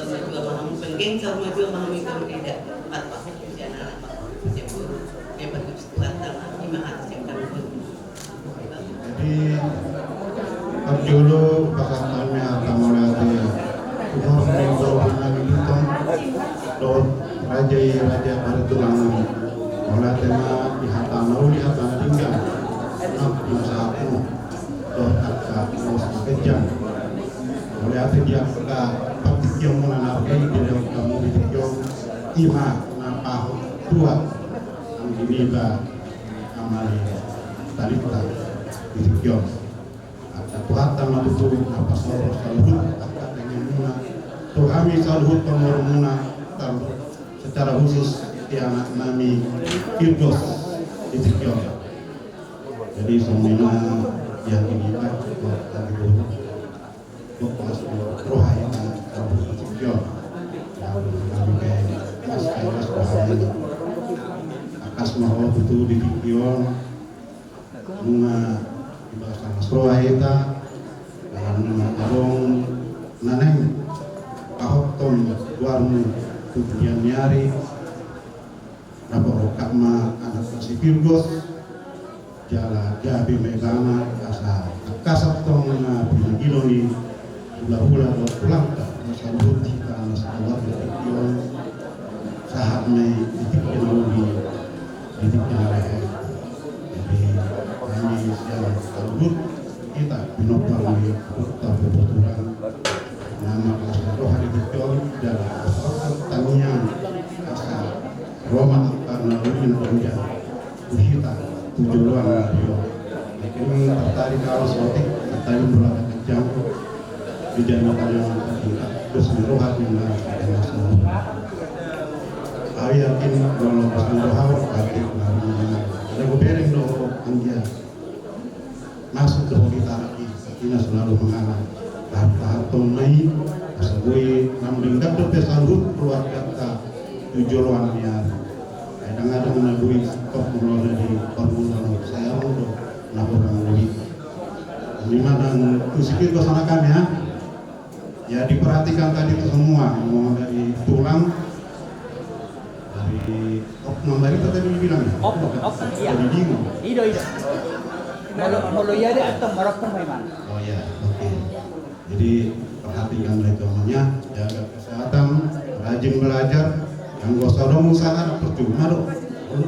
matua ma hamu, penggeng saur matua ma hamu, i ma ida, marpahompu sian anak, marpahompu sian boru. Jadi parjolo pasahat nami hata mauliate tu boru ni boru nami Gultom dohot raja i, raja partulangan. Mauliate ma di hata na uli, hata na denggan, na pinasahatmu dohot angka ulos na ganjang. Mauliate di angka partingkian muna na marga i, di angka muna di tingki on, i ma na patua anggi niba Ama ni Talita di tingki on. Angka Tuhanta ma tutu na pasahat saluhut angka tangiang muna tu hami saluhut pamoruon muna, secara khusus di anak nami Virgos di tingki on. Jadi songon i ma di anggi niba, di anggi boru. Las ma roha hita, di tingki on. Tangkas ma ho tutu di tingki on. Nunga dibagas las roha hita, nunga adong na naeng pahothon goarmu tu bunian ni ari. Dapot rongkap ma anak na si Virgos, jala gabe ma ibana, asa tangkas antong na pinagilo ni hulahula dohot tulangta, na saluhut hita na sakeluarga di tingki on, sahat ma i di tingki na uli, di tingki na lehon. Jadi hami sian saluhut hita pinompar ni Kota Usia, tu hita, tu joloan na ro. Akhirna tartarik au saotik, tartarik bola kencang. Di jana tanya kita, terus di roha di mana, di mana semua. Au yakin, kalau pas di roha, berarti, nah, ada bebereng do, anggia. Masuk tu hita lagi, ina selalu mengalah. Tahan-tahan tong nai, asa boi, nang denggan dope saluhut keluarganta tu joloan ni ari. Kadang-kadang na boi, tok mulona di permulaan, saya mau do, na kurang lebih. Ini mah dan, tu sikit ke sana kami, ya. Ya, diperhatikan tadi itu semua, mau dari tulang, dari, oh, Mang Barito tadi bilang, ya? Opung, opung, iya. Dari Dino. Ido, ido. Molo, molo iya dia, atau maropung memang. Oh, iya, oke. Jadi, perhatikan itu semuanya, jaga kesehatan, rajin belajar, yang gak usah dong usaha, percuma dong.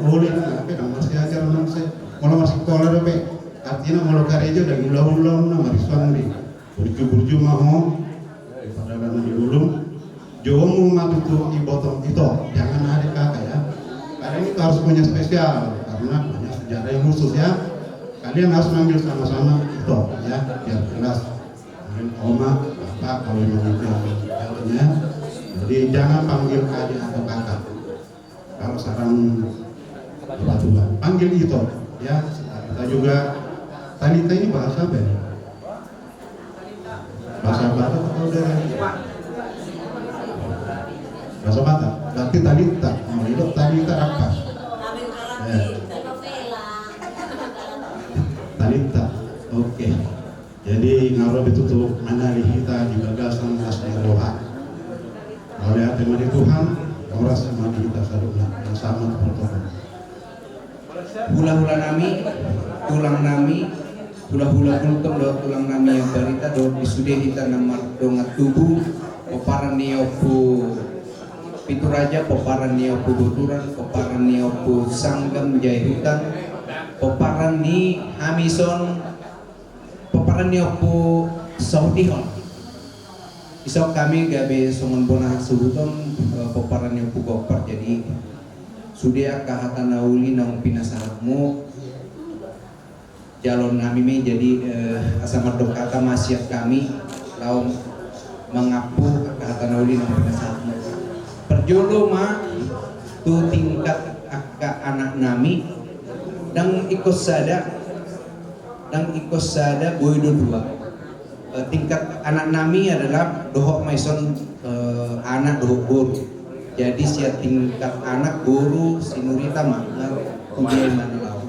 Oleh, nah, apa, masih ajar, masih, molo masih sekolah, apa, artinya molo karejo, dan ulang-ulang, nah, marisuang di. Burju-burju ma ho, di pardalanan ni ulun, jomu ma tutu ibotong ito, jangan ada kakak ya. Kalian itu harus punya spesial, karena punya sejarah yang khusus ya. Kalian harus manggil sama-sama ito ya, biar jelas. Mungkin oma, bapak, kalau memang itu yang jalannya. Jadi jangan panggil adik atau kakak. Kalau sarang Batak, panggil ito, ya. Kita juga, talita ini bahasa apa ya? Bahasa Batak atau dari bahasa Batak? Berarti talita. Oh, itu talita apa? Ya. Talita. Oke. Jadi, nga ro be tutu manali hita di bagasan las ni roha. Mauliate ma di Tuhan, horas ma di hita saluhutna, yang sama protokol. Hula-hula nami, tulang nami, hula-hula Gultom dohot tulang nami Ambarita dohot di sude hita na mardongan tubu, pomparan ni Ompu Pituraja, pomparan ni Ompu Boturan, pomparan ni Ompu Sanggam Jae Hutan, pomparan ni hami son, pomparan ni Ompu Sahutihon. Dison hami gabe songon bona hasuhuton, eh, pomparan ni Ompu Gompar. Jadi sude angka hata na uli naung pinasahatmu, jaloon nami ma i, jadi, eh, asa mardongan hata ma sian hami laho mangampu angka hata na uli naung pinasahatmu. Parjolo ma tu tingkat angka anak nami, ndang ingkon sada, ndang ingkon sada, boi do dua. Eh, tingkat anak nami adalah dohot ma ison, eh, anak dohot boru. Jadi sian tingkat anak, boru, sinurita ma, eh, tu dia ma na laho.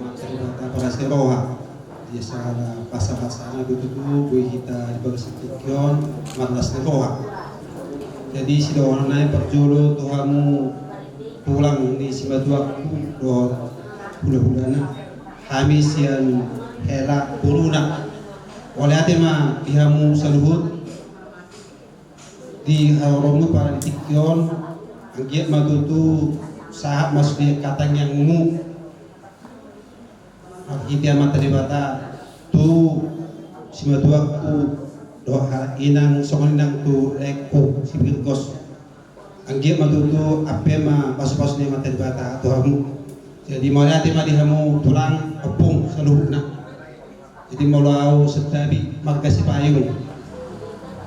Marlas ni roha. Jadi salah bahasa-bahasana do tutu boi hita di bagasan tingki on marlas ni roha. Jadi sidohonon nai parjolo tu hamu tulang ni simatuangku dohot hula-hulana. Hami sian hela boruna. Mauliate ma di hamu saluhut di haroromu pada di tingki on. Anggiat ma tutu sahat ma sude hatangiangmu marhite Amanta Debata tu simatuangku dohot halak inang, songon i nang tu laengku si Virgos. Anggiat ma tutu ampe ma pasu-pasu ni Amanta Debata tu hamu. Jadi mauliate ma di hamu tulang ompung saluhutna. Jadi molo au santabi marga Sipayung,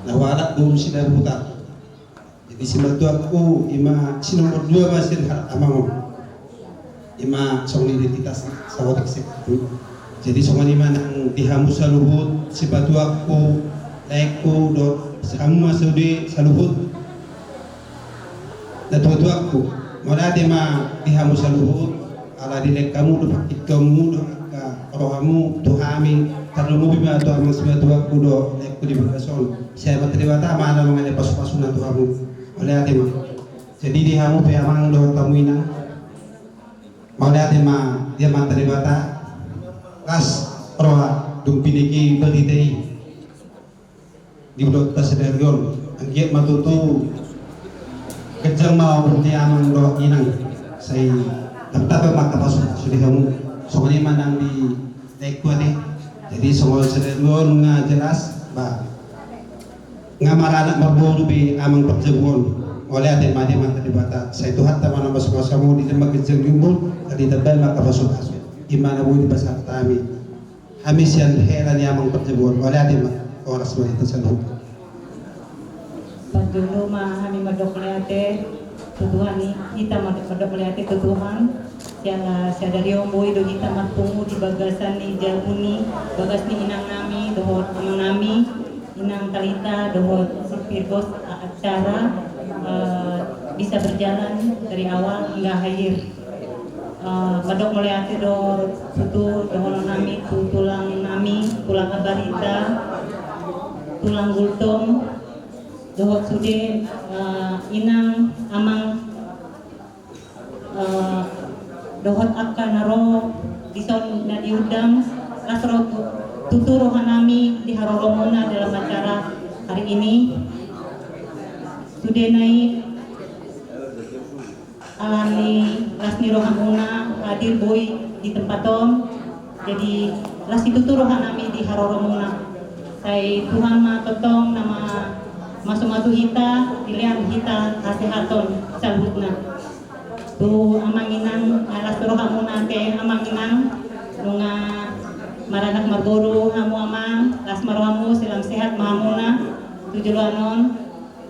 na hualap boru Sidabutar. Jadi simatuangku ima si nomor dua ma sian halak amang on. Ima songon identitas saotik sekali. Jadi songon i ma nang di hamu saluhut, simatuangku, laengku, dohot hamu ma sude saluhut natuatuangku. Mauliate ma di hamu saluhut, ala dilehon hamu do partingkianmu dohot angka rohamu tu hami, tarlumobi ma tu amang simatuangku dohot laengku di bagasan on. Sai Amanta Debata ma na mangalehon pasu-pasuna tu hamu. Mauliate ma. Jadi di hamu pe amang dohot hamu inang, mauliate ma di Amanta Debata, las roha dung pinege berita i di ulaonta sadari on. Anggiat ma tutu ganjang ma umur ni amang dohot inang, sai tangkas ma angka pasu-pasu di hamu. Songon i ma nang di laengku ate. Jadi songon sadari on nga jelas, bah, nga maranak marboru be amang parjabu on. Mauliate ma di Amanta Debata, sai Tuhanta ma na mamasu-masu hamu di na mangkinjang ni umur, di tambai ma angka pasupasu. I ma na boi dipasahat hami. Hami sian hela ni amang parjabu on, mauliate ma. Horas ma di hita saluhut. Parjolo ma hami mandok mauliate tu Tuhan i, hita mandok mauliate tu Tuhan. Sian sadari on boi do hita marpungu di bagasan ni jabu ni, bagas ni inang nami dohot amang nami, inang Talita dohot si Virgos, acara, eh, bisa berjalan dari awal hingga akhir. Eh, mandok mauliate do tutu dohonon nami tu tulang nami, tulang Ambarita, tulang Gultom, dohot sude, eh, inang, amang, eh, dohot angka na ro dison na diundang, las ro tu-, tutu roha nami di haroromuna dalam acara hari ini. Sude nai, alani las ni rohamuna hadir boi di tempat on, jadi las situtu roha nami di haroromuna. Sai Tuhan ma tongtong na mamasu-masu hita, dilehon hita hasehaton saluhutna. Tu amang inang, las rohamuna pe amang inang, nunga maranak marboru hamu amang, las ma rohamu, salam sehat ma hamuna tu joloan on.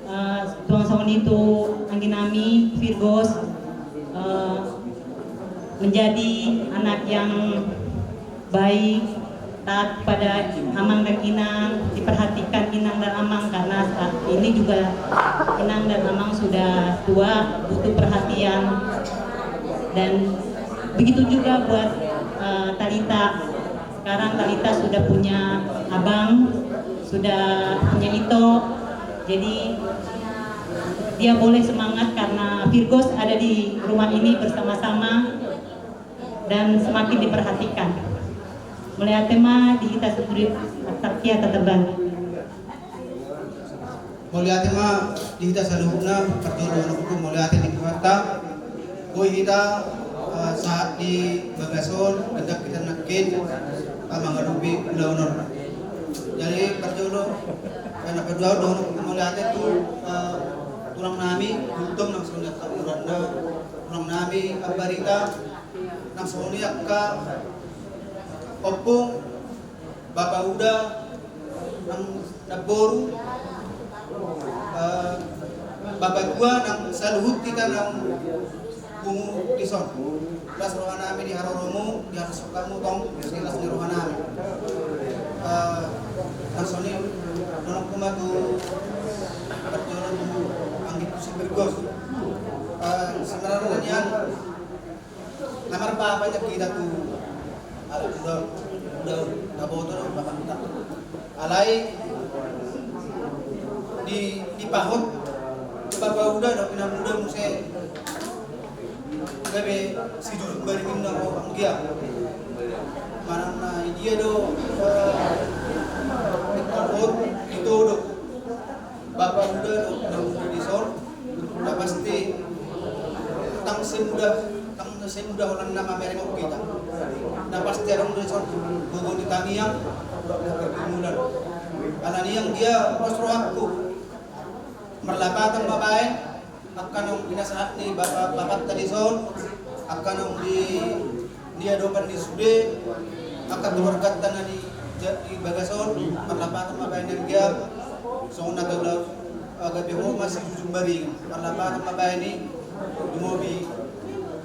Eh, tuang songon i tu anggi nami Virgos, eh, menjadi anak yang baik, taat pada amang dan inang, diperhatikan inang dan amang, karena saat ini juga inang dan amang sudah tua, butuh perhatian. Dan begitu juga buat, eh, Talita. Sekarang Talita sudah punya abang, sudah punya ito. Jadi dia boleh semangat karena Virgos ada di rumah ini bersama-sama dan semakin diperhatikan. Mauliate ma di hita saluhut, Artak Tia Tatabal. Mauliate ma di hita saluhutna, parjolo nangkin mauliate di Tuhanta. Boi hita, eh, sahat di bagas on, ndang hita nangkin, eh, mangadopi ulaon on. Jadi parjolo, eh, na paduahon do nangkin mauliate tu, eh, tulang nami, Gultom nang songon i angka umurna, tulang nami Ambarita, nang songon i angka ompung, Bapa Uda, nang namboru, eh, bapa tua, nang saluhut hita naung pungu dison. Las roha nami di haroromu, di haroro hamu tong, di las ni roha nami. Eh, nang songon i, nunga huma tu parjolo tu anggi tu si Virgos. Eh, sebenarna nian, na marpapa nian hita tu, ala uda, uda, uda boto do, bapak uda. Alai di, dipahot bapa uda do, inang uda muse gabe sijujung baring inna ho anggia. Manang na idia do, eh, dipahot, ditodok bapa uda do, inang uda dison. Na pasti, ndang semudah, ndang semudah holan na mamereng hita. Na pasti adong do dison gogo ni tangiang dohot pergumulan. Alani i anggia, pos rohangku, marlapatan ma baen angka naung pinasahat ni bapa, bapanta dison, angka naung di di adopan ni sude, angka keluarganta na di, di bagas on, marlapatan ma baen anggia, songon na taula, eh, gabe ho ma sijujung baring, marlapatan ma baen i, dumobi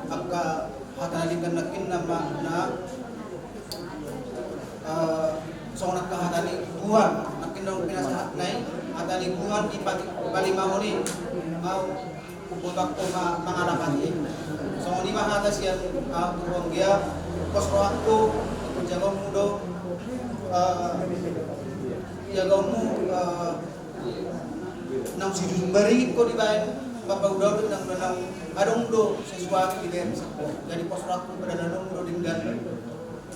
angka hata na denggan nangkin na ma, na, eh, songon angka hata ni Tuhan, nangkin naung pinasahatna i, hata ni Tuhan di pati-, palimahon i, mau Umboto ma mangalapati. Songon i ma hata sian ahu tu ho anggia, pos rohangku, jagaonmu do, eh, jagaonmu, eh, naung sijujung baring ingkon dibaen bapa uda on, naung, naung adong do sesuatu dibaen. Jadi pos rohangku, padalanonmu do denggan.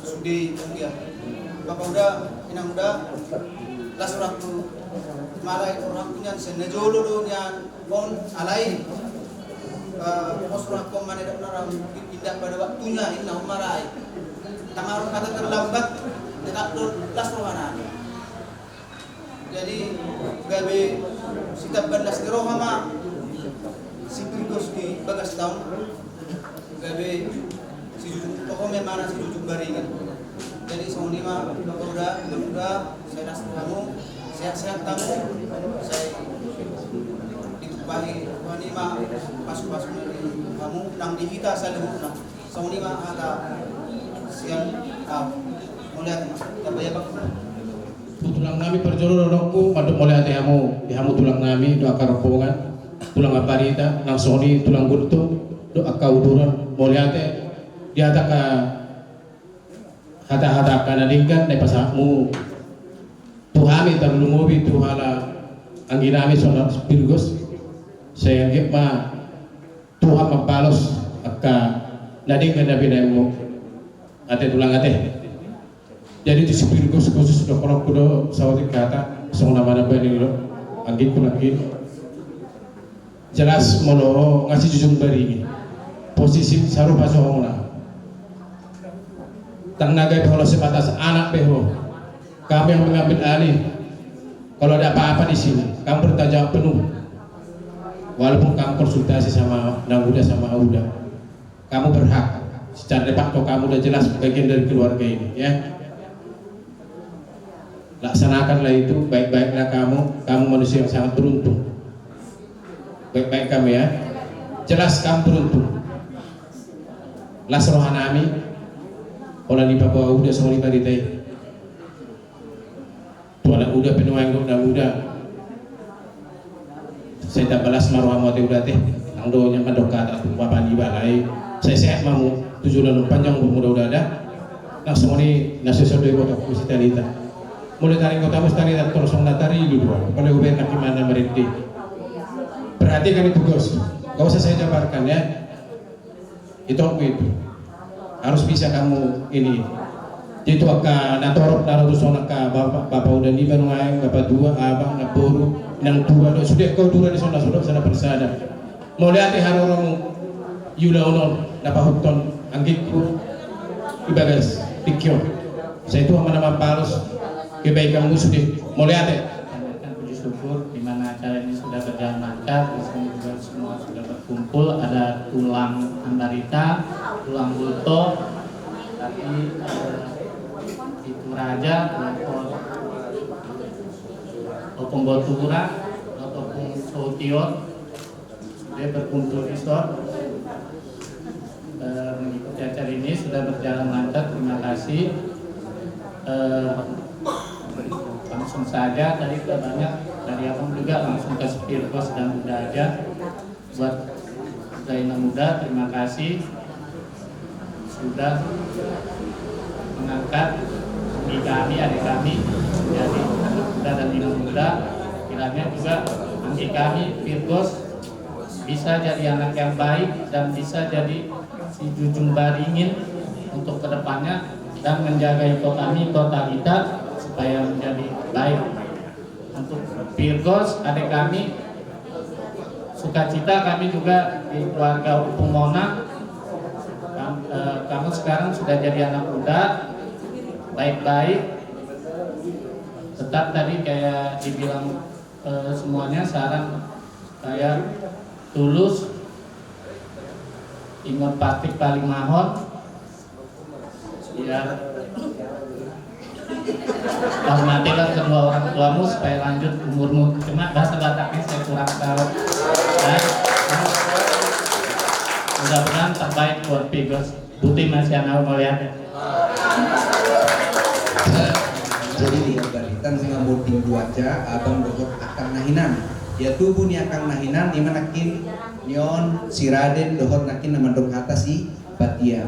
Sude i, ia. Bapa uda, inang uda, las rohangku, malai rohangku nian, sian na jolo do nian on, alai, eh, pos rohangku manidok na ram, inda pada waktunya, inna on, malai. Tangaron kata terlambat, tetap do las roha nami. Jadi gabe sitamban las ni roha ma Si Virgos di bagas taon, gabe si jujung, pokokna mana si jujung baringan. Jadi songon i ma, mudah-mudahan sai las tu hamu, sehat-sehat hamu, sai ditumpahi Tuhan i ma pasu-pasu ni hamu nang di hita saluhutna. Songon i ma hata sian au. Mauliate ma. Tamba ia bang. Tu tulang nami parjolo dohononku, mandok mauliate hamu, di hamu tulang nami, dohot angka rombongan, tulang Ambarita, nang songon i tulang Gultom, dohot angka uduran, mauliate, di hata angka hata-hata angka na denggan na dipasahatmu tu hami, tarlumobi tu halak anggi nami songon Virgos, sai anggiat ma Tuhan mambalos angka na denggan na binahenmu. Ate tulang ate. Jadi tu si Virgos khusus dohononku do saotik hata songon na manambani do anggingku nangkin. Jelas molo ho nga si jujung baringan, posisi sarupa songon au. Ndang na gabe holan sebatas anak be ho. Kami yang mengambil alih. Kalau ada apa-apa di sini, kamu bertanggung jawab penuh. Walaupun kamu konsultasi sama anak muda, sama uda, kamu berhak. Secara de facto kamu udah jelas bagian dari keluarga ini, ya. Laksanakanlah itu, baik-baiklah kamu. Kamu manusia yang sangat beruntung. Baik-baik kamu, ya. Jelas kamu beruntung. Las roha nami, holan dipaboa uda songon i barita i. Tu anak uda pe nuaeng, anak uda. Sai tamba las ma rohamu ate uda ate. Ndang do nian mandok hata tu bapa ni bala i. Sai sehat ma hamu tu joloan on, panjang umur, mudah-mudahan da. Nang songon i na so dison do ibotongku si Talita. Molo taringot hamu si Talita, tong songon na tarilu do au. Pala hubaen nangkin ma na marende. Perhatikan itu, Gos. Gak usah saya jabarkan, ya. Itu aku itu. Harus bisa kamu ini. Jadi tu angka na torop na ro tu son, angka bapa, bapa uda niba nuaeng, bapa tua, abang, namboru, inang tua, dohot sude angka uduran di son na so dok sada persada. Mauliate haroromu, di ulaon on na pahuthon anggingku di bagas tingki on. Sai Tuhan ma na mambalos kebaikanmu sude. Mauliate. Panjatkan puji syukur di mana acara ini sudah berjalan lancar, di sini juga semua sudah berkumpul, ada tulang Ambarita, tulang Gultom, tadi, eh, Pitu Raja, kelompok Opung Botura, Opung Soution, sudah berkumpul di son, eh, mengikuti acara ini, sudah berjalan lancar, terima kasih. Eh, langsung saja, tadi sudah banyak dari abang juga, langsung ke si Virgos dan uda aja. Buat uda, inang uda, terima kasih sudah mengangkat anggi kami, adik kami, menjadi anak uda dan inang uda. Kiranya juga anggi kami, Virgos, bisa jadi anak yang baik dan bisa jadi si jujung baringin untuk kedepannya dan menjaga ito kami, kota kita, supaya menjadi baik. Untuk Virgos, adik kami, sukacita kami juga di keluarga Opung Mona. Kam-, eh, kamu sekarang sudah jadi anak muda, baik-baik. Tetap tadi kayak dibilang, eh, semuanya saran saya, tulus, ingot pasti paling mahon, ya, hormatilah kedua orang tuamu supaya lanjut umurmu. Cuma bahasa Bataknya saya kurang tahu. Ya. Mudah-mudahan terbaik buat Virgos. Boti ma sian au, mauliate. Jadi di Ambarita nunga bonding do aja abang dohot angkang na hinan. Ya, tubu ni angkang na hinan, ima nangkin nion si Raden dohot nangkin na mandok hata si Batia.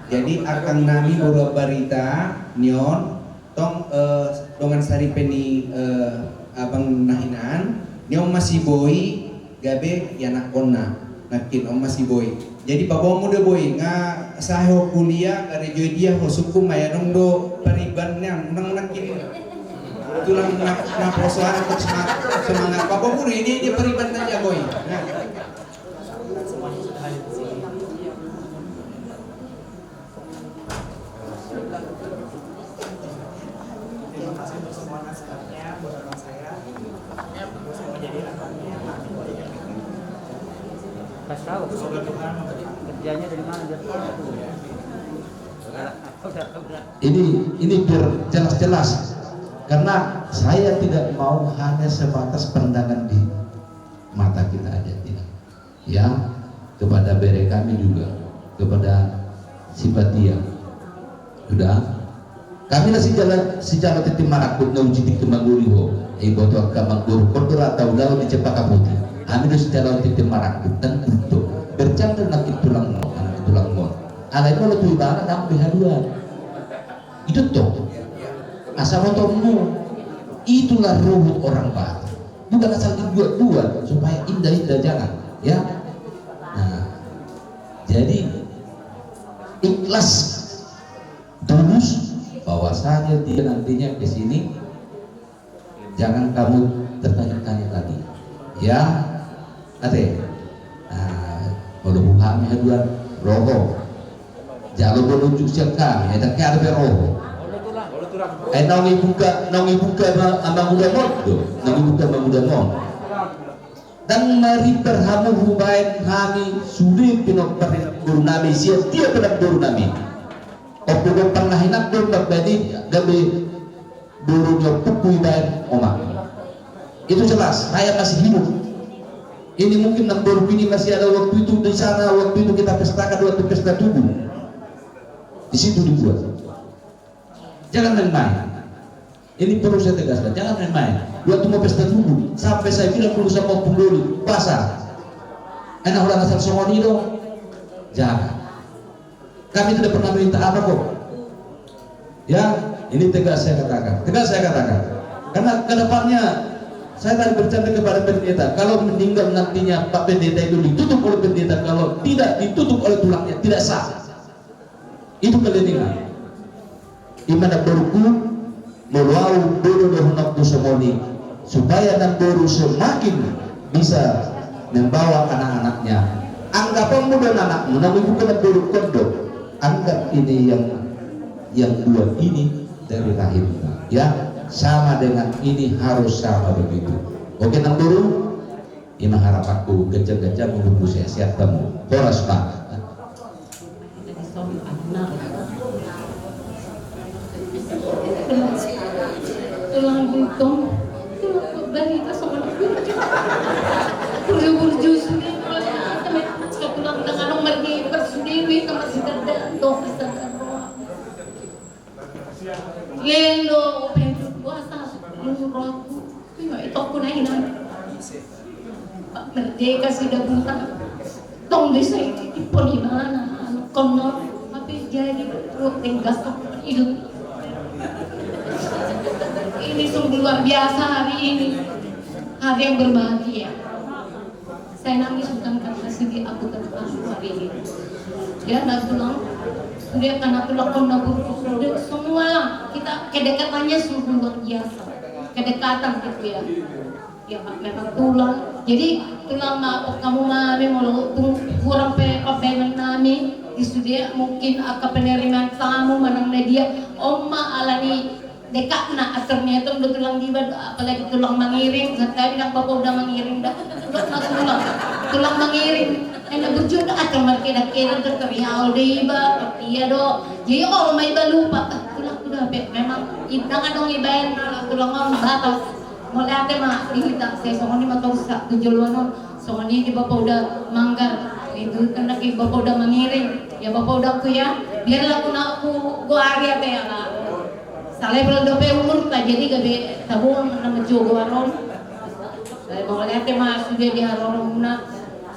Jadi angkang nami boru Ambarita nion tong, eh, dongan saripe ni, eh, abang na hinan, nion ma si Boi gabe ianakhonna, nangkin on ma si Boi. Jadi paboaonmu do Boi, nga sae ho kuliah, karejo dia ho, sungkun ma i, adong do pariban nian, nang nangkin tulang na, naposo an, semangat, semangat. Paboaonmu do i, dia pariban na dia Boi. Nah. Terima kasih untuk semua nasihatnya buat abang saya. Semua jadi rekannya. Kasih tahu. Kerjanya dari mana, dia tahu. Udah, udah, udah. Ini, ini biar jelas-jelas. Karena saya tidak mau hanya sebatas pandangan di mata kita aja, tidak. Ya, kepada bere kami juga, kepada si Batia. Sudah. Hami na sijalo, sijalo tintin marangkup na uji tingki mangoli ho. Iboto angka manggoru kondor atau daun di cempaka putih. Hami do sijalo tintin marangkup dan tutup. Bercanda nangkin tulang mo, nangkin tulang mo. Alai molo tu ibana nang be haduan. Itu tuh. Asa motormu. Itulah ruhut orang Batak. Bukan asal dibuat-buat supaya indah-indah, jangan, ya. Nah, jadi ikhlas, tulus, bahwasanya dia nantinya ke sini, jangan kamu bertanya-tanya lagi, ya. Ate. Nah, molo buhami haduan, roho. Jalo do nunjuk sian hami, ai ndang hea dope roho. Ai naung ibuka, naung ibuka ma, mangudamon do, naung ibuka mangudamon. Ndang marimbar hamu hubaen hami sude pinompar ni namboru nami, sian dia pe namboru nami. Ompung ompung na hinan do mambaen i, gabe boru ni ompungku ibaen omak. Itu jelas, saya masih hidup. Ini mungkin namboru ini masih ada waktu itu di sana, waktu itu kita pestakan waktu pesta tugu. Di situ dibuat. Jangan main-main. Ini perlu saya tegaskan, jangan main-main. Waktu mau pesta tugu, sampai saya bilang dulu sama Ompung Doli, pasar. Enak ulang asal songon i do. Jangan. Kami tidak pernah minta apa kok. Ya, ini tegas saya katakan. Tegas saya katakan. Karena ke depannya, saya tadi bercanda kepada pendeta, kalau meninggal nantinya Pak Pendeta itu ditutup oleh pendeta, kalau tidak ditutup oleh tulangnya, tidak sah. Itu keleningan. I ma namborungku, molo au bodo dohononku songon i, supaya namboru semakin bisa membawa anak-anaknya. Anggap on mudahon anakmu, naung ibuka namborungkon do. Anggap ini yang, yang dua ini dari rahimnya, ya, sama dengan ini, harus sama begitu. Oke namboru. I ma harapanku, ganjang-ganjang umurmu, sehat-sehat hamu. Horas ma. Tulang Bintong, tulang barita sama burju. Burju-burju sude, tulang tangan margi bersudewi, sama si Dada, toh, si Dada. Lelo, penjut kuasa, lu rohku. Tengok, itu aku naik, nah. Pak Merdeka sudah buta. Tong bisa itu, itu di mana? Kono, tapi jadi betul, tenggas, hidup. Ini sungguh luar biasa hari ini. Hari yang berbahagia. Saya nangis bukan karena sedih, aku terharu hari ini. Ya, nah, tulang, dia karena tulang kau nabur, semua kita kedekatannya sungguh luar biasa. Kedekatan gitu ya. Ya, Pak, memang tulang. Jadi, tulang, maaf, kamu mami molo tung-, kurang pe pambaenan nami di sude, mungkin angka penerimaan tamu manang media, on ma alani dekatna, atur ni atur do tulang diba, apalagi tulang mangiring, santabi ndang bapa uda mangiring da. Tulang ma tulang. Tulang mangiring. Enda burju da atur markeda-keda, terterial diba, tertia do. Jadi, olo ma iba lupa. Ah, tulang uda pe, memang ndang adong ibaen, tulang on batas. Mauliate ma di hita, sai songon i ma torus tu joloan on, songon i di bapa uda Manggar, itu kena di bapa uda Mangiring, ya bapa uda ku ya, biar laku na ku goari ate ya lah. Salevel dope umurta, jadi gabe taboan na manjou goar on. Sai mauliate ma sude di haroromuna,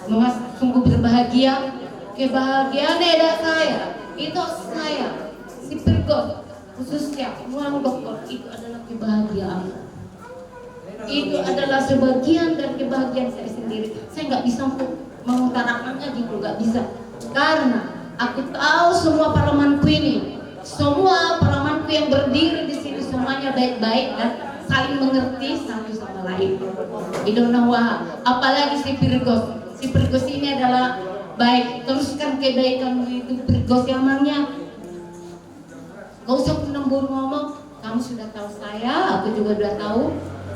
nunga sungguh berbahagia, kebahagiaan eda saya, itu saya, si Pirgos, khususnya nuaeng dokter, itu adalah kebahagiaan. Itu adalah sebagian dari kebahagiaan saya sendiri. Saya nggak bisa untuk mengutarakannya gitu, nggak bisa. Karena aku tahu semua paramanku ini, semua paramanku yang berdiri di sini semuanya baik-baik dan saling mengerti satu sama lain. Idona waham, apalagi si Pirgos. Si Pirgos ini adalah baik, teruskan kebaikanmu itu Pirgos ya Mang ya. Gak usah pun nembur ngomong, kamu sudah tahu saya, aku juga sudah tahu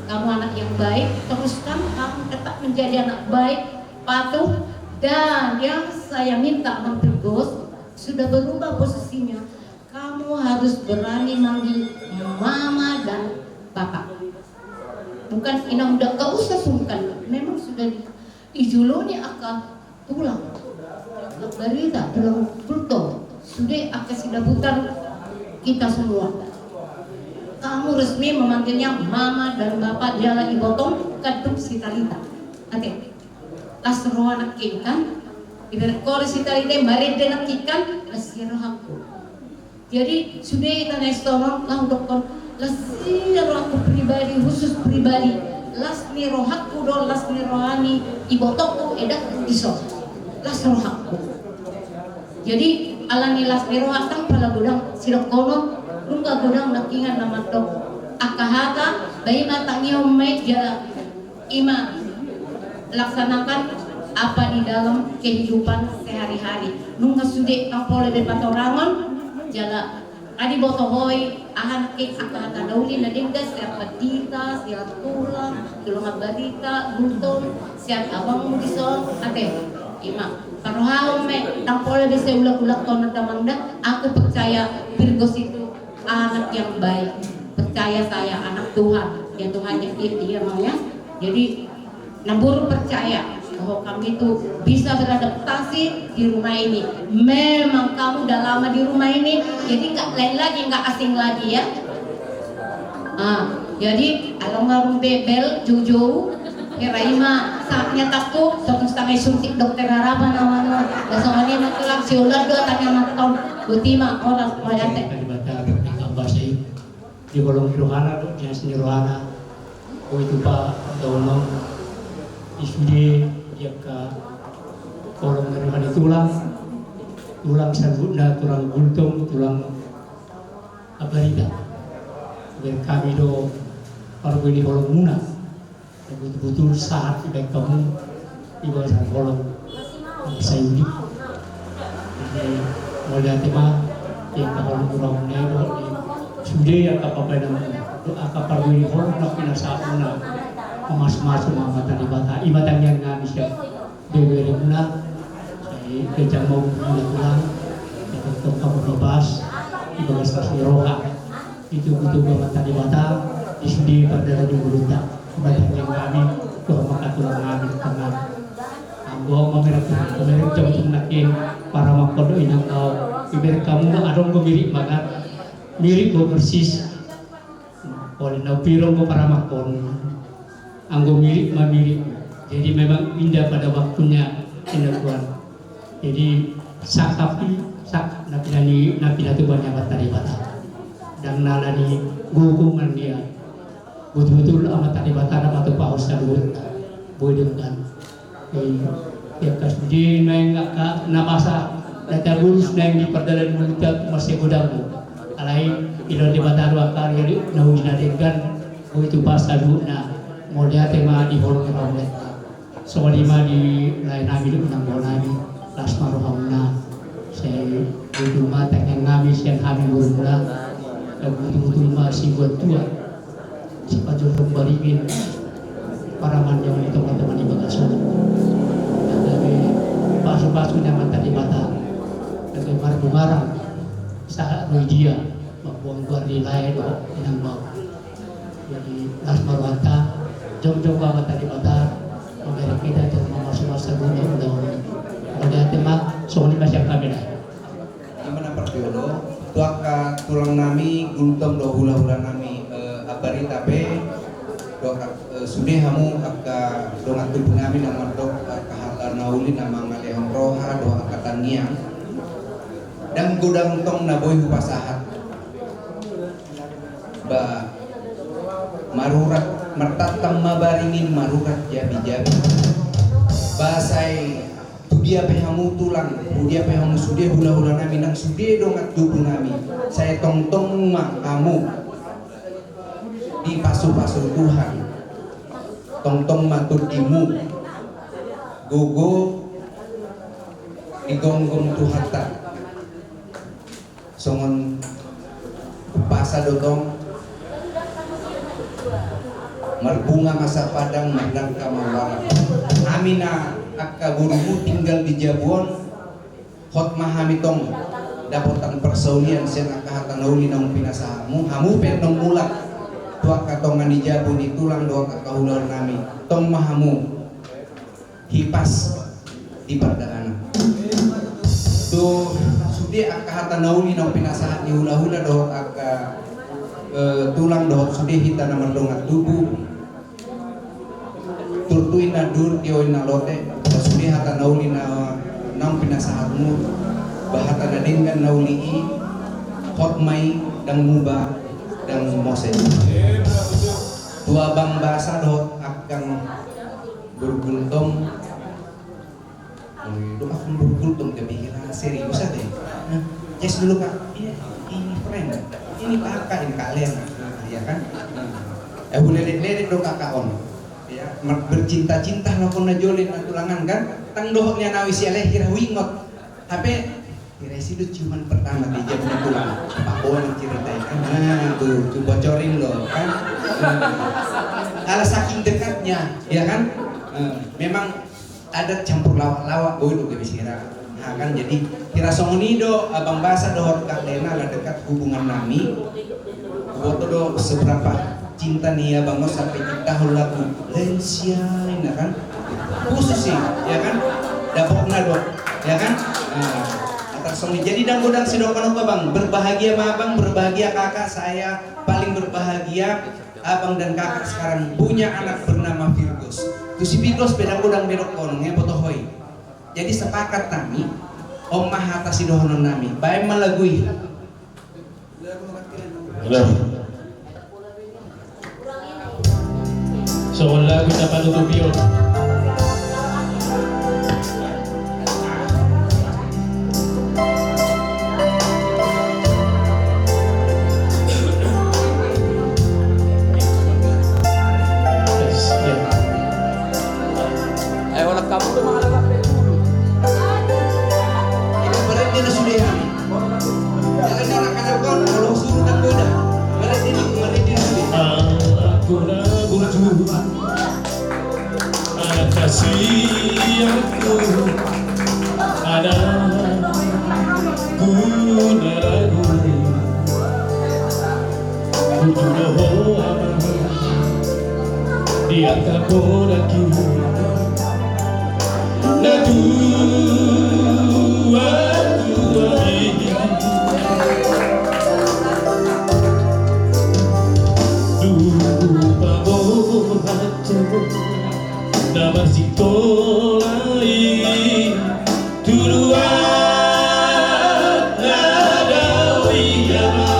kamu anak yang baik, teruskan kamu tetap menjadi anak baik, patuh, Dan yang saya minta, Bang Firgos, sudah berubah posisinya. Kamu harus berani manggil mama dan bapak. Bukan inang, udah, gak usah sungkan. Memang sudah di, di jolo ni angka tulang. Barita, tulang Gultom. Sude angka sidabutan kita semua. Kamu resmi memanggilnya mama dan bapak, jala ibotongku Sitalita. Ate. Las roha nangkin kan, ibarat kore Sitalita, marende nangkin kan, las ni rohangku. Jadi sude hita na i son on, laho dokkon, las ni rohangku pribadi, khusus pribadi, las ni rohangku do, las ni roha ni ibotongku, edangku dison, las rohangku. Jadi ala ni las ni roha, ndang pala godang sidokkonon, nunga godang nangkiningan na mandok angka hata, ba i ma tangihon ma i jala i ma laksanakan apa di dalam kehidupan sehari-hari. Nunga sude, ndang pola be patorangon, jala adi boto ho i, aha nangkin angka hata na uli na denggan sian pandita, sian tulang, tulang Ambarita, Gultom, sian abangmu dison, ate. I ma, parohahon ma i, ndang pola be sai ulak-ulakhon damang da, aku percaya Firgos itu anak yang baik. Percaya saya, anak Tuhan. Ya, Tuhan yang dia, dia mau ya. Jadi, Namboru percaya bahwa kami itu bisa beradaptasi di rumah ini. Memang kamu udah lama di rumah ini, jadi nggak lain lagi, nggak asing lagi ya. Ah, jadi along nunga ro be bel joujou, hira i ma saatnya takku, satu setengah suntik dokter harapan namanya. Dasongani ma tulang, siulat dua tanya maton, buti ma orang, mauliate. Di holong ni rohana dohot di las ni rohana, boi tupa daonon di sude, di angka holong ni roha ni tulang, tulang saluhutna, tulang Gultom, tulang Ambarita. Baen hami do parbue ni holongmuna. Betul-betul sahat dibaen hamu di bagasan holong na sai uli. Jadi mauliate ma di angka holong ni rohamuna i dohot di sude angka pambahenanmuna dohot angka parbue ni holong na pinasahatmuna. Mamasu-masu ma Amanta Debata, i ma tangiangnami sian beberimuna. Sai ganjang ma umurmuna tulang, sai tongtong hamu bebas di bagas las ni roha. Ditogu-togu Amanta Debata di sude pardalanan ni ngolunta. Baen tangiangnami tu hamu angka tulangnami, tangiangnami. Anggo mamereng, mamereng jangtung nangkin, paramakkon do inang au. Ibereng hamu ma, adong do mirip ma kan. Mirip do persis. Pola na piro do paramakkon. Anggo mirip ma mirip. Jadi memang indah pada waktunya, indah Tuhan. Jadi sangkap i, sangkap na pinani, na pinatupa ni Amanta Debata. Ndang na ala ni gogo manang dia. Betul-betul Amanta Debata na patupahon saluhutna. Boi denggan. Jadi di angka sude naeng angka na masa na tabolus naeng di pardalanan ni ngolunta, marsigodang do. Alai dilehon Debata do angka ari-ari na uli na denggan. Boi tupa saluhutna. Mauliate ma di holong ni rohamuna. Songon i ma di laenami dohot inang baonami, las ma rohamuna. Sai butul ma tangiangnami sian hami borumuna. Butul-butul ma sibuat tua, sipajojong baringin, paraman ni tonga-tonga ni bagas on. Gabe pasu-pasu ni Amanta Debata, gabe marbungaran sahat ro di dia, mamboan goar ni lae dohot inang bao. Jadi las ma rohanta, jongjong ma Amanta Debata mamereng hita jala mamasu-masu saluhutna ulaon i. Mauliate ma, songon i ma sian hami da. I ma na parjolo, tu angka tulangnami Gultom dohot hula-hulanami, eh, Ambarita pe, dohot, eh, sude hamu angka dongan tubunami na mandok angka hata na uli na mangalehon roha dohot angka tangiang. Ndang godang tong na boi hupasahat. Ba marurat, martantang ma baringin, marurat jabi-jabi. Ba sai tu dia pe hamu tulang, tu dia pe hamu sude hula-hulanami nang sude dongan tubunami, sai tongtong ma hamu dipasu-pasu Tuhan. Tongtong ma tondimu, gogo digomgom Tuhanta. Songon umpasa do tong. Marbunga ma sapadang, mardangka ma ualang. Hami na angka borumu tinggal di jabu on, hot ma hami tong dapotan parsaulian sian angka hata na uli naung pinasahatmu. Hamu pe na mulak tu angka tonga ni jabu ni tulang dohot angka ulaon nami, tong ma hamu hipas di pardalanan. Tu sude angka hata na uli naung pinasahat ni hulahula dohot angka, eh, tulang dohot sude hita na mardongan tubu. Turtu inna dur, tio inna lote, sude hata na uli na naung pinasahatmu, ba hata na denggan na uli i, hot ma i, ndang muba, ndang mose. Tu abang basa dohot angka boru Gultom. Oi, do aku boru Gultom, gabe hira serius ate. Nah, yes dulu, Kak. Iya, ini friend. Ini kakak, ini kalian. Nah, iya kan? Nah. Eh, huledek-ledek do kakak on. Ya, mer-, bercinta-cinta lah kona jolin na tulangan kan. Tang dohot ni anawi si ale hira huingot. Hape hira isi do ciuman pertama di jabu ni tulang. Pak Boy cerita kan. Nah, tuh, tuh bocorin lo kan. Nah. Ala saking dekatnya, ya kan? Nah, memang adat campur lawak-lawak, boi do gabe sira. Nah, kan jadi hira songon i do abang basa dohot kak Lena, ala dekat hubungan nami. Boto do seberapa cinta ni abang on sampe ciptahon lagu Lensia, inna kan. Khusus sih, ya kan? Dapotna do, ya kan? Nah, atas songon i. Jadi ndang godang sidok manuk abang, berbahagia ma abang, berbahagia kakak, saya paling berbahagia. Abang dan kakak sekarang punya anak bernama Virgos. Tu si Virgos pe ndang godang be dohonon, nge boto hoi. Jadi sepakat nami, on ma hata sidohonon nami. Baen ma lagu i. Halo. Songon lagu na panutupi on. Ayo, holan kamu tuh mengalahkan dulu. Ini berarti dia sudah ya. Aku na butuh anak kasih aku, anakku na ragu. Butuh doho ama di angka podaki. Na tua-tua i. Dung paboa na marsikola i. Tuduhan na dao i ama.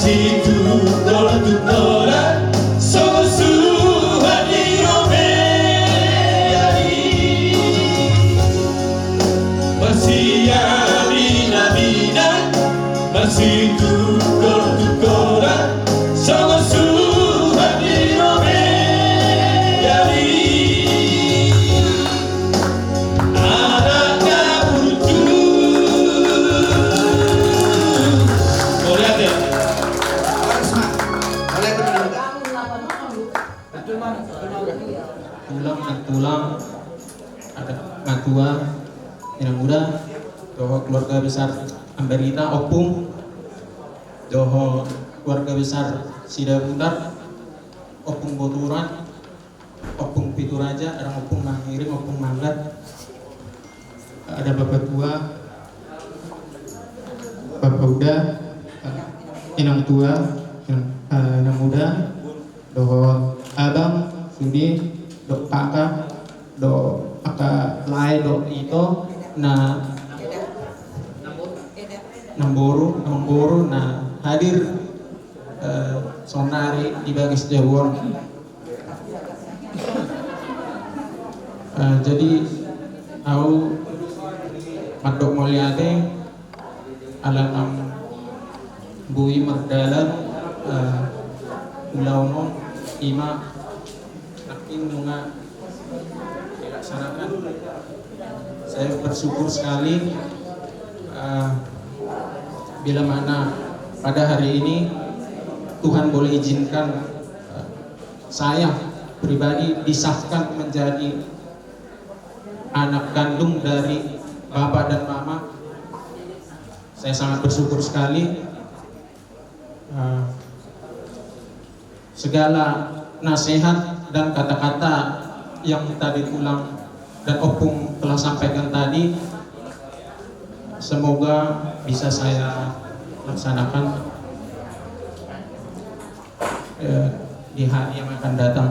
Situngkol-tungkolan songon suhat ni robeari. Marsiaminaminan, marsitungkol-tungkolan songon suhat ni robeari. Anak na burju. Mauliate. Tulang, nantulang, adat matua, inang muda, dohot keluarga besar Ambarita, ompung, dohot keluarga besar Sidabutar, ompung Boturan, ompung Pituraja, adong ompung Mangiring, ompung Manggat, ada bapak tua, bapak uda, inang tua, inang, eh, inang muda, dohot abang, sude, dohot kakak, dohot kakak lae, dohot ito, na namboru, namboru, na hadir, eh, saonari di bagas jabu on. Eh, jadi, au mandok mauliate ala naung boi mardalan, eh, ulaon on, ima nangkin nunga dilaksanakan. Saya bersyukur sekali, eh, bila mana pada hari ini Tuhan boleh izinkan, eh, saya pribadi disahkan menjadi anak kandung dari bapak dan mama. Saya sangat bersyukur sekali. Eh, segala nasihat dan kata-kata yang tadi tulang dan ompung telah sampaikan tadi, semoga bisa saya laksanakan, eh, di hari yang akan datang.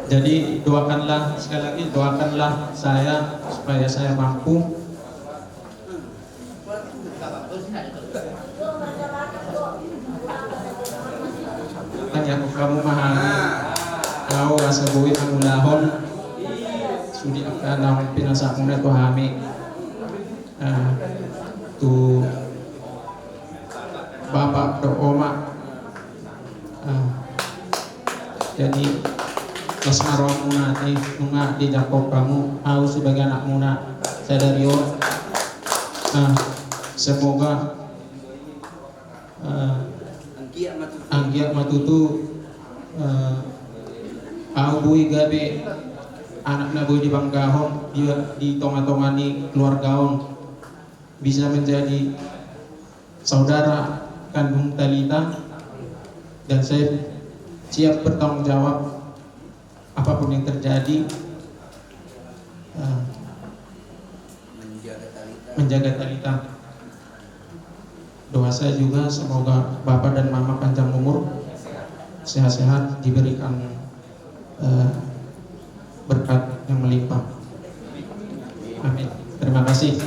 Jadi doakanlah, sekali lagi doakanlah saya supaya saya mampu. Tanya kamu mahal. Kau asa boi mangulahon sude angka naung pinasahatmuna tu hami. Eh, tu bapak dohot oma. Eh, jadi las ma rohamuna ate, nunga dijangkon hamu au sebagai anakmuna sadari on. Eh, semoga, eh, anggiat ma tutu, eh, au boi gabe anak na boi dibanggahon di, di tonga-tonga ni keluarga on, bisa menjadi saudara kandung Talita, dan saya siap bertanggung jawab apapun yang terjadi, eh, menjaga Talita. Doa saya juga semoga Bapak dan Mama panjang umur, sehat-sehat, diberikan, eh, berkat yang melimpah. Amin. Terima kasih.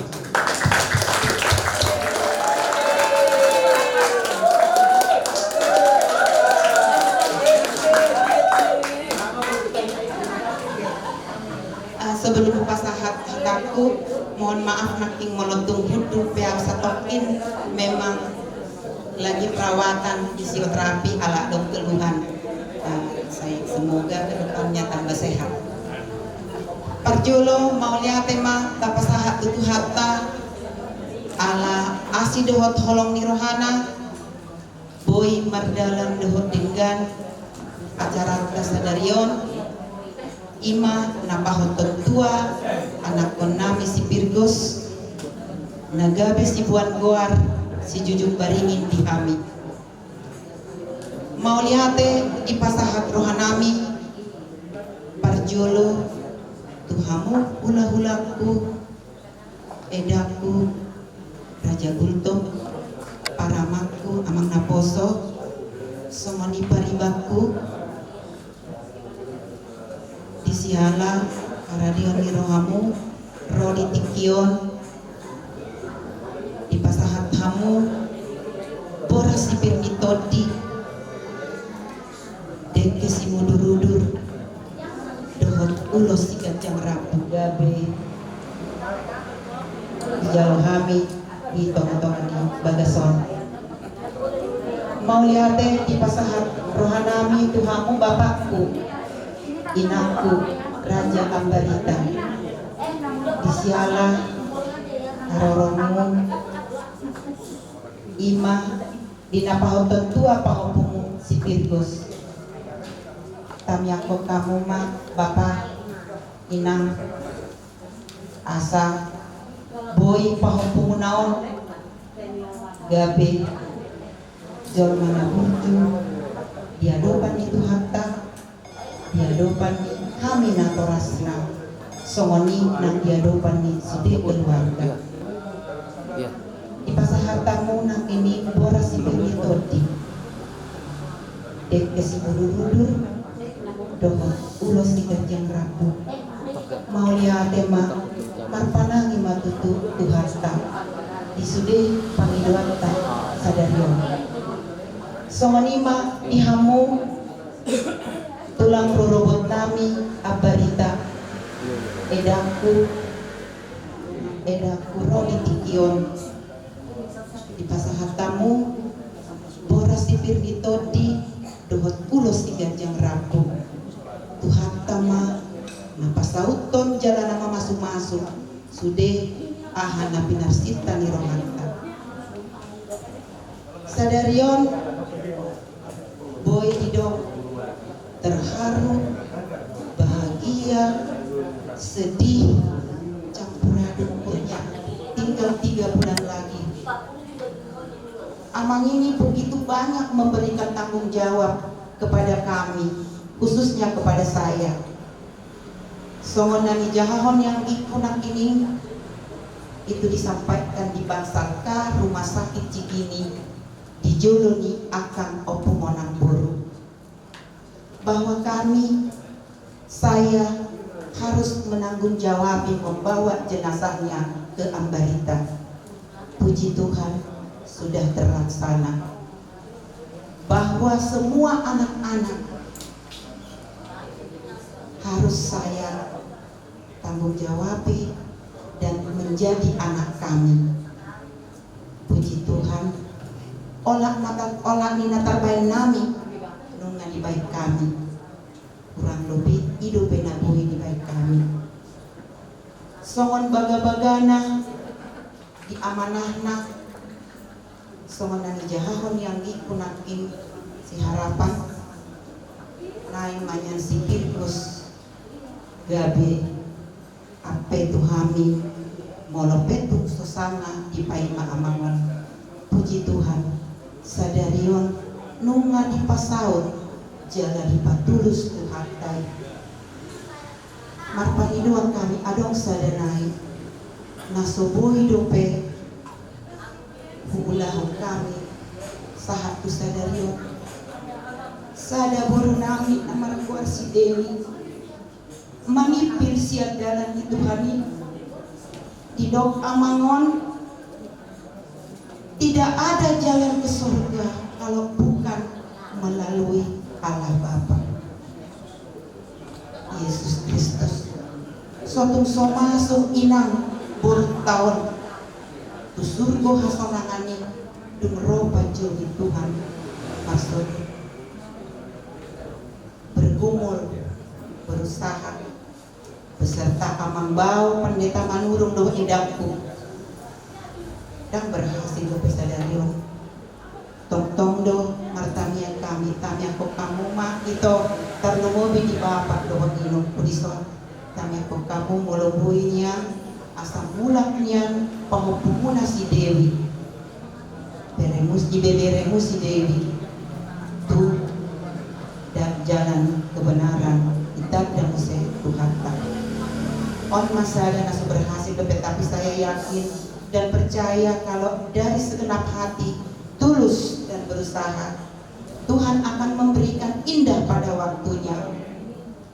Ah, sebelum hupasahat hatangku, mohon maaf nangkin molo tung hundul pe au satongkin, memang lagi perawatan fisioterapi ala adong keluhan. Ah, sai semoga ke depannya tambah sehat. Parjolo mauliate ma tapasahat tu Tuhanta ala asi dohot holong ni rohana, boi mardalan dohot denggan acaranta sadari on, ima na pahothon tua anakkonnami si Pirgos, na gabe siboan goar si Jujung Baringin di hami. Mauliate dipasahat rohanami parjolo tu hamu hulahulangku, edangku Raja Gultom, paramangku amang naposo, songon i paribangku di siala Paradion ni rohamu, ro di tingki on, dipasahat hamu boras sipir ni tondi, dengke simudur-udur, dohot ulos siganjang rambu. Gabe dijalo hami di tonga-tonga ni bagas on. Mauliate dipasahat rohanami tu hamu bapakku, inangku, Raja Ambarita. Di siala haroromu, ima di na pahothon tua pahompumu si Virgos. Tamiangkon hamu ma bapa, inang, asa boi pahompumuna on gabe jolma na burju di adopan ni Tuhanta, di adopan ni hami natorasna, songon i nang di adopan ni sude keluarga. Dipasahat hamu nangkining boras sipir ni tondi, dengke simudur-udur, dohot ulos siganjang rambu. Mauliate ma, marpanangi ma tutu Tuhanta di sude pangidoanta sadari on. Songon i ma di hamu tulang rorobotnami Ambarita, edangku, edangku ro di tingki on. Dipasahat hamu boras sipir ni tondi dohot ulos siganjang rambu. Tuhanta ma na pasauthon jala na mamasu-masu sude aha na pinarsinta ni rohanta. Sadari on boi didok terharu, bahagia, sedih, campur aduk, pokoknya tinggal tiga bulan lagi. Amang ini begitu banyak memberikan tanggung jawab kepada kami, khususnya kepada saya. Songon na nijahahon ni anggingku nangkining, itu disampaikan di Bangsalka Rumah Sakit Cikini, di jolo ni angka ompungnami boru, bahwa kami, saya harus menanggung jawabi membawa jenazahnya ke Ambarita. Puji Tuhan, sudah terlaksana. Bahwa semua anak-anak harus saya tanggung jawabi dan menjadi anak kami. Puji Tuhan, olat mata, olat ni na tarbaen nami nunga dibaen hami. Kurang lobi i dope na boi dibaen hami. Songon bagabagana di amanahna, songon na nijahahon ni anggingku nangkin si Harapan, naeng ma nian si Virgos gabe ampe tu hami, molo pe tung so sanga dipaima amang on. Puji Tuhan, sadari on nunga dipasaut jala dipatulus Tuhanta i. Marpangidoan hami adong sada nai na so boi dope huulahon hami sahat tu sadari on. Sada boru nami na margoar si Deni, manimpir sian dalan ni Tuhan i. Didok amang on, tidak ada jalan ke surga kalau bukan melalui Allah Bapa, Yesus Kristus. So tung so masuk inang borunta on tu surgo hasonangan i, dung ro panjou ni Tuhan. Maksud bergumul, berusaha beserta amang bao, pendeta Manurung dohot edangku. Ndang berhasil dope sadari on. Tongtong do martangiang hami, tangiangkon hamu ma ito, tarlumobi di bapak dohot inongku dison. Tangiangkon hamu molo boi nian, asa mulak nian pahompumuna si Dewi. Beremus, dibeberemu si Dewi tu da-, jalan kebenaran, ditanda muse Tuhanta. On ma sada na so berhasil dope, tapi saya yakin dan percaya kalau dari segenap hati, tulus dan berusaha, Tuhan akan memberikan indah pada waktunya.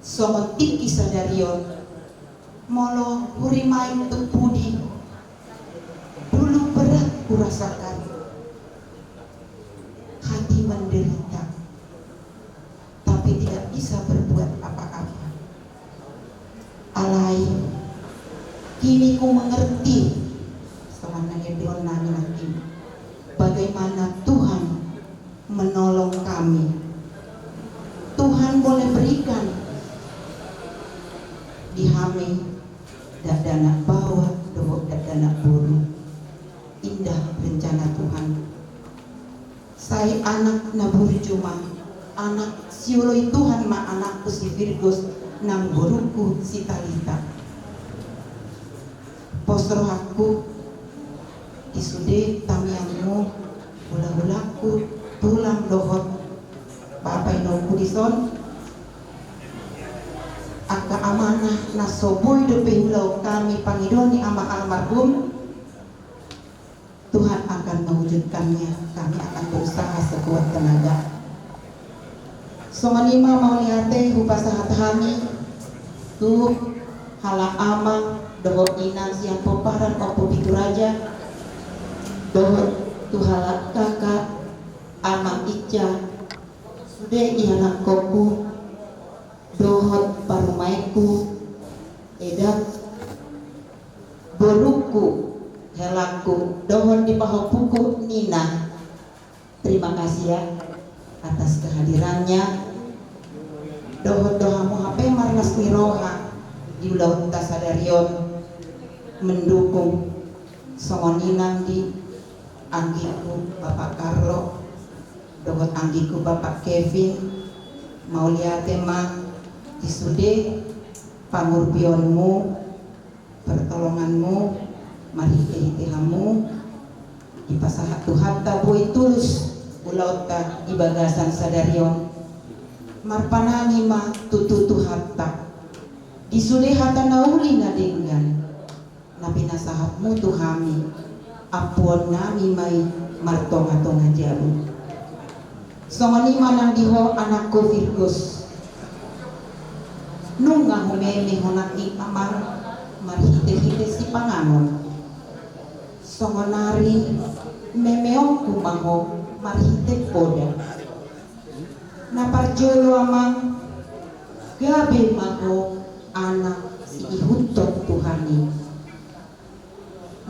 Songon tingki sadari on, Molo hurimai tu pudi, dulu berat kurasakan, hati menderita, tapi tidak bisa berbuat apa-apa. Alai, kini ku mengerti, songon na nidok nami nangkin, bagaimana Tuhan menolong kami. Tuhan boleh berikan di hami dakdanak baoa dohot dakdanak boru. Indah rencana Tuhan. Sai anak na burju ma, anak sioloi Tuhan ma anakku si Virgus nang borungku si Talita. Pos rohangku di sude tangiangmu, hulahulangku, tulang dohot bapa inongku dison. Angka amanah na so boi dope huulahon hami pangidoan ni amang almarhum, Tuhan akan mewujudkannya, kami akan berusaha sekuat tenaga. Songon i ma mauliate hupasahat hami tu halak amang dohot inang sian pomparan Ompu Pitu Raja, dohot tu halak kakak amang Ica, sude ianakhonku, dohot parumaenku, edak, borungku, helangku, dohot di pahompuku Nina. Terima kasih ya atas kehadirannya. Dohot do hamu hape marlas ni roha di ulaonta sadari on mendukung, songon i nang di anggingku Bapak Carlo dohot anggingku Bapak Kevin. Mauliate ma di sude pangurbionmu, pertolonganmu, marhitehite hamu dipasahat Tuhanta boi tulus ulaonta di bagasan sadari on. Marpanangi ma tutu Tuhanta di sude hata na uli na denggan na pinasahatmu tu hami, ampuonnami ma i martongatonga jabu. Songon i ma nang di ho anakku Virgus. Nunga humeme ho nangkin amang marhitehite sipanganon. Songonari memeonku ma ho marhite poda. Na parjolo amang, gabe ma ho anak siihuthon Tuhan i.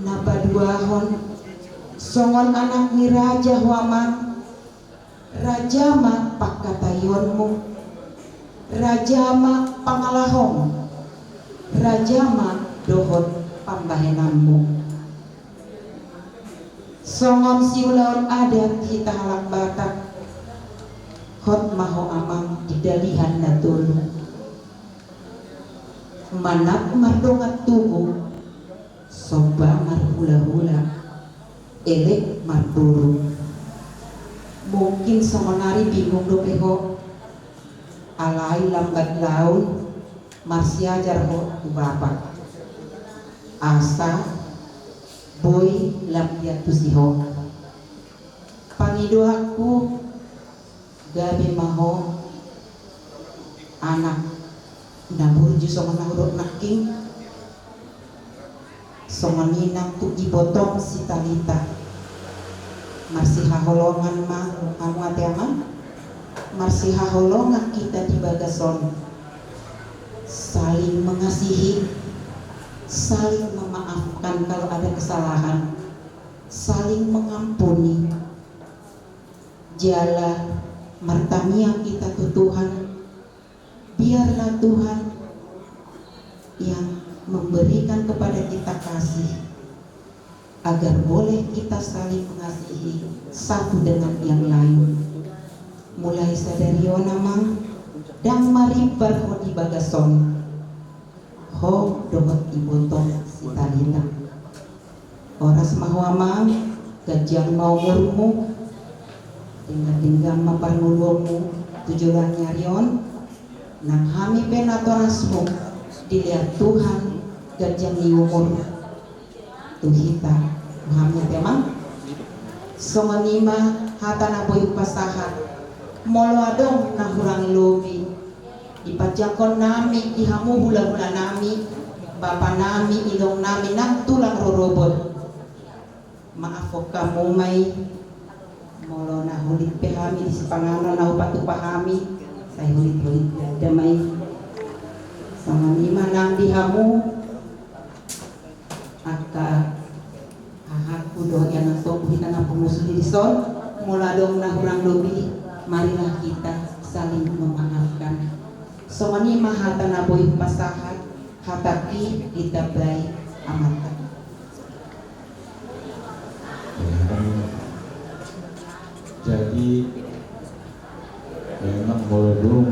Na paduahon, songon anak ni raja ho amang, raja ma pangkataionmu, raja ma pangalahom, raja ma dohot pambahenanmu. Songon siulaon adat hita halak Batak, hot ma ho amang di dalihan na tolu. Manat mardongan tubu, somba marhulahula, elek marboru. Mungkin songonari bingung dope ho, alai lambat laun marsiajar ho tu bapa, asa boi lam diantusi ho. Pangidoanku, gabe ma ho anak na burju songon na hudok nangkin, songon i nang tu ibotom si Talita. Marsihaholongan ma hamu ate amang, marsihaholongan hita di bagas on. Saling mengasihi, saling memaafkan kalau ada kesalahan, saling mengampuni. Jala martangiang hita tu Tuhan, biarlah Tuhan yang memberikan kepada kita kasih, agar boleh kita saling mengasihi satu dengan yang lain. Mulai sadari on amang, ndang marimbar ho di bagas on. Ho dohot ibotom si Talita. Horas ma ho amang, ganjang ma umurmu, denggan-denggan ma parngoluonmu tu joloan ni ari on. Nang hami pe natorasmu dilehon Tuhan ganjang ni umur tu hita. Hami pe amang. Songon i ma hata na boi hupasahat. Molo adong na hurang lobi dipanjangkon nami di hamu hulahulanami, Bapa nami, inong nami nang tulang rorobot. Maafhon hamu ma i molo na hulit pe hami di sipanganon na hupatupa hami, sai hulit-hulit pe da ma i. Songon i ma nang di hamu angka hahaku dohot ianakhonku, hita na pungu sude dison, molo adong na hurang lobi, marilah kita saling memaafkan. Songon i ma hata na boi hupasahat, hatangki ditambai amanta. Jadi memang molo dung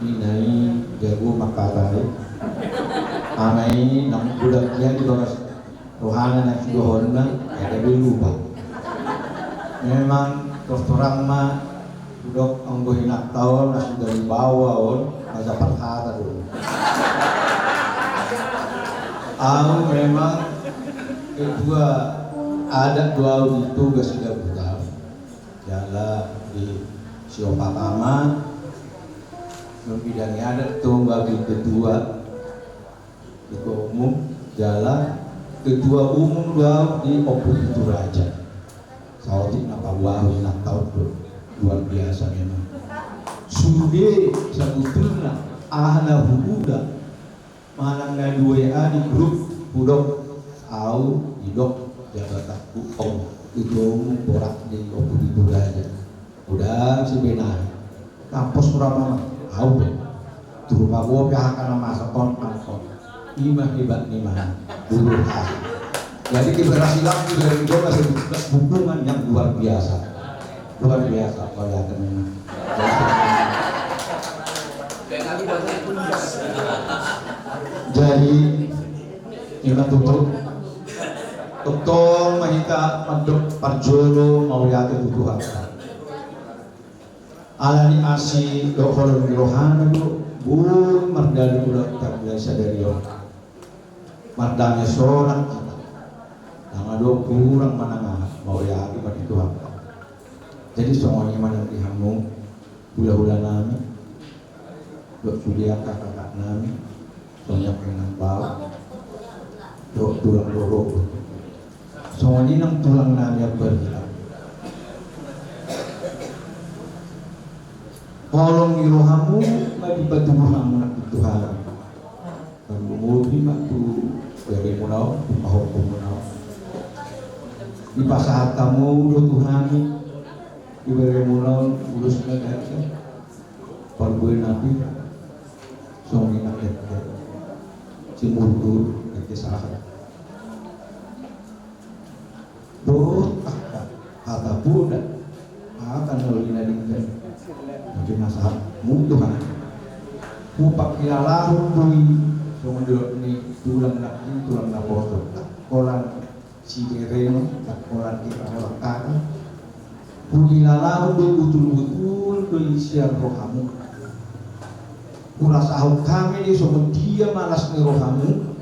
ina i jago mangkatai, ama i nang budak ia di bagas rohana na sudohonna, ia gabe lupa. Memang tortorang ma hudok anggo inanta on na sudah dibawa on, na japat hata do. Au memang ketua adat do au di Toga Sidabutar. Jala di siopat ama, membidangi adat do au di ketua, ketua umum, jala ketua umum do au di Ompu Pitu Raja. Saotik na paboa au inanta on do. Luar biasa memang. Sude sabutulna aha na huula manang na dua i di grup hudok, au didok jabatanku on ketua umum borat di Ompu Pitu Raja. Udah si benai kampus berapa mah? Au be. Turu paboa pe aha na masa kon angkon. Ima hebat ni ma. Guru ha. Jadi keberhasilan juga itu masih hubungan yang luar biasa. Luar biasa, luar biasa memang. Jadi ima tutu. Tongtong ma hita mandok parjolo mauliate tu Tuhan. Ala ni asi dohot holong ni rohana do boi mardalan ulaon sadari on. Mardame sorat hita. Ndang adong hurang manang aha, mauliate ma di Tuhan. Jadi songon i ma nang di hamu hulahula nami, dohot sude angka kakak nami, songon i nang baoa, dohot tulang rorobot. Songon i nang tulang nami ambarita. Holong ni rohamu ma dipatubu hamu nang di Tuhan. Tarlumobi ma tu beremuna on, tu pahompu muna on. Dipasahat hamu do tu hami di beremuna on ulos na ganda. Parbue na pir. Songon i nang ganda. Simurdur ganda sahat. Dohot angka hata poda, hata na uli na denggan. Tapi na sahat mu Tuhan. Hupangkilalahon do i songon didok ni tulang na, tulang naposo. Holan siberengon, holan hita holan kakak. Hukilalahon do butul-butul do i sian rohamu. Hurasahon hami do i songon dia ma las ni rohamu.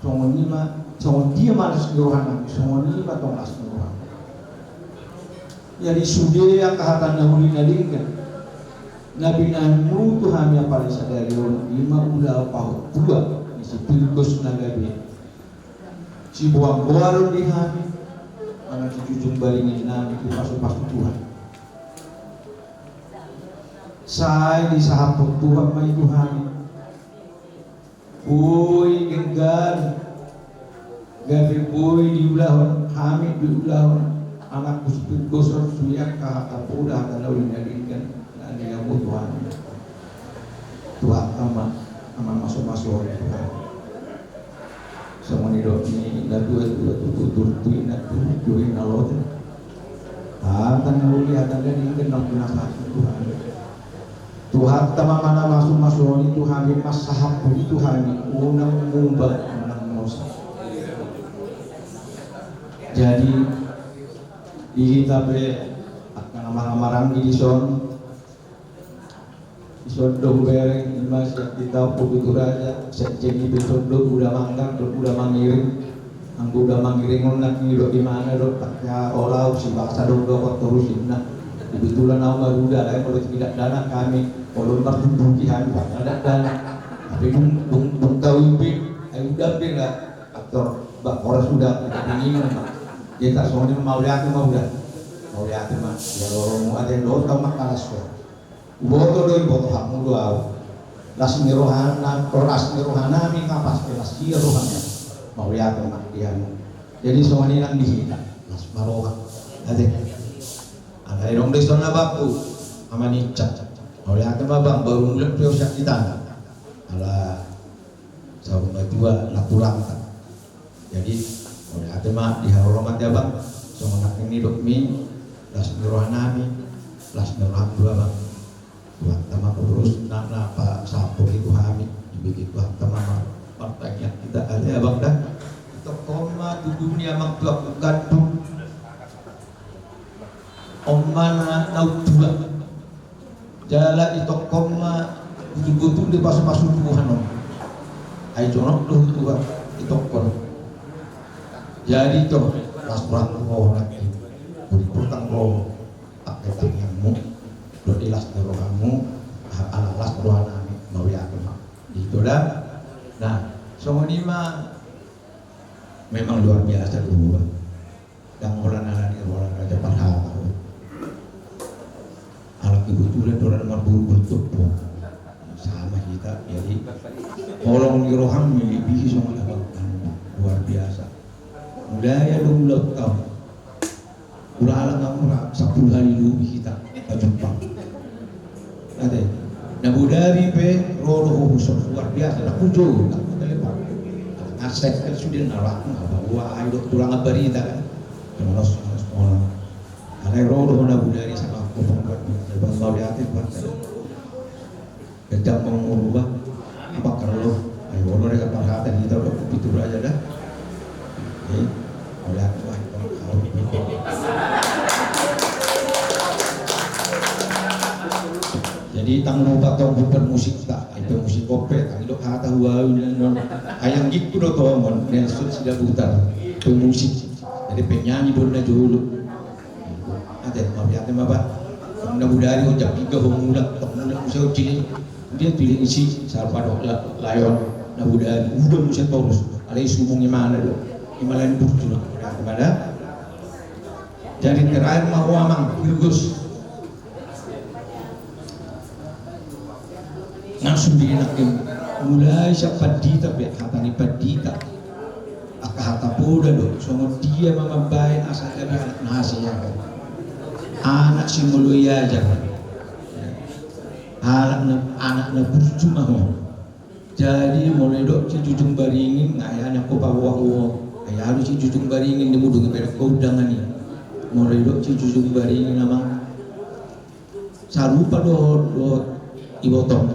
Songon i ma, songon dia ma las ni rohanami, songon i ma tong las ni rohana. Jadi sude angka hata na uli na denggan na binahenmu tu hami apala sadari on, i ma ulaon pahompu ni si Pilgos na gabe siboan-boanon di hami, manang sijujung baringin nami, dipasu-pasu Tuhan. Sai disahaphon Tuhan ma i tu hami. Boi denggan, gabe boi diulahon hami, diulahon anakmu si Pilgos on sude angka hata poda, hata na uli na denggan na niula Tuhan. Tuhanta ma na mamasu-masu on Tuhan. Songon nidok ni natua-tua tu tutur tu inna tu, tu inna lote. Hata na uli, hata na denggan na pinasahat Tuhan. Tuhanta ma na mamasu-masu on i tu hami, mansahap i tu hami, unang mumba, unang mosa. Jadi di hita pe angka na marhahamaranggi dison, dison do hubereng, ima sian hita Ompu Pitu Raja, sekjen i pe dison do, uda manggang dohot uda mangiring. Anggo uda mangiring on nangkin didok imana do, pake olau si basa do dohot torusinna. Kebetulan au maruda, lae molo tingki dakdanak hami, molo martumbuki hami, basa dakdanak. Tapi dung, dung, dung tau i pe, Uda pe na, aktor, ba, horas uda, kita bingung, ba. Jadi, tak songon i, mauliate ma uda. Mauliate ma, ya, lorongmu ate, dohot tau makalas, so. Uboto do, iboto hamu do au. Las ni rohana, las ni rohanami, nga pas ke las ni rohana. Mauliate ma, ya. Jadi, songon i nang di hita, las ma roha. Ate. Alai adong do ison na bangku, ama ni Ica. Mauliate ma bang, baru mulak pe osiak di tana. Ala saur matua na tulangta. Jadi, mauliate ma di haroro ma di abang, songon nangkin nidokmi, las ni rohanami, las ni roham tu abang. Tuhanta ma urus na, na pasampur i tu hami, dibikin Tuhanta ma, ma, martangiang hita ale abang da. Itongkon ma tubu ni amang tua ku gandum. On ma na, na tua. Jala itongkon ma butul-butul di pasu-pasu Tuhan on. Ai jonok do Tuhan itongkon. Jadi to, las roham tu roha nangkin. Budi purtang roha. Pakai tangiangmu. Dohot di las ni rohamu. Ala las rohanami. Mauliate ma. Ito da. Nah, songon i ma memang luar biasa do. Ndang holan ala ni holan Raja Parhata. Ala kebetulan do holan marboru-boru toppo. Sama hita, jadi holong ni roham melebihi songon abang, luar biasa. Mulai adong ulang tahun. Ulaon na mura, sampulu hali lobi hita tajumpa. Ate, na bodari pe ro do ho, huson luar biasa, na pujo, na telepon. Ngasek kan sude na laku, na bawa, ai do tulang barita kan. Songon songon. Alai ro do ho na bodari sama kopong buat, buat, buat, buat, ate, buat. Kencang mangurubah. Apa kalau? Ayo, olo deh, parhata hita, udah pitu raja dah. Oke. Oleh aku, ah, itu, aku, itu. Jadi, tang lupa tong bukan musik tak, itu musik kope, tang dok hata huawi dan non. Ayang gitu do tongon, Nelson Sidabutar, pemusik. Jadi, penyanyi do na jolo. Ate, mauliate ma ba. Na bodari on jam piga ho mulak, ho mulak muse ho ciling. Dia ciling isi, salvador la-, layon. Na bodari, uda muse torus. Alai sumung imana do. Imana ni burju na. Mauliate ma da. Jadi terakhir ma ho amang, Virgus. Langsung di nangkin mulai sian pandita pe, hata ni pandita. Angka hata poda do, songon dia ma mambaen asa gabe anak na hasea ho. Anak si molo iajar. Anak na, anak na burju ma ho. Jadi molo didok si Jujung Baringin, nga ia na ko paboa ho. Ai alu si Jujung Baringin di mudung pe dok undangan i. Molo didok si Jujung Baringin amang. Sarupa dohot, dohot ibotom.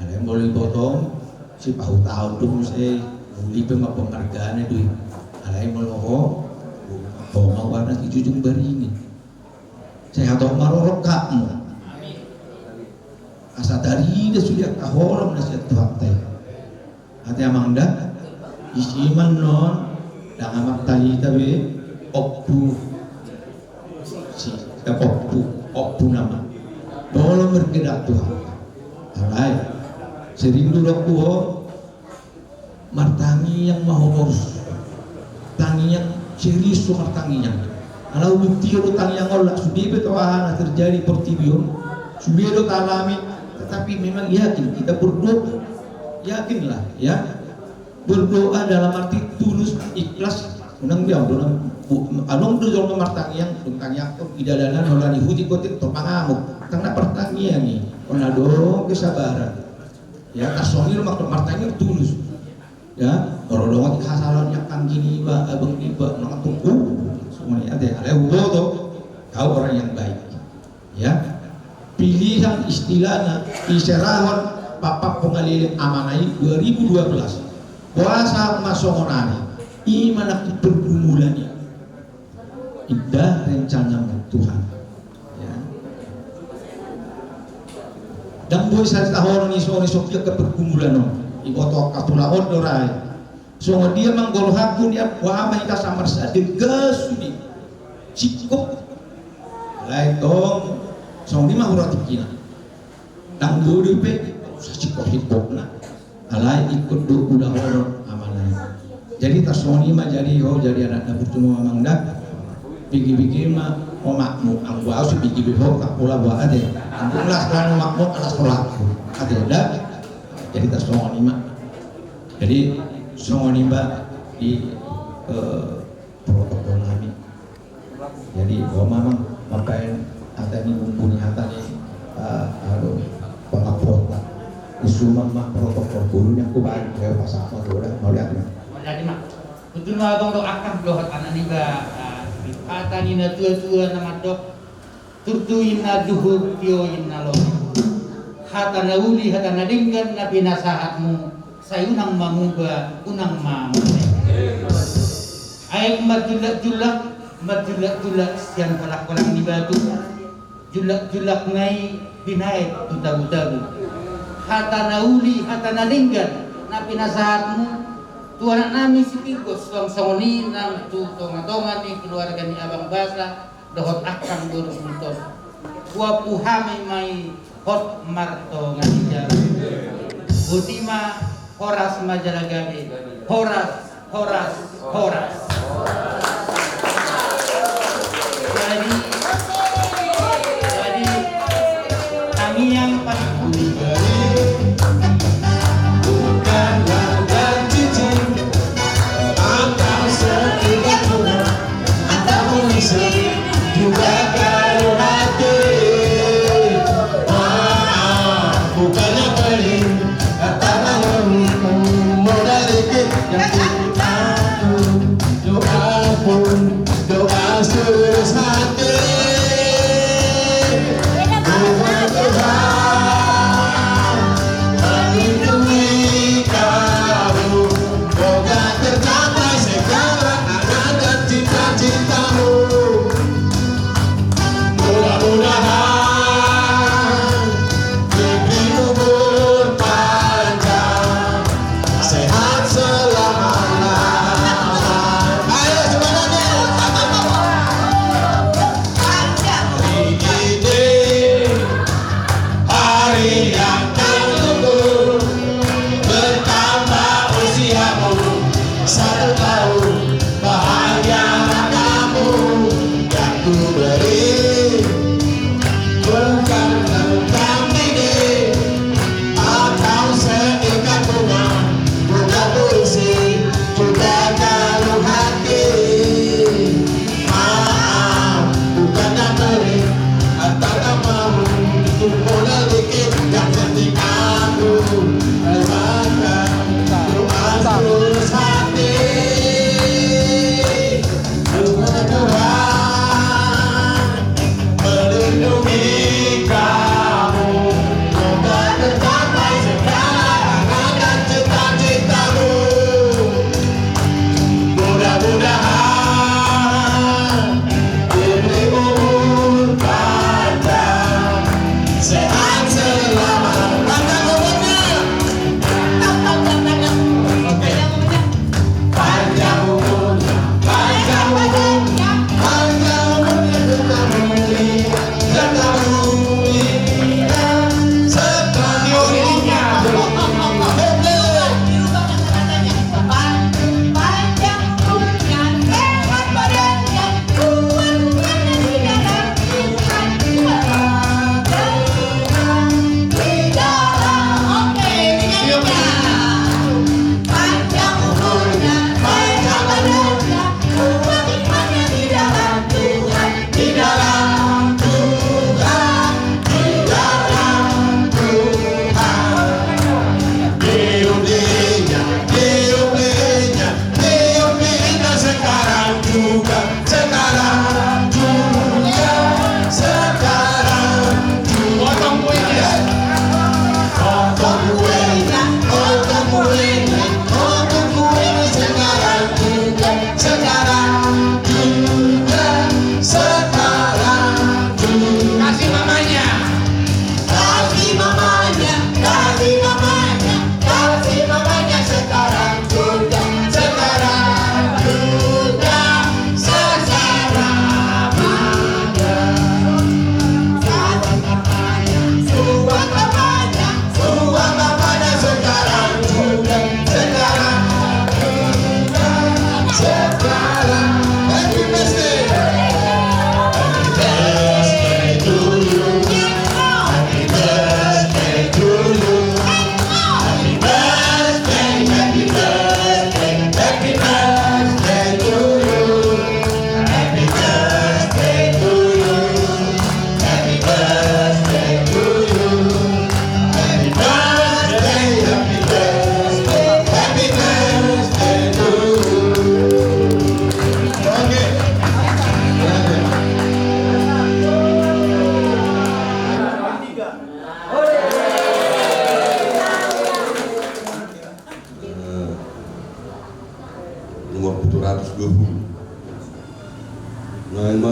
Alai molo ibotom, sipahu-tahu do muse, uli pe ma penghargaanna do i. Alai molo ho, ho ma warna si Jujung Baringin. Sehat ho ma rorongkapmu. Asa tarida sude angka holong na sian Tuhanta i. Ate amang da, isi ma non, ndang amang talita be, ompu. Si, da ompu, ompu nama. Molo mergeda Tuhan. Alai, sering dulu ho, martangiang ma ho torus. Tangiang, serius so martangiang. Ala bukti do tangiang on, sude pe to aha na terjadi portibi on. Sude do talami, tetapi memang yakin kita berdoa. Yakinlah, ya. Berdoa dalam arti tulus, ikhlas. Unang biang do nang, adong do jolma martangiang, dung tangiang tu i dalanan, holan i huti kotik, to pangamuk. Tang na partangiang i, on adong kesabaran. Ya, tarsongon i do martangiang tulus. Ya, molo dongan hasalaan ni anggi niba, abang niba, nang tunggu. Songon i ate, alai huboto, kau orang yang baik. Ya. Pilihan istilahna, diserahon Bapak Pengadilan Amanah i dua ribu dua belas. Boasa ma songon i, i ma nangkin pergumulan i. Indah rencana Tuhan. Ya. Ndang boi sai tahonon i songon i, songon dia angka pergumulan on. Iboto angka tulang on do ra i. Songon dia manggolo haku ni apu ama hita samar sa degas sude. Singkop. Alai tong, songon i ma hurang tingkina. Ndang boi dope, sasingkop-singkopna. Alai ingkon do ulahonon ama Jadi tarsongon i ma, jadi ho jadi anak dapur tu mamang da. Bigi-bigi ma omakmu, anggo au si bigi-bigi ho tak pola buat ate. Anggo las kan omakmu anak sekolahku ate da. Jadi tarsongon i ma. Jadi songon i ma di, eh, protokol nami. Jadi ho ma amang mambaen hata ni bumbu ni hata ni, eh, anu, pangapota. Isumang ma protokol guru ni aku baen, eh, pasak ma tu orang mauliate. Mauliate ma. Betul ma abang do akang dohot anak ni ba, eh, hata ni na tua-tua na mandok. Turtu inna duhur tio inna lomo. Hata na uli hata na denggan na pinasahatmu, sai unang manguba unang mamate. Aek marjullak-jullak, marjullak-jullak sian holang-holang ni batu. Jullak-jullak na i binaen tu tagu-tagu. Hata na uli hata na denggan na pinasahatmu tu anak nami si Pingkos, suang songon i nang tu tonga-tonga ni keluarga ni abang basa. Dohot akang boru Sultan. Huampu hami ma i hot martonga ni jabu. Boti ma, horas ma jala gabe. Horas, horas, horas. Jadi, jadi, tangiang paling. Bukanlah janji, atau setidak kurang. Atau polisi juga kalau hati. Maaf, bukannya pelit, kata mau modal dikit yang penting aku doa pun doa setulus hati. Tuhan, Tuhan, melindungi kamu. Moga tercapai segala angan dan cita-citamu. Mudah-mudahan diberi umur panjang, sehat selama-lamanya. Ayo, semangatnya. Hari ini hari yang tertunggu, bertambah usiamu satu tahun, bahagia kamu yang ku beri. Bukan tentang ini atau seikat bunga, bukan puisi juga kalau hati. Maaf, bukannya pelit, kata tak mau, itu modal dikit yang penting aku lewatkan doa setulus hati. Tuhan, Tuhan, melindungi kamu. Moga tercapai segala angan dan cita-citamu. Mudah-mudahan diberi umur panjang, sehat selama. Panjang umurnya.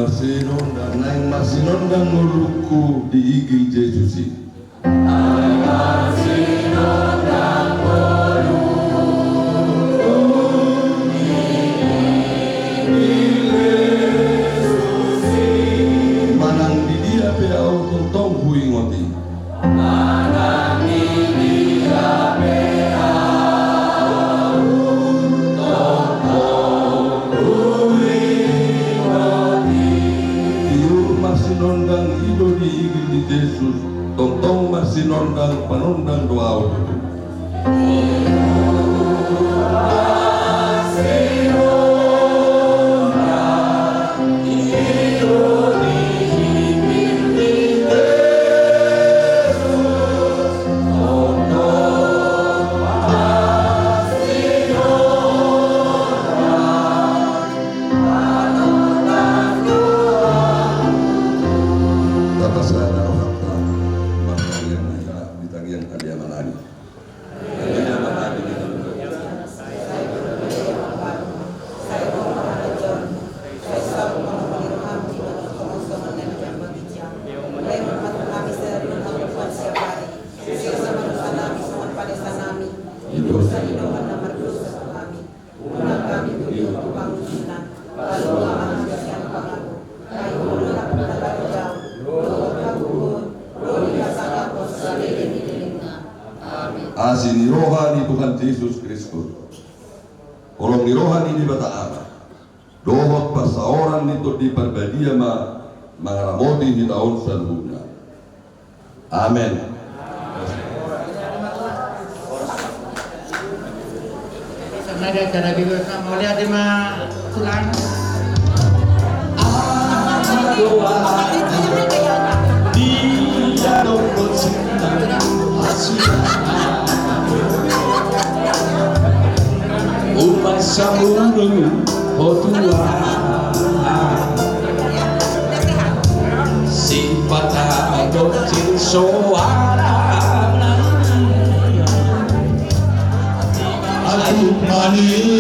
Sinondang, naeng marsinondang ngolungku di igil Jesus i. Manang di dia pe ahu tongtong huingot i. Tiur marsinondang i do di igil ni Jesus, tongtong marsinondang panondang do ahu. Tapasahat ma rohanta martangiang di tangiang ni Amanami. Unang hami tu dia tu pangunjunan, palua ma hami sian pangago, ai Ho do na pinarajau, dohot hagogoon, ro di hasangapon saleleng ni lelengna. Amen. Asi ni roha ni Tuhan Jesus Kristus, holong ni roha ni Debata Ama, dohot parsaoran ni Tondi Parbadia ma mangaramoti hita on saluhutna. Amen. Mauliate ma tulang. Upa saburu ho Tuhan. Sipata doncil soara. Aku mani